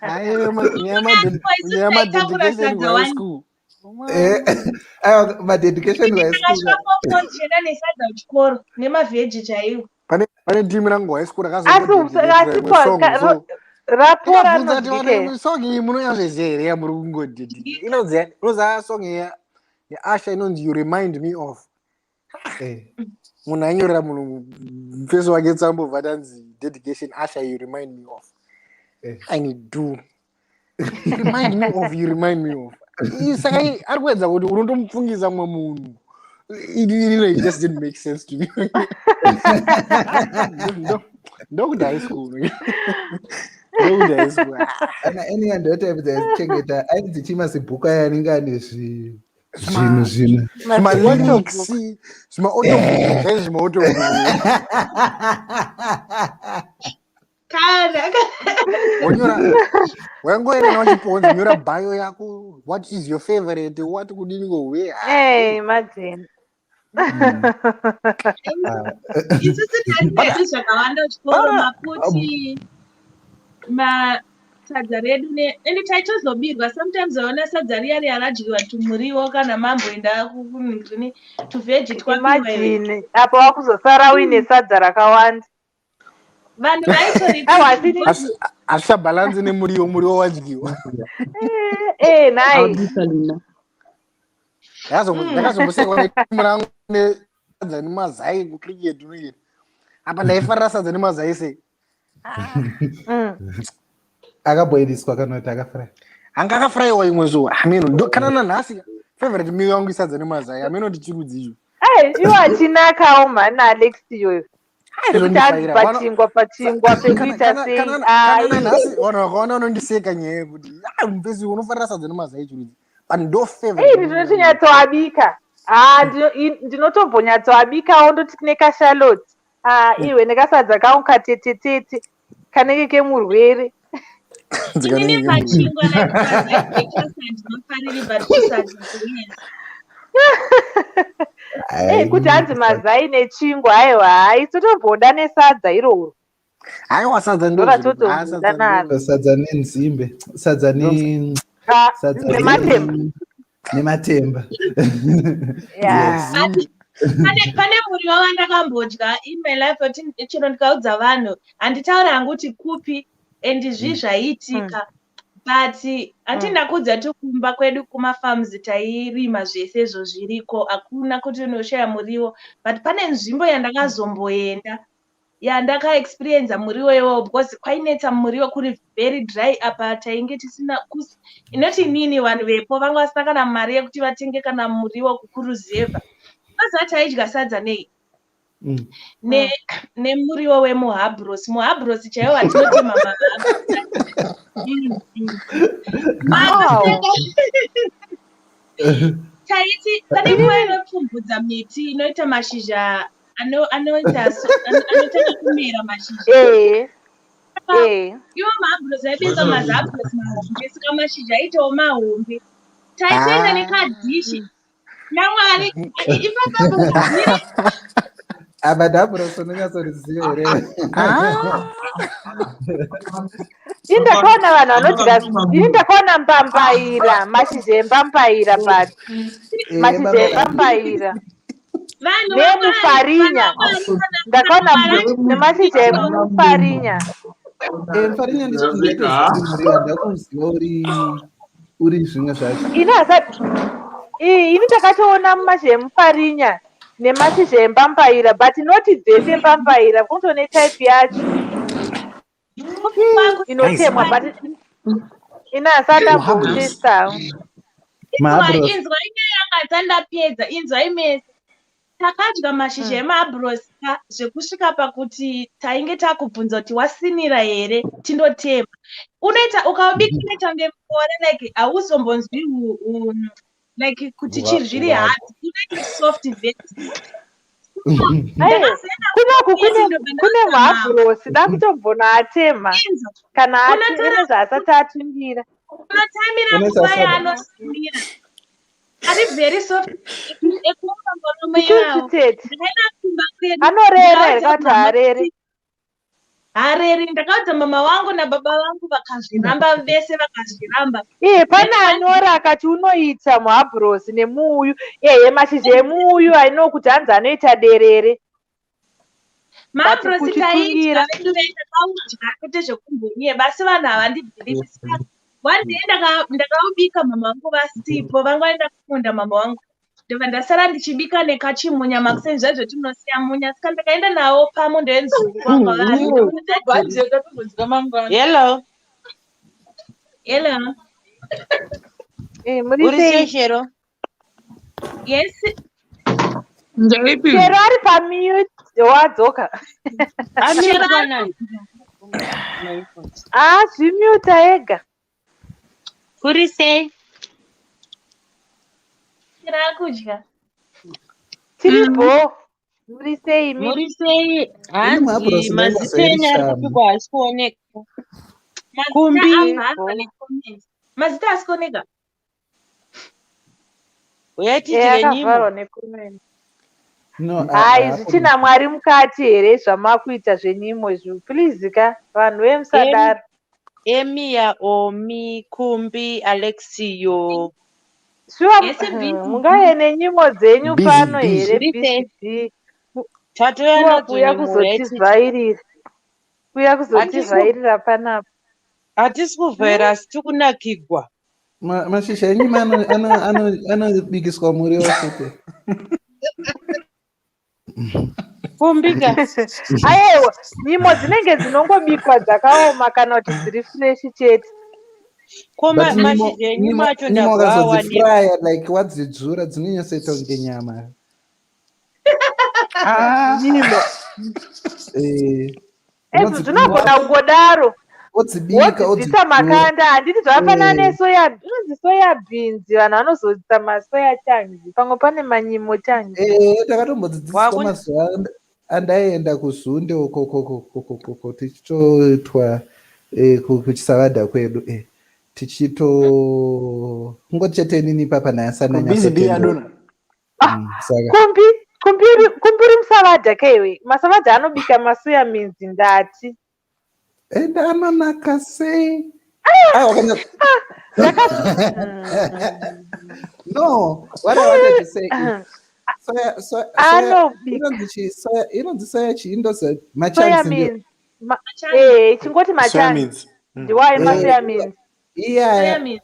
L: Nyaya yamadedication
O: Sadza
L: kuhigh
O: wani.
L: school.
H: Aiwa, madedication kuhigh school.
O: Takasvika form tichienda nesadza kuchikoro nemavheji chaiwo.
L: Pane timu rangu high school
I: Asi
L: rakazongodedicatera
I: asi
L: imwe song, so
I: rapora
L: ndikabvunza kuti
I: rinodikei?
L: vana, song iyi munonyazviziva here yamuri kungodedicate? Inonzi, unoziva song yaAsha inonzi "You Remind Me Of"? Munhu ainyorera munhu mufesi wake tsambo, bva tanzi dedication Asha, "You Remind Me Of". I need do "You Remind Me Of", "You Remind Me Of". Saka ari kuedza kuti unotomupfungisa mumwe munhu. It just didn't make sense to me. Ndokuti high school, ndokuti high school.
H: Ana eni ndotype dzaichengeta ainzi chii, mazibhuku aya anenge ane zvinhu zvinhu.
L: Zvimalyrics, zvimaautobook zvai, zvimaautobook.
O: Kana
L: Wonyora, waingoerena wachiponzi nyora bio yako, what is your favorite, what kudini kowe.
I: Hey, imagine.
O: Isusu tatineti zvakawanda kuchikoro, maputi, masadza redu ende taitozobirwa sometimes. Waona sadza riya riya radyiwa, tumuriwo kana mamboenda kunini, tuvheji twabiwa.
I: Imagine, apa wakuzosara uine sadza rakawanda.
O: Vanhu vaitori
I: Aiwa, asi
L: Hazvichabhalansi nemuriwo, muriwo wadyiwa.
I: Nhai.
L: Ndakazombosekwa netimu rangu nesadza nemazai kucricket. Unoita apa ndaifarira sadza nemazai sei.
H: Akabhoiliswa kana kuti akafry?
L: Anga akafraiwa imwe zuva, hameno. Kana nanhasi favorite meal yangu isadza nemazai, hameno ndichirudzi icho.
I: Ai, iwo achinakawo mhani, Alex, iyoyo. Zvekuti hanzi
L: Zvondifaira.
I: pachingwa, pachingwa pekuita sei.
L: Kana
I: Ai.
L: nanhasi vanhu vakaona vanondiseka nyaya yekuti, "Ah, mufesi unofarira sadza nemazai chirudzi?" But ndo
I: Ei,
L: favorite meal yangu.
I: Ndinochinyatsoabika. Ah, ndinotombonyatsoabikawo, ndoti nekashallot. Ah, iwe, nekasadza kangu katetetete kanenge kemurwere.
O: Inini pachingwa, like mazai breakfast handinofariri, but kusadza, yes.
I: Ei, kuti hanzi mazai nechingwa, aiwa, hai, totomboda nesadza iroro.
L: Haiwa, sadza ndo
I: Ndoratotomboda naro.
H: Sadza nenzimbe, sadza ne
I: Ah,
H: sadza
I: nematemba.
H: Nematemba.
I: Yeah.
H: Yes.
O: Pane muriwo wandakambodya in my life wati chero ndikaudza vanhu, handitauri hangu kuti kupi and zvii zvaiitika, but handi ndakuudza kuti kumba kwedu kumafarms tairima zvese izvo zviriko, hakuna kuti unoshaya muriwo. But pane nzvimbo yandakazomboenda yandakaexperienza muriwo iwowo, because kwainetsa muriwo, kuri very dry. Apa tainge tisina inoti inini vanhu vepo vanga vasina kana mari yekuti vatenge kana muriwo kukuruzevha. Mazuva taidya sadza nei nemuriwo wemuhabros, muhabros chaiwo watinotema.
I: Wow.
O: Taiti pane nguva inopfumvudza miti inoita mashizha anoita anotanga kumera mashizha. Iwo mahabros aibika mazahabros mahombe, saka mashizha aitawo mahombe. Taitoenda nekadhishi namwari ipapapo.
H: Apa dhabhurosi unonyatsoriziva here?
I: Ini ndakaona vanhu vanodya, ini ndakaona mbambaira, mashizha embambaira, but mashizha embambaira
O: Vanhu
I: nemufarinya, ndakaona nemashizha emufarinya.
H: Mufarinya nditoziva, ndakuziva uri zvimwe zvacho.
I: Ini hasati, ini ndakatoona mashizha emufarinya nemashizha embambaira, but not dzese mbambaira, kutone type yacho inotemwa, but ini hasati ndamboutesta.
H: Mahabhurosi.
O: Inzwai nyaya yanga dzandapedza, inzwai mese. Takadya mashizha emahabhurosi ka zvekusvika pakuti tainge takubvunza kuti wasinira here tindotema. Unoita ukaubika unoita kunge mukore, like hauzombonzwi like kuti chiri zviri hard, unoita soft, very soft.
I: Aiwa, kunoku kune muhabhurosi dakutombona atema kana ane zvaasati atungira.
O: Unotamira
H: Unoisa
O: nguva
H: soda.
O: yaanosimira ari very soft ekumangoromo iwawo.
I: Chitete.
O: Ndakaenda kumba kwedu,
I: Anorera here
O: ndakaudza
I: kana kuti
O: mama
I: haareri?
O: kuti hareri. Ndakaudza mama wangu nababa vangu, vakazviramba vese, vakazviramba.
I: Iye pane anyora akati unoita muhabhurosi nemuuyu, ehe, mashizha emuuyu aino kuti hanzi anoita derere. But
O: Mahabhurosi taidya
I: kuchitungira
O: vedu vei, ndakaudya kwete zvekumbonye basi, vanhu havandibhilivhi. Saka one day ndakaubika mama vangu vasipo, vanga vaenda kufunda mama vangu, ndobva ndasara ndichibika nekachimunya makuseni zvaizvo tinosiya munya. Saka ndakaenda nawo pamunda wenzungu kwanga vari.
J: Hello.
O: Hello.
I: Muri
J: Uri sei,
I: sei?
J: Shero?
O: Yes.
A: Ndeipi?
I: Shero ari pamute, wadzoka.
O: Shero.
J: Amitwa nani?
I: Azvimuta ega.
J: Kuri sei?
O: Shero ari kudya.
I: Tiripo, muri sei imi?
J: Muri sei?
H: Ini
J: Hanzi
H: muhabhurosi
J: mazita enyu ari
H: ndainyazoerishamu.
J: kupikwa, haasi kuoneka.
O: Mazita
J: Kumbi.
O: avharwa necomment, mazita asi kuoneka.
J: Uyai tidye nyimo.
I: Akavharwa necomment.
H: No,
I: Hai,
H: haapo.
I: zvichina Mwari mukati here zvamakuita zvenyimo izvi? Please ka, vanhu vemusadaro.
J: Emia, Omi, Kumbi, Alexio.
I: Shuwa
O: Yes, busy.
I: mungave nenyimo dzenyu
L: Busy
I: pano
L: busy.
I: here?
J: Muri sei?
I: Busy B.
J: Tatouya
I: Shuwa
J: nadzo
I: kuuya
J: nyimo, uyai tidye.
I: kuzotivhairira, kuuya
J: Hatisi
I: kuzotivhairira panapa.
J: Hatisi kuvhaira, asi tikunakigwa.
H: Mashizha enyimo anobikiswa muriwo futi.
J: Kumbika.
I: Aiwa, nyimo dzinenge dzinongobikwa dzakaoma kana kuti dziri fresh chete.
J: Ko
H: But nyimo
J: mashizha enyimo
H: nyimo
J: acho
H: nyimo
J: ndabvawawanepi?
H: ukazodzifraya, like wadzidzvura, dzinonyatsoita kunge nyama.
I: Nyimo
H: Eh,
I: ezvo dzinogona kungodaro,
H: wodzibika,
I: wodzidzisa
H: wodzidzvura.
I: makanda, handiti zvakafanana nesoya, inonzi soya beans, vanhu vanozoita masoya chunks, pamwe pane manyimo chunks.
H: Takatombodzidziswa
J: Wakun
H: mazuva andaienda kuZunde ukokokokokoko tichitoitwa kuchisavadha kwedu, tichito kungoti chete inini ipapa
L: Busy B
H: nhasandanyatsotendewa.
L: adona.
H: Saka
I: Kumbi, kumbiri musavadha keiwe, masavadha anobika masoya minzi, ndati.
H: Ende anonaka sei! Aiwa, kana no, what I wanted to say is soya soya soya
I: Anobika
H: inonzi chii soya, inonzi soya chii, indozi
I: soya
H: machunks ndio
I: minzi. Chingoti
L: Soya
I: machunks
L: mince.
I: Ndiwayo masoya minzi.
H: Iyaya
O: Soya mince.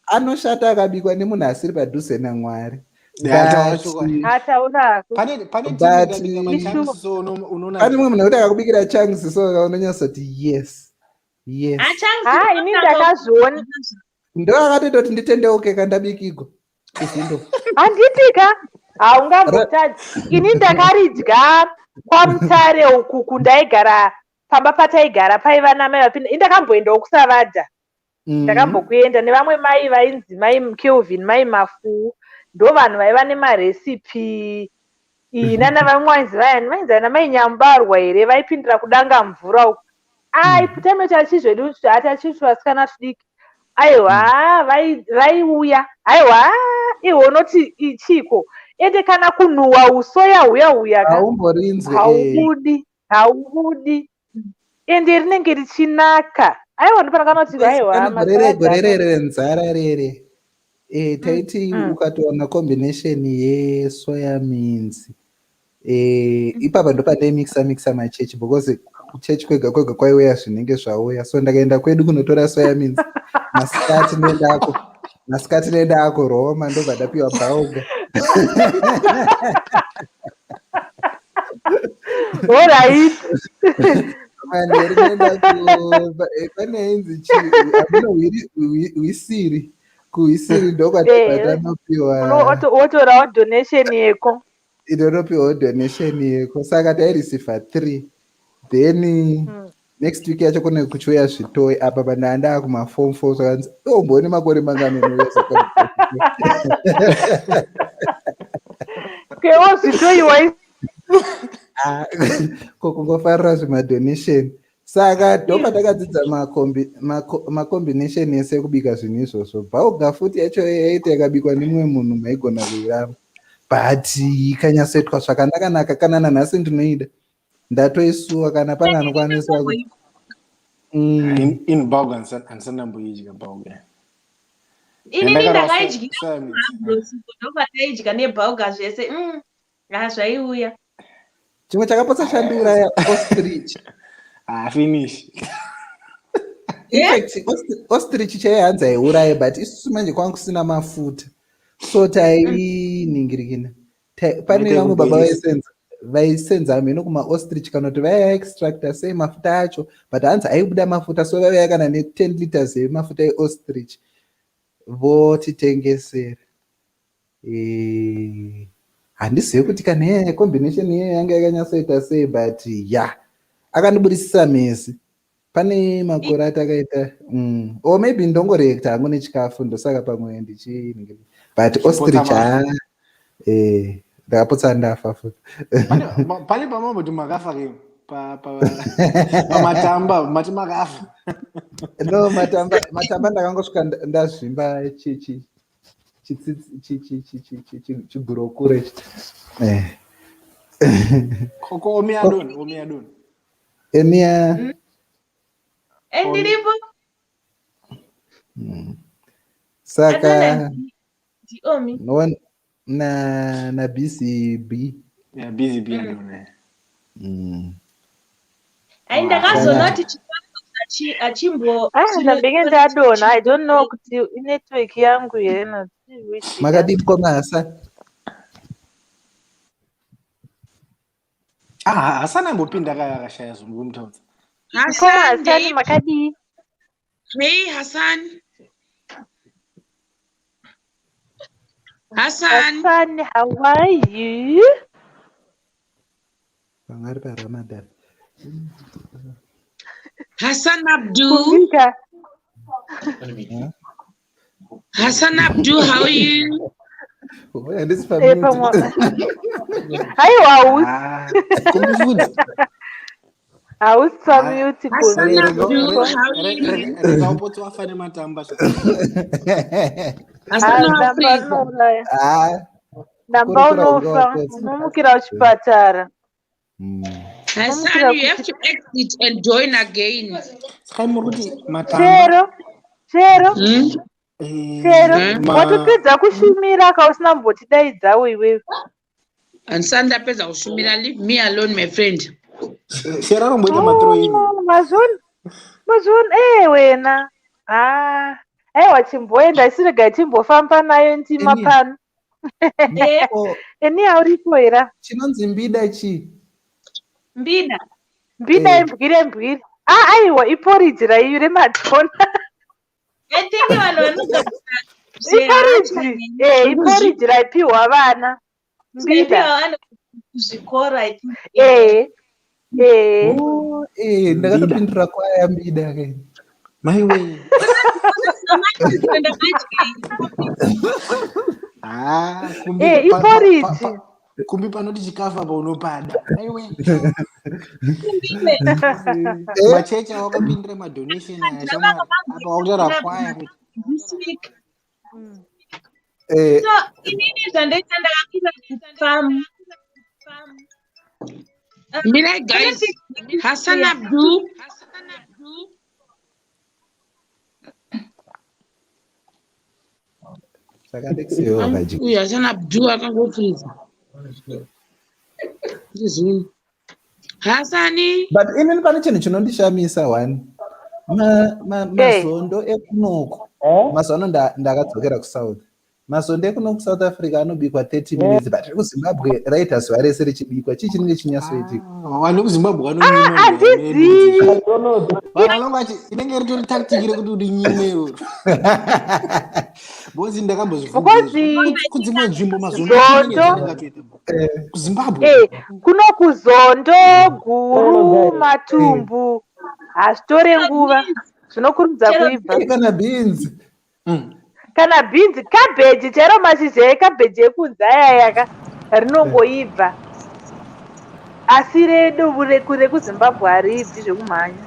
H: anoshata akabikwa nemunhu asiri padhuze naMwari.
L: Yeah, taura
H: But
L: chokwadi.
I: Ataurako.
L: Pane timu
H: but
L: ikabika
I: Ishuwa.
L: machunks so
H: pane
L: unonakirwa.
H: mumwe munhu wekuti akakubikira chunks so unonyatsoti yes, yes.
O: Hachunks
I: Ha, ini
O: inonaka.
I: ndakazviona.
H: Ndo akatoita kuti nditendeuke kandabikigwa kuzindo.
I: Handitika, haungambotadzi. Ini ndakaridya kwaMutare uku kundaigara, pamba pataigara paiva namai vapinda. Ini ndakamboendawo kusavadha, ndakambokuenda nevamwe mai vainzi mai Kelvin, mai Mafuu, ndo vanhu vaiva nemaresipi iyi nana vamwe vainzi vayani, vainzi vana mai Nyambarwa here, vaipindira kudanga mvura uku. Ai, time tachizvedu tachiti vasikana tudiki, aiwa, vaiuya, aiwa, iwe unoti ichiko. Ende kana kunhuhwa usoya huya huya ka
H: Haumborinzwi, eh.
I: haubudi, haubudi. Ende rinenge richinaka. Aiwa ndopana kuti aiwa
H: Pane gore
I: masaladhi
H: gore
I: ano.
H: rere renzara rere taiti ukatowana combination yesoya minzi, ipapa ndopandaimixa mixa machechi, because kuchechi kwega kwega kwaiuya zvinenge zvauya. So ndakaenda kwedu kunotora soya minzi masikati, ndoendako masikati, ndoendako Roma, ndobva ndapiwa bhauga.
I: Alright.
H: Manheru ndoenda pane inzi chi, hamuna hwisiri, kuhwisiri ndokwatobva tanopiwa.
I: Wotorawo donation yeko.
H: Inonopiwawo donation yeko. Saka taireceiva three, then next week yacho kune kuchiuya zvitoi. Apa pandaa ndaa kumaform four, saka ombone makore mangani unouya?
I: Kewo zvitoi wai?
H: Ah, ko kungofarira zvemadonation. Saka ndopa takadzidza macombination ese ekubika zvinhu izvozvo. Bhauga futi yacho yaiti yakabikwa nemumwe munhu maigona kuiramba, but ikanyatsoitwa zvakanaka-naka, kana nanhasi ndinoida, ndatoisuwa kana pane anokwanisa kuti
L: In bauga handisati ndamboidya bauga.
O: Inini
L: Ndakarawa
O: ndakaidyira
L: soya mince.
O: kuAmbros, ndopataidya nebhauga zvese. Ha, zvaiuya.
H: Chimwe chakapotsa chandiuraya, ostrich.
L: Ah, finish.
H: In fact, ostrich chaiyo hanzi haiuraye, but isusu manje kwanga kusina mafuta, so tainingirikina. Pane
L: Maita
H: vamwe baba
L: yekuboilisa.
H: vaisenza hameno kumaostrich, kana kuti vaiextracta sei mafuta acho, but hanzi aibuda mafuta. So vaiuya kana ne10 liters yemafuta eostrich votitengesera. Handizivi kuti kana iyaya combination iyoyo yanga yakanyatsoita sei, but ya, akandibudisisa mesi pane makore atakaita, or maybe ndongoreacta hangu nechikafu, ndosaka pamwe ndichi, but ostrich, ha, ndakapotsa ndafa futi.
L: Pane pamamboti makafa ke pamatamba, mati makafa.
H: No, matamba, matamba ndakangosvika ndazvimba chigurokure.
L: Ko omiadoni, omiadoni?
H: Emiya.
O: Ndiripo.
H: Saka
O: ndiomi.
H: No, na BCB.
L: Yeah, BCB adoni.
O: Ai, ndakazoona kuti chikafu achimbo
I: Ah, ndambenge ndadonha. I don't know kuti inetwork yangu here na.
H: Makadii komasa?
L: Ah, Hasani ambopinda kaya, akashaya zungu kumutaudza.
I: Mukoma Hasani, makadii?
A: Hey, Hassan. Hassan.
I: Hassan, how are you?
H: Pamwe ari paRamadan.
A: Hassan Abdul.
I: Kumbika.
A: Hassan Abdul, how are you?
H: Handisi
I: Pamwe. Aiwa, hausi.
L: Kumufudzi.
I: Hausi pamute.
A: Hassan Abdul, how are you?
L: Rega upotse wafa nematamba.
A: Hassan
I: Namba
A: Africa.
I: unouraya.
H: Ah,
I: Namba
H: kurukura kunge
I: unofa,
H: wapotsa.
I: unomukira kuchipatara.
A: Hassan, you have to exit and join again.
L: Saka muri kuti matamba
I: Chero, chero, chero, watopedza kushumira ka usina mbotidaidzawo iwewe?
A: Handisati ndapedza kushumira. Leave me alone, my friend.
L: Shera romboita matroini.
I: Oh, mazvona, mazvona, wena. Ah, aiwa, chimboenda, isi regai timbofamba nayo ndima
H: Eni.
I: pano. Eni, hauripo here?
H: Chinonzi mbida chii?
O: Mbida.
I: Mbida
H: Eh.
I: imbwire, mbwire. Ah, aiwa, iporiji raiyu remadhona.
O: I think vanhu vanoza
I: Iporiji, iporiji raipiwa vana. Mbida.
O: Vanhu kuzvikoro, I think.
I: Eh.
H: Oh, ndakatopindura kwaya mbida ke.
L: Maiwe. Ah, kumbi
I: Iporiji.
L: Kumbi panoti chikafu apa unopada. Maiwe. Machechi awakapindira madonation aya, shamwari. Apa wakutaura kwaya kuti
O: This week.
H: Eh,
O: So inini zvandaita ndakakura kufamu.
A: Mirai guys, Hassan Abdul.
H: Saka Alex iwe wakadya.
A: Uyu Hassan Abdul akangofriza. Ndizvini. Hassani.
H: But inini pane chinhu chinondishamisa one. Mazondo ekunoku. Mazuva ano ndakadzokera kuSouth. Mazondo ekuno kuSouth Africa anobikwa 30 minutes but rekuZimbabwe raita zuva rese richibikwa. Chii chinenge chinyatsoitika?
L: Vanhu vekuZimbabwe vanonyima.
I: Handizivi.
L: Vanhu vanenge inenge ritori tactic rekuti urinyime iroro. Because ndakambozvibvunza
I: Because
L: kudzimwe nzvimbo mazondo
I: Zondo.
L: kuZimbabwe.
I: Kuno kuzondo, guru, matumbu hazvitore nguva, zvinokurumidza kuibva.
H: Kana beans.
I: Kana bhinzi, kabheji chero mashizha ekabheji ekunze ayayaka rinongoibva, asi redu rekuZimbabwe hariibvi zvekumhanya.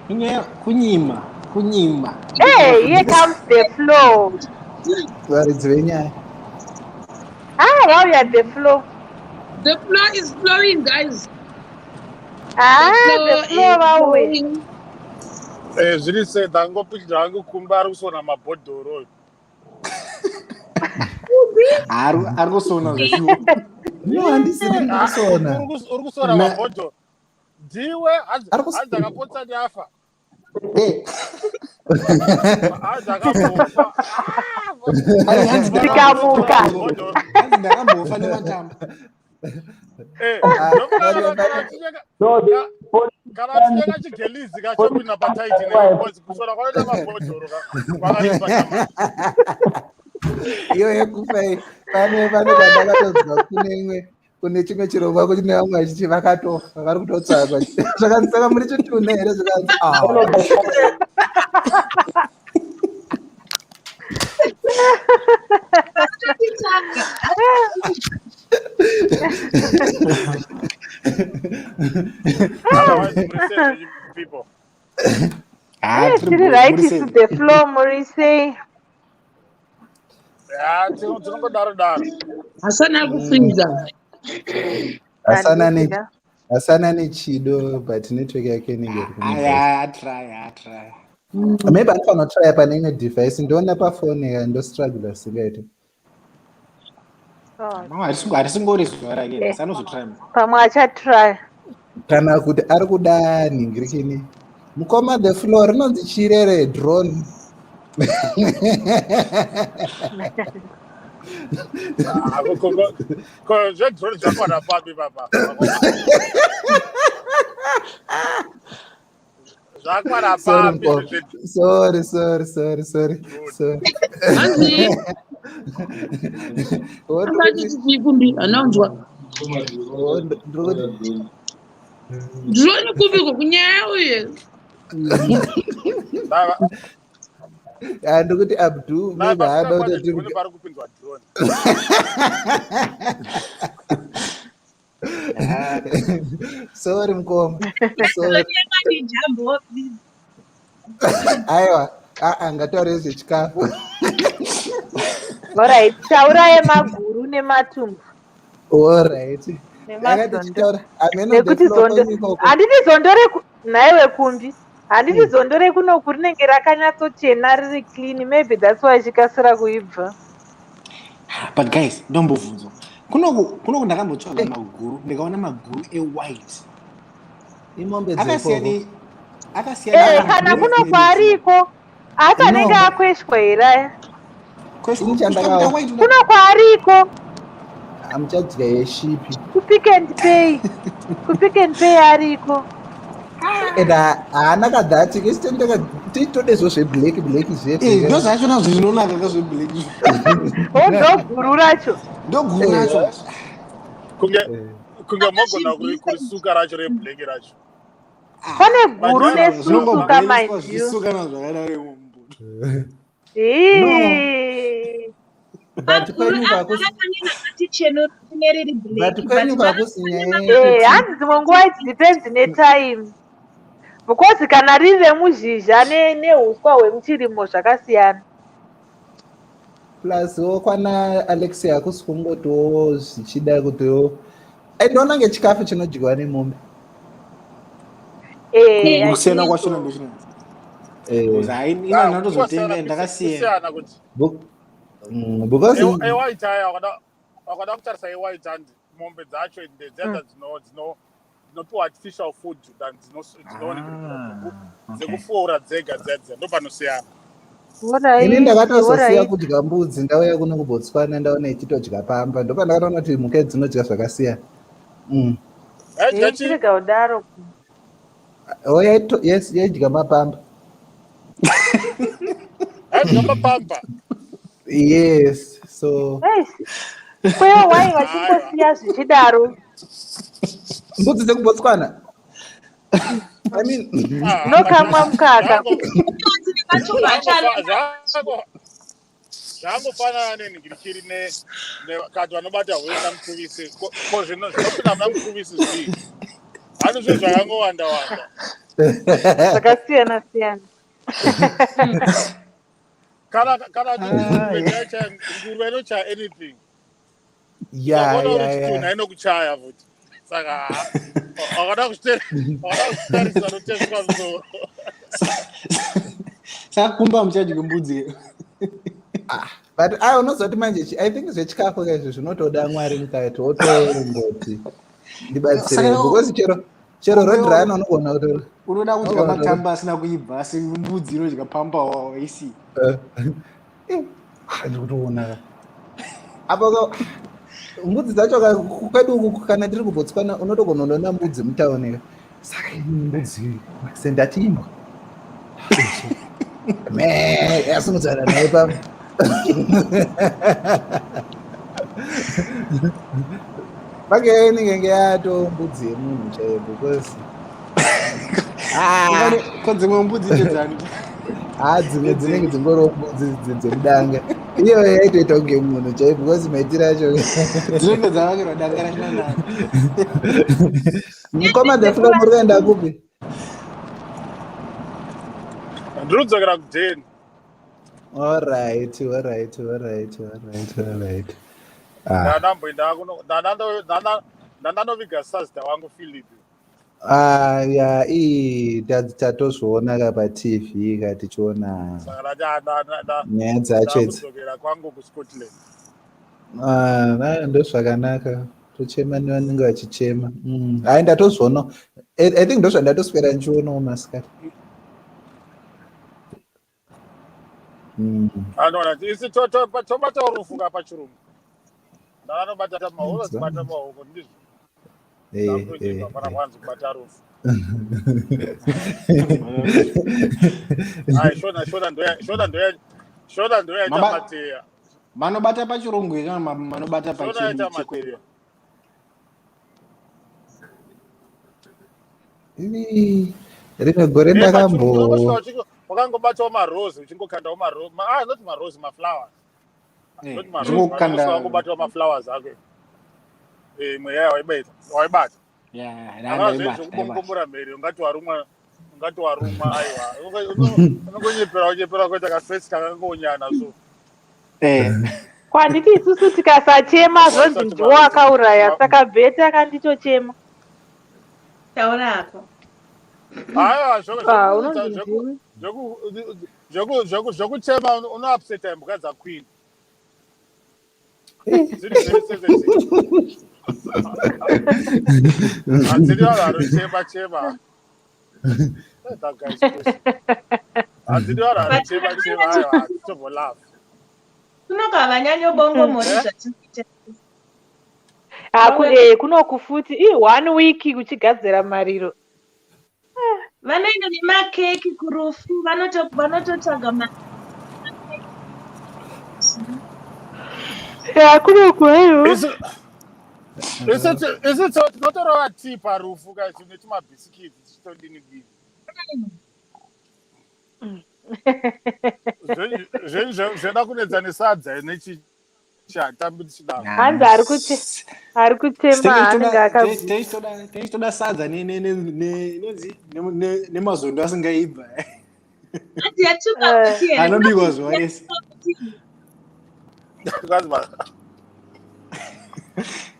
L: Inyaya kunyima, kunyima.
I: Hey, here comes the flow.
H: Varidzi venyaya.
I: Ah, vauya the flow.
A: The flow is flowing, guys.
I: Ah, the flow vauya.
E: Eh, zviri sei ndangopinda hangu kumba ari kusona mabhodhoro.
L: Ari kusona zveshuwa.
H: No, handisi ndiri kusona.
E: Uri kusona mabhodhoro. Ndiwe hanzi akapotsa ndafa. Hanzi akambofa.
I: Tikamuka.
L: Hanzi ndakambofa nematamba.
E: Eh, kana uchinyenga chigelizi kachopinda pataiti because kusona kwanoita mabhodhoro kwakaipa.
H: Iyo yekufa iyi pane pandakatozwa kune imwe kune chimwe chirongwa kuti nevamwe vachiti vakatofa vari kutotsvakwa zvakanzi saka muri chitunha here zvakanzi ah.
E: Otherwise, muri sei people.
I: Eh, tiri right isu the flow muri sei?
E: Ya, tinongodaro daro.
A: Hassan akufriza.
H: Hasana ne Hasana nechido but network yake inenge iri kumubvisa.
L: Aya, atry, atry.
H: Maybe anofanira kutrya pane imwe device ndoona pafoni ka ndostruggle singaiti.
L: Mama harisingori zuva rake, asi anozotry.
I: Pamwe achatry.
H: Kana kuti ari kuda nhingirikini. Mukoma the floor rinonzi chirere drone.
E: Ah, ko zvedrone zvakwana papi papa? Zvakwana
H: Sorry,
E: papi
H: Mukoma. Sorry, sorry, sorry, sorry, sorry.
A: Hanzi.
H: Wori
A: kuti kumbi anaunzwa.
H: Ndiri
A: Drone kupiko kunyaya uye.
H: Ndiri kuti Abdul maybe haada kutoti
E: drone pari kupinzwa drone.
H: Sorry mukoma. Sorry.
O: Ndijambo please.
H: Aiwa, aa ngataure zvechikafu.
I: Alright, taurai maguru nematumbu
H: Alright.
I: nemazondo.
H: Yakatichitaura ameno the
I: Nekuti
H: floor
I: zondo
H: kwenyu ikoko.
I: handiti zondo reku nhaiwe kumbi handiti zondo rekunoku rinenge rakanyatsochena riri clean maybe that's why chikasira kuibva.
L: But guys, ndombobvunzwa. Kunoku ndakambotsvaga maguru, ndikaona maguru ewhite.
H: Imombe
L: Akasiyana
H: dzekoko.
L: akasiyana
I: Eh, kana kuno kwaariko asi anenge akweshwa here aya?
H: Ini chandakaona
I: Kuno kwaariko
H: hamuchadya yeshipi.
I: kupick and pay kupick and pay ariko.
H: And haana kadhati kesitendeka titodezvo zveblack black zvedu.
L: Ndo zvachona zvinonaka kazveblack.
I: O ndoguru racho.
L: Ndoguru racho.
E: Kunge mogona kurisuka racho reblack racho.
I: Pane guru nesusu ka mind you.
L: Zvisukana zvakadaro mumbudo.
I: Ii.
H: But kwenyu hakusi
O: Akati cheno rine riri black.
H: but kwenyu hakusi nyaya
I: Eh,
H: yekuti
I: hanzi dzimwe nguva it depends netime because kana riri remuzhizha neuswa hwemuchirimo zvakasiyana.
H: Plus wo kwana Alexia hakusi kungotiwo zvichida kutiwo ndoona nge chikafu chinodyiwa nemombe.
I: Eh,
L: Kusiyana
I: I think
L: kwacho
I: so.
L: ndochino.
H: Eh,
L: Hayi ina
E: Ah,
L: ndatozotenga
E: kusiyana
L: ndakasiya.
E: kusiyana kuti
H: because
E: ewhite aya wakada kutarisa ewhite handi mombe dzacho ndedziya dzinopiwa artificial food than dzinoonekwa
L: Ah, okay.
E: dzekufura dzega dziya dziya ndopanosiyana.
H: Ini
I: Alright,
H: ndakatozosiya
I: alright.
H: kudya mbudzi ndauya kuno kuBotswana ndaona ichitodya pamba ndopandakatoona kuti mhuka idzi dzinodya zvakasiyana.
E: Aidya chii?
I: Chirega kudaro.
H: Oh, yes, yaidya mapamba.
E: Aidya mapamba.
H: Yes, so
I: Eish. Kweyo wai vachingosiya zvichidaro.
H: Mbudzi dzekuBotswana. I mean,
E: Ah,
I: Dzinokamwa mukaka.
E: Zvangofanana nenhingirichiri kati vanobata hwe namukuvisi ko zvinopinda muna mukuvisi zvii hani zvinhu zvakangowanda wanda.
I: Zvakasiyana siyana.
E: Kana
L: Ah,
E: nguruve chaya, nguruve inochaya anything. Ukaona uri chitunha inokuchaya futi, saka wakada kuzvitarisa unoteswa musoro.
L: Saka kumba muchadya mbudzi.
H: But I unozoti manje I think zvechikafu kaizvo zvinotoda Mwari mukati wotongoti ndibatsire
L: Saka
H: because chero road run unogona kuto
L: unoda kudya
H: unogona
L: matamba asina kuibva asi mbudzi inodya pamba waisi.
H: Ah, ndikutoona apa mbudzi dzacho kwedu uku kana tiri kuBotswana unotogona kundoona mbudzi mutauni ka. Saka ini mbudzi sendati imbwa me yasimudzana naye pamba pake inenge yato mbudzi yemunhu chaiyo because ah,
L: Ko dzimwe mbudzi ndedzani?
H: Ha, dzimwe dzinenge dzingoriwo mbudzi dzemudanga, iyo yaitoita kunge munhu chaiyo because maitiro acho
L: Dzinenge dzavakirwa danga rachina nani.
H: Mukoma the Flow, muri kuenda kupi?
E: Ndinodzokera kudheni.
H: Alright. Ah.
E: Ndanamboenda ndandanoviga sazita wangu Philip.
H: Ah, ya, ii tatozviona ka paTV ka tichiona
E: Saka ndati ah,
H: nyaya dzacho idzi.
E: ndakudzokera kwangu kuScotland.
H: Ah, ndozvakanaka, tochema nevanenge vachichema. Hai, ndatozviona. I think ndozvandatoswera ndichionawo masikati.
E: Anoona isi tobata rufu ka pachirungu ndanobata maoko, dzibata maoko ndizvo. Ndakutochibva pana kwanzi kubata rufu. Ai, shona shona ndoya shona ndoya shona ndoyaita mateya.
L: Manobata pachirungu here kana manobata
E: Shona yaita
L: pachekwedu?
E: mateya.
H: Ii, rimwe gore
E: Eh,
H: ndakambo
E: pachirungu unongosvika wakangobatawo marose uchingokandawo marose, ah, not marose, maflowers. Not marose.
L: Uchingokanda-
E: Unongosvika wangobatawo maflowers ako. Eh, mweya waibata waibata.
L: Ya,
E: Aka
L: ndaibata,
E: zvezvo
L: ndaibata.
E: kubongomora mhere ungati warumwa, ungati warumwa, aiwa. Unongonyepera unyepera kuita kafesi kakangonyana so.
I: Kwanditi isusu tikasachema zvonzi
E: Usati
I: ndiwo akauraya, saka better kanditochema.
O: Taura hako.
E: Aiwa,
I: Ah, unonzi ndiwe.
E: zvekuchema unoupseta imbwa dzaQueen. Dziri very sensitive. Hadzidi vanhu vanochema chema. That guy is crazy. Hadzidi vanhu vanochema chema, aiwa, hadzitombolaugh.
O: Kunoka havanyanyobongomori
E: Eh?
O: zvatinoita.
I: Aku, kunoku futi i one week kuchigadzira mariro.
O: Vanoenda nemakeki kurufu, vanototsvaga ma
I: Ya, kunoku aiwa.
E: Isu tinotorova tii parufu ka netumabhisikitsi tichitodini dini. Zvoda kunetsa nesadza nechichatambi tichidaro.
I: Hanzi ari kuchema anenge akagutsa.
L: Tichitoda sadza inonzi nemazondo asingaibva.
O: Hanzi yatuka kuti here?
L: Anobikwa zuva rese.
E: Kwanzi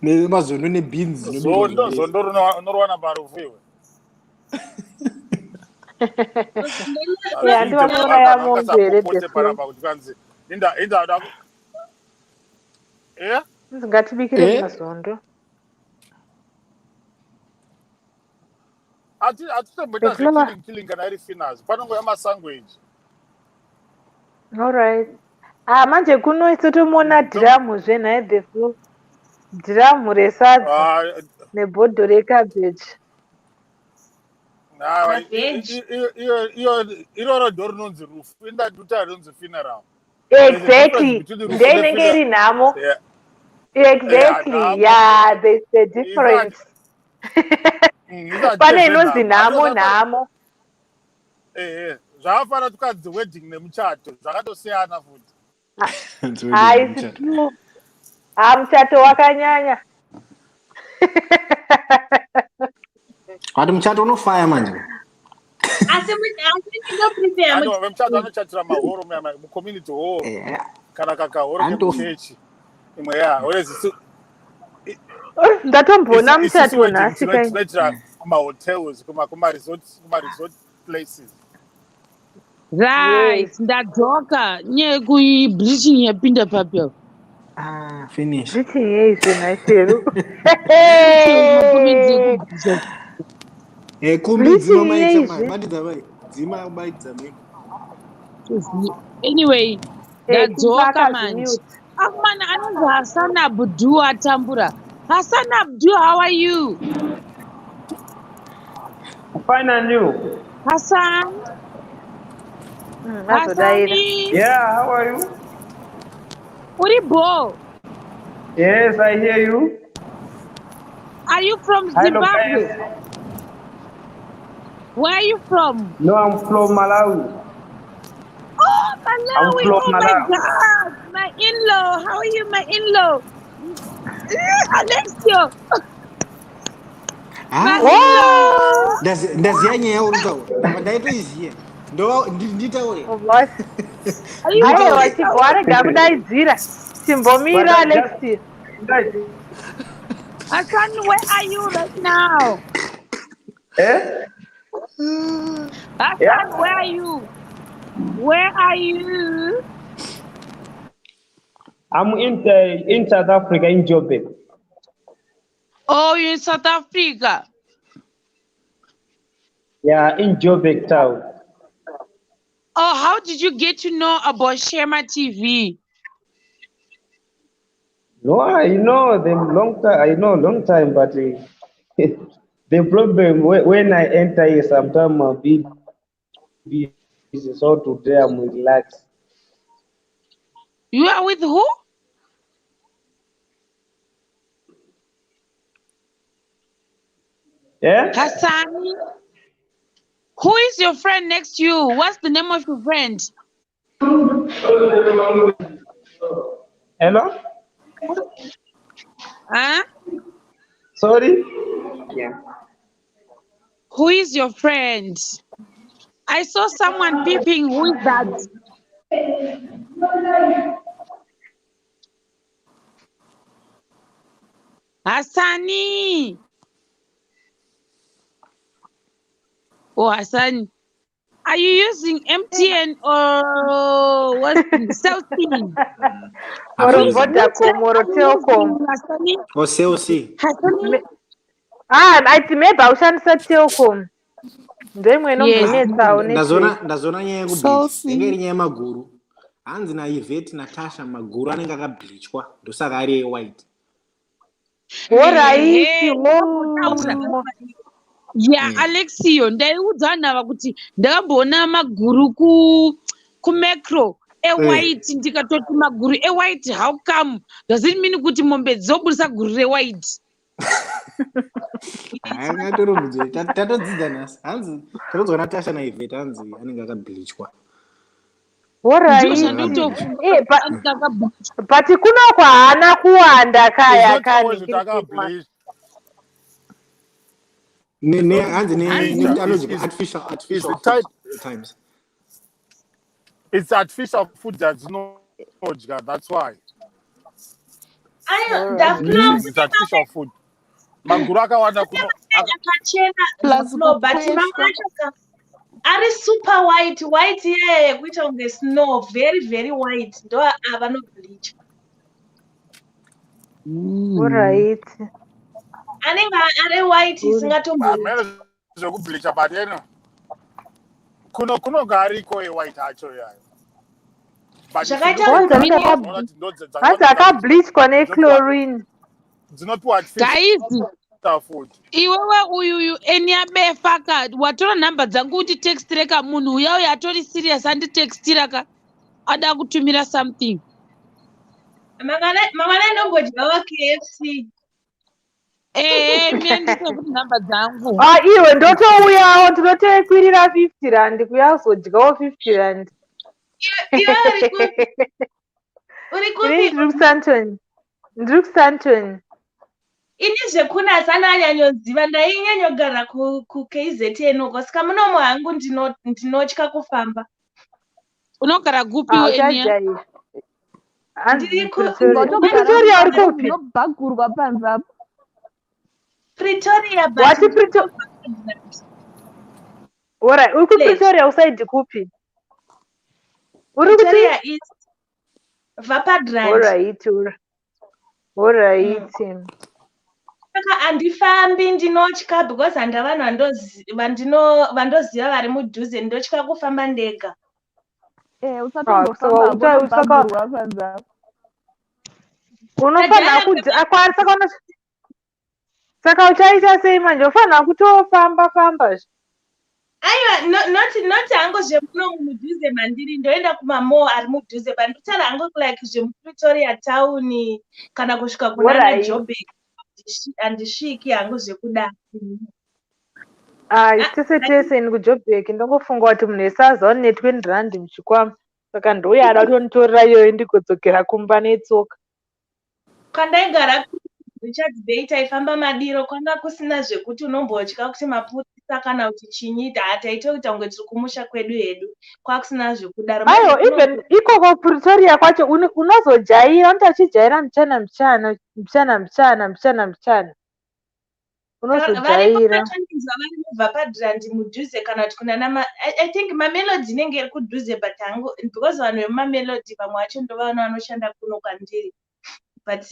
L: Nemazondo nebeans zvinobikwa
E: zondo
L: zvese.
E: zondo unoriwana parufu iwe.
I: Eh, handi
E: Hazviite
I: vanouraya
E: vanhu
I: mombe here
E: vangasapopote
I: the flow.
E: panapa kuti kwanzi inda inda da eh
I: Inzi ngatibikire
L: Eh?
I: mazondo.
E: ati atitomboita
I: The flow.
E: zvekilling killing kana iri finas panongouya masangweji.
I: All right. Ah, manje kuno isu tomuona dhiramu zve nhai the flow. Dhiramu resadza
E: Ah,
I: nebhodho recabbage.
E: Nah,
O: Mavheji.
E: iyo iroro ndo rinonzi rufu indaduta rinonzi funeral. There's a difference
I: Exactly.
E: between rufu
I: Ndeinenge iri
E: nefuneral.
I: nhamo.
E: Yeah, yeah,
I: Exactly.
E: nhamo.
I: Yeah, there's a difference.
E: Isati
I: Pane inonzi
E: zvenhamo.
I: nhamo nhamo.
E: Ehe, zvakafanana tukanzi wedding nemuchato zvakatosiyana futi.
L: It's wedding
I: Haisi
L: nemuchato.
I: true. Ha muchato wakanyanya.
L: Ati muchato unofaya manje.
O: Asi asi ndinoprepare
E: Ano vemuchato vanochatira mahoro mucommunity hall
L: Eh,
E: kana kakahoro
L: antof
E: kemuchechi imwe ya whereas isu
I: Ndatomboona
E: isusu
I: muchato
E: wedding
I: nhasi kai.
E: tinoitira kumahotels kumaresort kumaresort places.
A: Right,
I: Yes.
A: ndadzoka nyaya yekubleaching yapinda papi apo.
L: Ah, finish.
I: Bleaching yeizve nhai Sheru.
A: Makomedzi ekubleacha.
L: Eh, kumbi dzima
I: Bleaching
L: maitsa
I: yeizve.
L: batidza mai. Dzima baitsa mai.
A: Anyway,
I: Eh, kumba
A: ndadzoka manje.
I: akazvimute.
A: Akomana anonzi Hassan Abdu atambura. Hassan Abdu, how are you?
P: Fine and you?
A: Hassan,
I: Azodaira.
A: Hassani,
P: Yeah, how are you?
A: uri bho.
P: Yes, I hear you.
A: Are you from
P: Hello,
A: Zimbabwe?
P: guys.
A: Where are you from?
P: No, I'm from Malawi.
A: Oh,
P: I'm
A: Malawi.
P: from
A: Oh my
P: Malawi.
A: God. My in-law. How are you, my in-law? Alexio.
L: Ah,
A: My in-law.
I: Oh!
L: Ndaziya nyaya yauri kutaura. Ndabva ndaitoiziya. Nditaure.
I: What?
A: Are you
I: Aiwa,
L: Nditaure.
I: chibva warega kudaidzira. Chimbomira
P: But I just
I: Alexis.
A: Hassan, where are you right now?
P: eh?
A: Hassan,
P: Yeah.
A: where are you? Where are you?
P: I'm in South Africa in Joburg.
A: Oh, you're in South Africa.
P: Yeah, in Joburg town.
A: Oh, how did you get to know about Shema TV?
P: No, I know them long time. I know long time, but the problem when I enter here, sometimes I'll be busy. So today I'm relaxed.
A: You are with who?
P: Yeah.
A: Hassani. Who is your friend next to you? What's the name of your friend?
P: Hello.
A: Huh?
P: Sorry. Yeah.
A: Who is your friend? I saw someone peeping. Who is that? Hassani. Oh, Hassan. Are you using MTN or what's Cell C?
I: Or
A: Which
L: Hafuzi.
A: which
I: Vodacom
A: type
I: or
A: are you
I: Telkom.
A: using, Hassani?
L: Oh, Cell C.
A: Hassani?
I: Ah, ati maybe aushandisa Telkom. Ndoimwe
A: Yes.
I: inombonetsawo
L: Ndazoona
I: network.
L: ndazoona nyaya
K: Cell
L: yekubleach. Inge iri
K: C.
L: nyaya yemaguru. Hanzi naIvette Natasha maguru anenge akableachwa ndosaka ari ewhite.
I: Horaiti,
A: Ehe, ndakambotaura.
I: oh.
A: Ya,
L: Eh.
A: Alexio, ndaiudza vanhu ava kuti ndakamboona maguru kumacro
L: Eh.
A: ewhite ndikatoti maguru ewhite how come does it mean kuti mombe dzobudisa guru rewhite?
L: Haangatorombidzo. Tatodzidza nhasi. Hanzi tatodzwa Natasha naIvette hanzi anenge akableachwa.
A: Ndizvo
I: Horaiti.
A: zvandinotofunga
I: Eh,
A: kuti anenge akableachwa.
I: but kunoko haana kuwanda
E: It's
I: kaya
E: not always
I: kani
E: kuti akableach.
L: Ne
E: It's
L: ne
E: not
L: hanzi ne
A: Hanzi
L: nekuti
E: bleacher.
L: anodya artificial
E: It's
L: artificial
E: the
L: food
E: type.
L: times.
E: It's artificial food that's not. That's why.
O: Ayo, ndaflow.
E: It's artificial food. Maguru akawanda kuno.
O: Akachena
K: Plus
O: snow, but mamwe
K: kukweshwa.
O: acho ari super white, white iyaya yekuita kunge snow, very very white, ndo avanobleacha.
I: Alright.
O: Anenge ari white isingatombo.
E: Hameno zvekubleacha, but eno kuno kunonga ariko ewhite acho iyayo. But if you
O: Zvakaita
E: look at
I: Hanzi
E: them,
I: aka-
E: unoona kuti ndo
I: hanzi akableachwa nechlorine.
E: dzinopiwa
A: Guys,
E: artificial food.
A: Iwewe uyuyu eniabefa ka, watora nhamba dzangu unditextire ka. Munhu uya uyo atori serious, anditextira ka, ada kutumira something.
O: Mangwana ndombodyawo KFC.
A: Ehe, miandise kuti nhamba dzangu.
I: Ah, iwe ndotouyawo, ndinotokwirira 50 rand kuyazodyawo 50 rand.
O: Iwe uri kupi? Uri
I: Ini
O: kupi?
I: ndiri kuSandton, ndiri kuSandton.
O: Ini zvekuna asana anyanyoziva, ndainyanyogara kuKZN uko, saka munomo hangu ndinotya kufamba.
A: Unogara kupi
I: Ah,
A: iwe, Enia?
I: uchajaira. Hanzi
O: Ndiri
I: Pretoria.
K: Ungotogara
I: KuPretoria uri
K: mumba
I: kupi?
K: unobhagurwa panze apo.
O: Pretoria, but
I: Wati Pretoria. Alright, uri kuPretoria usaidi kupi? Uri kuti?
O: Pretoria East, Vapadrand.
I: Alright, alright.
O: Saka handifambi, ndinotya because handa vanhu vandoziva vari mudhuze, ndinotya kufamba ndega.
K: Eh,
I: Ah, saka
K: usatombofamba
I: saka
K: unobhagurwa panze apo.
I: unofanira
O: Tajaya.
I: kudzi akwari, saka uchaita sei manje? Unofanira kutofamba famba zve.
O: Aiwa, no, not hangu zvemuno mudhuze mandiri, ndoenda kumamall ari mudhuze, but ndikutaura hangu like zvemuPretoria town kana kusvika kunana Joburg, handisviki hangu zvekudaro.
I: Ah, tese tese ini kuJobek ndongofunga kuti munhu wese azaone ne20 rand muchikwama, saka ndouya ada kutonitorera iyoyo ndigodzokera kumba netsoka.
O: Kwandaigara Richards Bay taifamba madiro, kwanga kusina zvekuti unombotya kuti mapurisa kana kuti chinyi. Taitoita kunge tiri kumusha kwedu hedu, kwakusina zvekudaro. Manje
I: Aiwa,
O: kuno
I: even ikoko Pretoria kwacho unozojaira, unoti achijaira mbichana mbichana, mbichana mbichana, mbichana mbichana.
O: Variko
I: Unozojaira.
O: Vatonzwa vari mubva padrandi mudhuze kana kuti kunana I think Mamelodi inenge iri kudhuze, but hangu because vanhu vemuMamelodi vamwe vacho ndovana vanoshanda kuno kwandiri, but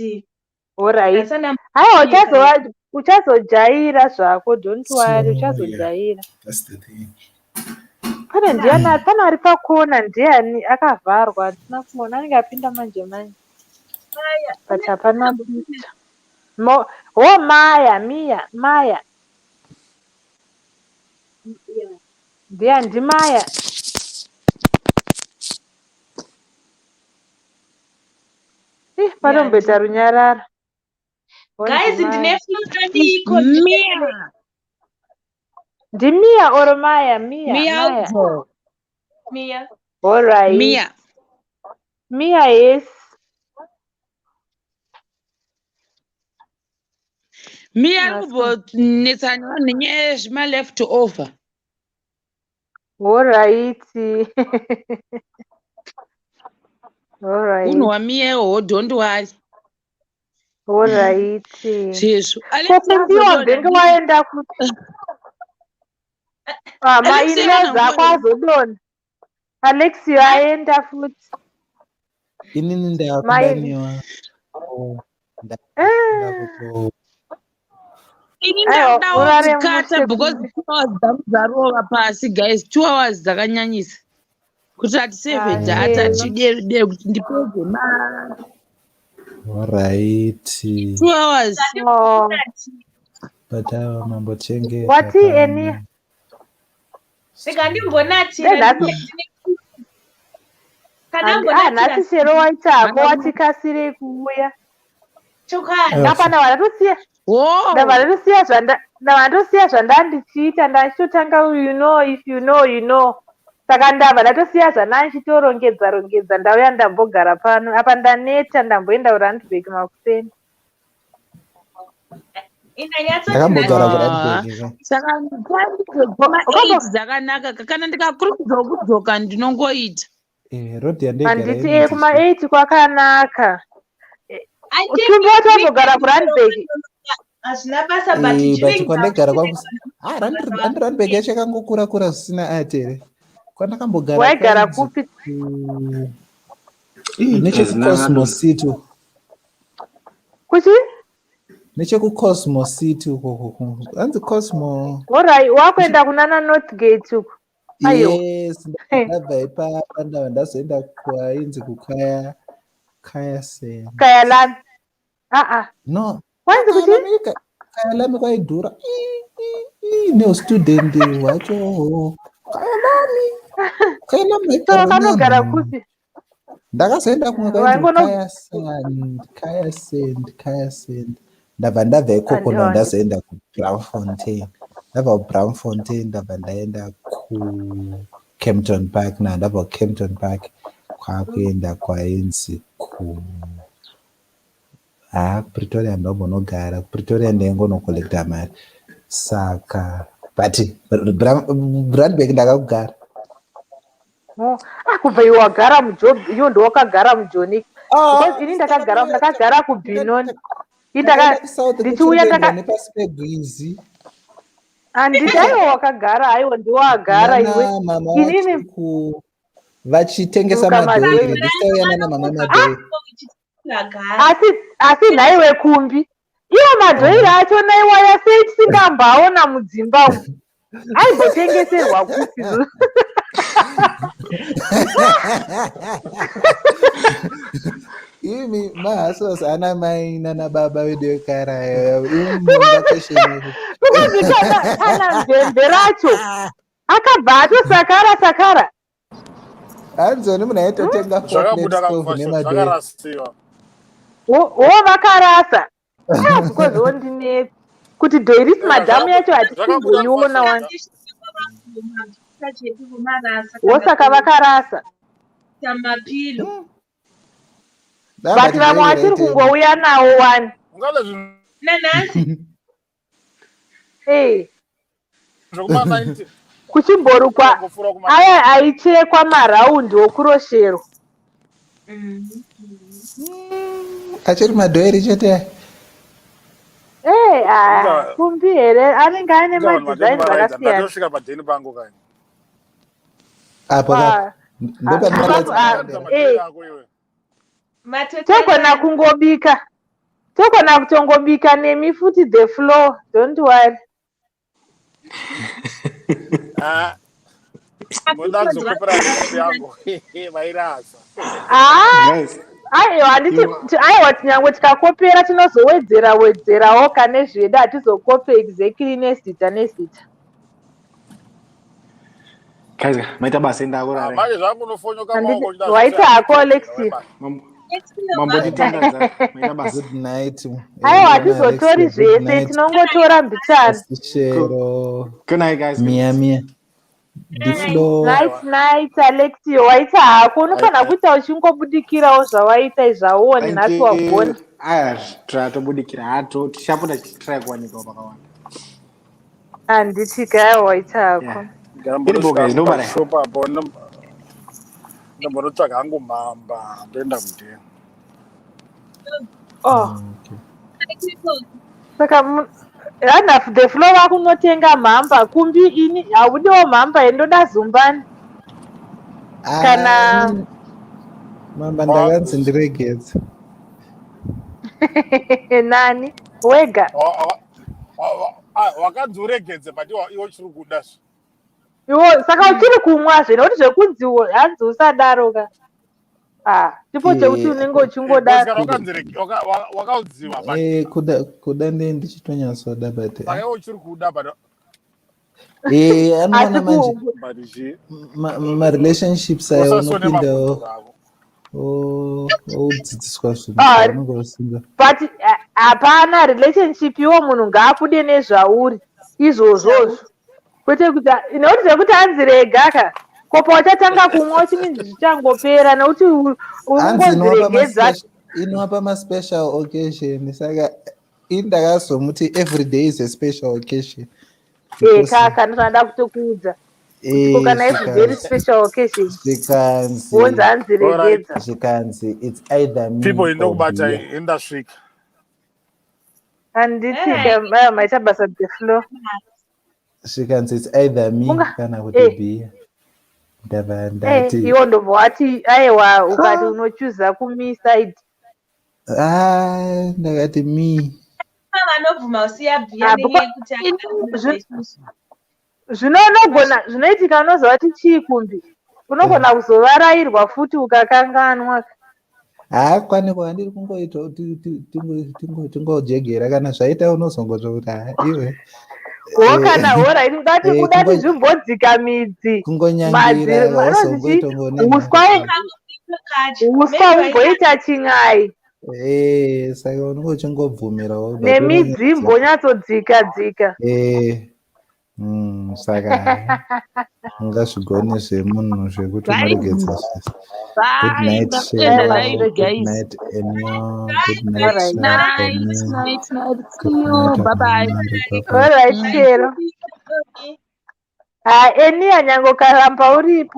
I: Alright.
O: hasana.
I: Aiwa, uchazojaira zvako, don't
H: So
I: worry,
H: yeah,
I: uchazojaira.
H: That's the thing.
I: Pane ndiani, pane ari pakona, ndiani akavharwa, handina kumuona, anenge apinda manje manje, but hapana picture. Ho, Maya, Mia, Maya. Ndiani, ndiMaya. Ih, panomboita runyararo. Ho,
O: Guys,
I: ndiMaya.
O: ndine flu
A: Mia.
I: NdiMia or Maya? Mia,
A: Mia.
I: Maya.
A: Udzo.
O: Mia.
I: Alright.
A: Mia.
I: Mia, yes.
A: Mia ari
I: Nhasi.
A: kumbonetsana nevanhu nenyaya yezvima left over.
I: Alright. Alright.
A: Unhu waMia iwowo, don't worry.
I: Alright.
A: Zvezvo.
I: Ko
A: Alex
I: Kumbiwa
A: azodonha.
I: mbenge waenda kuti? Ah,
A: Alex
I: mainlaws ako azodonha. Alexio aenda futi.
H: Inini
I: Mai
H: ndakudaniwa.
I: Eh.
A: Ini
I: Aiwa,
A: ndakudawo
I: urare
A: kukata
I: mushe
A: because
I: Kumbi.
A: 2 hours dzangu dzarova pasi, guys. 2 hours dzakanyanyisa. Kuti hatisave data
I: Shema.
A: chidere kuti ndipedze ma
H: Alright.
A: 2 hours.
I: Oh.
H: But ava mambochengeta
I: Wati eni
H: pano.
O: Rega ndimbonatira.
I: Nhasi
O: Kana
I: ah, nhasi chero waitako watikasirei kuuya.
O: Chokwadi.
I: Apana vanatosiya, ndabva ndatosiya zvandandichiita, ndachitotanga, you know, if you know, you know. Saka ndabva ndatosiya zvandandichitorongedza rongedza, ndauya ndambogara pano apa, ndaneta, ndamboenda kuRandburg makuseni.
H: Ndakambogara kuRandburg ka.
A: Saka ma8 dzakanaka kana ndikakurumidzawo kudzoka ndinongoita.
H: Eh, road yandaigara
I: Handiti
H: inonzi
I: kuma8 kwakanaka.
O: I think
I: Tumbi watambogara kuRandburg.
O: Hazvina basa, but
H: Eh, but
O: during
H: kwandagara kwakus ah, Rand- Randburg yacho yakangokura kura zvisina art here. Kwandakambogara
I: Waigara
H: kwainzi
I: kupi?
H: nechekuCosmo City uko.
I: Kuchi?
H: NechekuCosmo City uko, hanzi Cosmo.
I: Orai, wakuenda kunana Northgate uko. Aiwa.
H: Yes, ndabva ipapa, ndabva ndazoenda kwainzi kuKaya Kaya sen
I: Kayalami. Ah ah.
H: No.
I: Wainzi kuchi?
H: Kayalami kwaidhura neustudent hwacho. Kayalami, Kayalami.
I: So wakanogara kupi?
H: Ndakazoenda kumwe kwainzi
I: Waingono
H: Kaya Sand, Kaya Sand, Kaya Sand. Ndabva ikoko, ndabva
I: Andioni.
H: ndazoenda kuBramfontein. Ndabva kuBramfontein ndabva ndaenda kuKempton Park. Na ndabva kuKempton Park kwakuenda kwainzi ku ha, kuPretoria. Ndombonogara kuPretoria, ndaingonokolekta mari. Saka but Brandburg ndakakugara.
I: Oh, ah, kubva iwe wagara muJob, iwe ndowakagara muJonik. Because ini ndakagara kuBinoni. Ini
H: Ndakaenda kuSouth
I: ndichiuya
H: kuchirendwa
I: ndaka
H: nepasi pegwizi.
I: Handiti aiwa wakagara, aiwa ndiwagara iwe.
H: Nana mama
I: Inini
H: vachi ku vachitengesa
I: Ruka
H: madhoiri.
I: madhoiri.
H: Ndichitauya nana mama madhoiri.
I: Asi nhaiwe Kumbi, iwo madhoiri acho naiwaya sei tisingambaona mudzimba umu? Aimbotengeserwa kupi?
H: Imi mahasos ana mai nana baba vedu vekare ayo, imi munda question.
I: Because kana mvemve racho akabva atosakara sakara.
H: Hanzoni munhu aitotenga four
E: Zvakabuda
H: plate stove
E: kakufashion
H: nemadhoiri.
E: zvakarasiwa.
I: Wo vakarasa. Ah, because wondinetsa kuti dhoirisi madhamu yacho
E: Zvakabuda
I: hatisimboiona wani.
O: Chetu vomarasa.
I: Wosaka vakarasa.
O: Mapilo.
I: But vamwe vachiri kungouya nawo wani.
E: Ungada zvinhu
O: Nanhasi
I: Eh,
E: zvekuma 90
I: kuchimborukwa
E: kungopfuura kuma
I: aya aichekwa maraundi okurosherwa.
H: Achiri madhoiri chete aya.
I: Eh, ah,
E: Inga-
I: Kumbi here anenge aine
E: inga vanhu
I: madhizaini
E: vateni varaidza
I: akasiyana.
E: ndatosvika padheni pangu kani.
H: Apo
I: Ah,
H: ndopandimaratidza.
I: ah,
E: Madhoiri ako iwe.
I: Togona kungobika, togona kutongobika nemi futi the floor, don't worry.
E: Ah, moda kuzokopera recipe yangu vairasa.
I: Ah,
L: Guys,
I: aiwa handiti aiwa, tinyangwe tikakopera tinozowedzera wedzerawo kane zvedu, hatizokope exactly nezita nezita.
L: Guys, maita basa, enda
E: Ah,
L: kurara.
E: manje zvangu unofonyoka
I: Handiti
E: maoko uchida
I: waita hako, Alexia.
L: Mambotitandadza, maita basa.
H: Good night.
I: Aiwa, hatizotori zvese, tinongotora mbichana.
H: Chero.
L: Good night, guys.
H: Mia mia. The floor.
I: Night night, Alexio, waita hako. Unofanira kuita uchingobudikirawo zvawaita izvauone
L: Thank
I: nhasi wagona.
L: you. Aya, tratobudikira hato, tichapota tichitry kuwanikawo pakawanda.
I: Handiti kaya, waita hako.
L: Iripo guys, nobara.
E: Ndambonosvika apo ndambonotsvaga hangu mhamba ndoenda mudheni.
I: Oh, saka hana the floor vakunotenga mhamba. Kumbi, ini haudiwo mhamba here? Ndoda zumbani kana
H: Ah, mamba ndakanzi ndiregedze.
I: Nani wega?
E: Wakanzi uregedze, but iwe uchiri kuda.
I: Iwo saka uchiri kumwazve? Nekuti zvekunzi hanzi usadaro ka, ah, chipo chekuti unenge uchingoda.
E: Kana wakanzi wakaudziwa, but
H: Eh, kuda ndee ndichitonyatsoda, but
E: saka iwe uchiri kuda, but
H: eh, anoona
I: Asi
H: manje
E: but chi
H: marelationships ayo
E: usasone
H: unopinda
E: mabhuturu ako.
H: wodzidziswa zvinhu
I: Ah,
H: zvaunenge usinga
I: but hapana relationship, iwo munhu ngaakude nezvauri izvozvozvo, kwete kuti nekuti zvekuti hanzi rega ka, kopa uchatanga kumwa uchiminzi zvichangopera nekuti
H: Hanzi
I: uri kungonziregedza.
H: Inowapa maspecial occasion. Saka ini ndakazomuti every day is a special occasion because
I: Kaka ndozvanoda kutokuudza. Kuti ko kana if very special occasion
H: Zvikanzi
I: wonzi hanzi regedza.
H: Zvikanzi it's either me
E: People
H: or
E: indokubata
H: beer.
E: indasvika.
I: Handiti ka maita basa the floor.
H: Zvikanzi it's either me
I: Unga
H: kana kuti beer. Ndabva ndati
I: iwo ndobva wati aiwa, ukati unochuza kumi side.
H: Ah, ndakati me.
O: Vanobvuma usiya bhiya
I: Ah,
O: nenyaya yekuti
I: Zvinonogona zvinoitika, unoziva kuti chii, Kumbi, unogona kuzovarairwa futi ukakanganwa.
H: Haa, kwaniko handiri kungoita tingojegera kana zvaita unozongotsva kuti ha iwe.
I: Wo kana alright, udati udati zvimbodzika midzi.
H: Kungonyangira
I: Madzi anonzi chii?
H: hauzongoitongone.
I: Uswa humboita chin'ai.
H: Saka unenge uchingobvumirawo but
I: Nemidzi imbonyatsodzika dzika.
H: Saka ungazvigone zvemunhu zvekuti unoregedza zvese. Good
A: Bye.
H: night,
A: Ndakuenda
H: Shelo.
A: live,
H: Good
A: guys.
H: night, Enio. Good night,
I: Alright.
A: Night,
H: Naomi.
A: night, night. See
H: Good
A: you.
H: night,
A: Bye bye.
H: Amari. Bye bye.
I: Alright, Shero. Ha, Enia, nyange ukaramba uripo.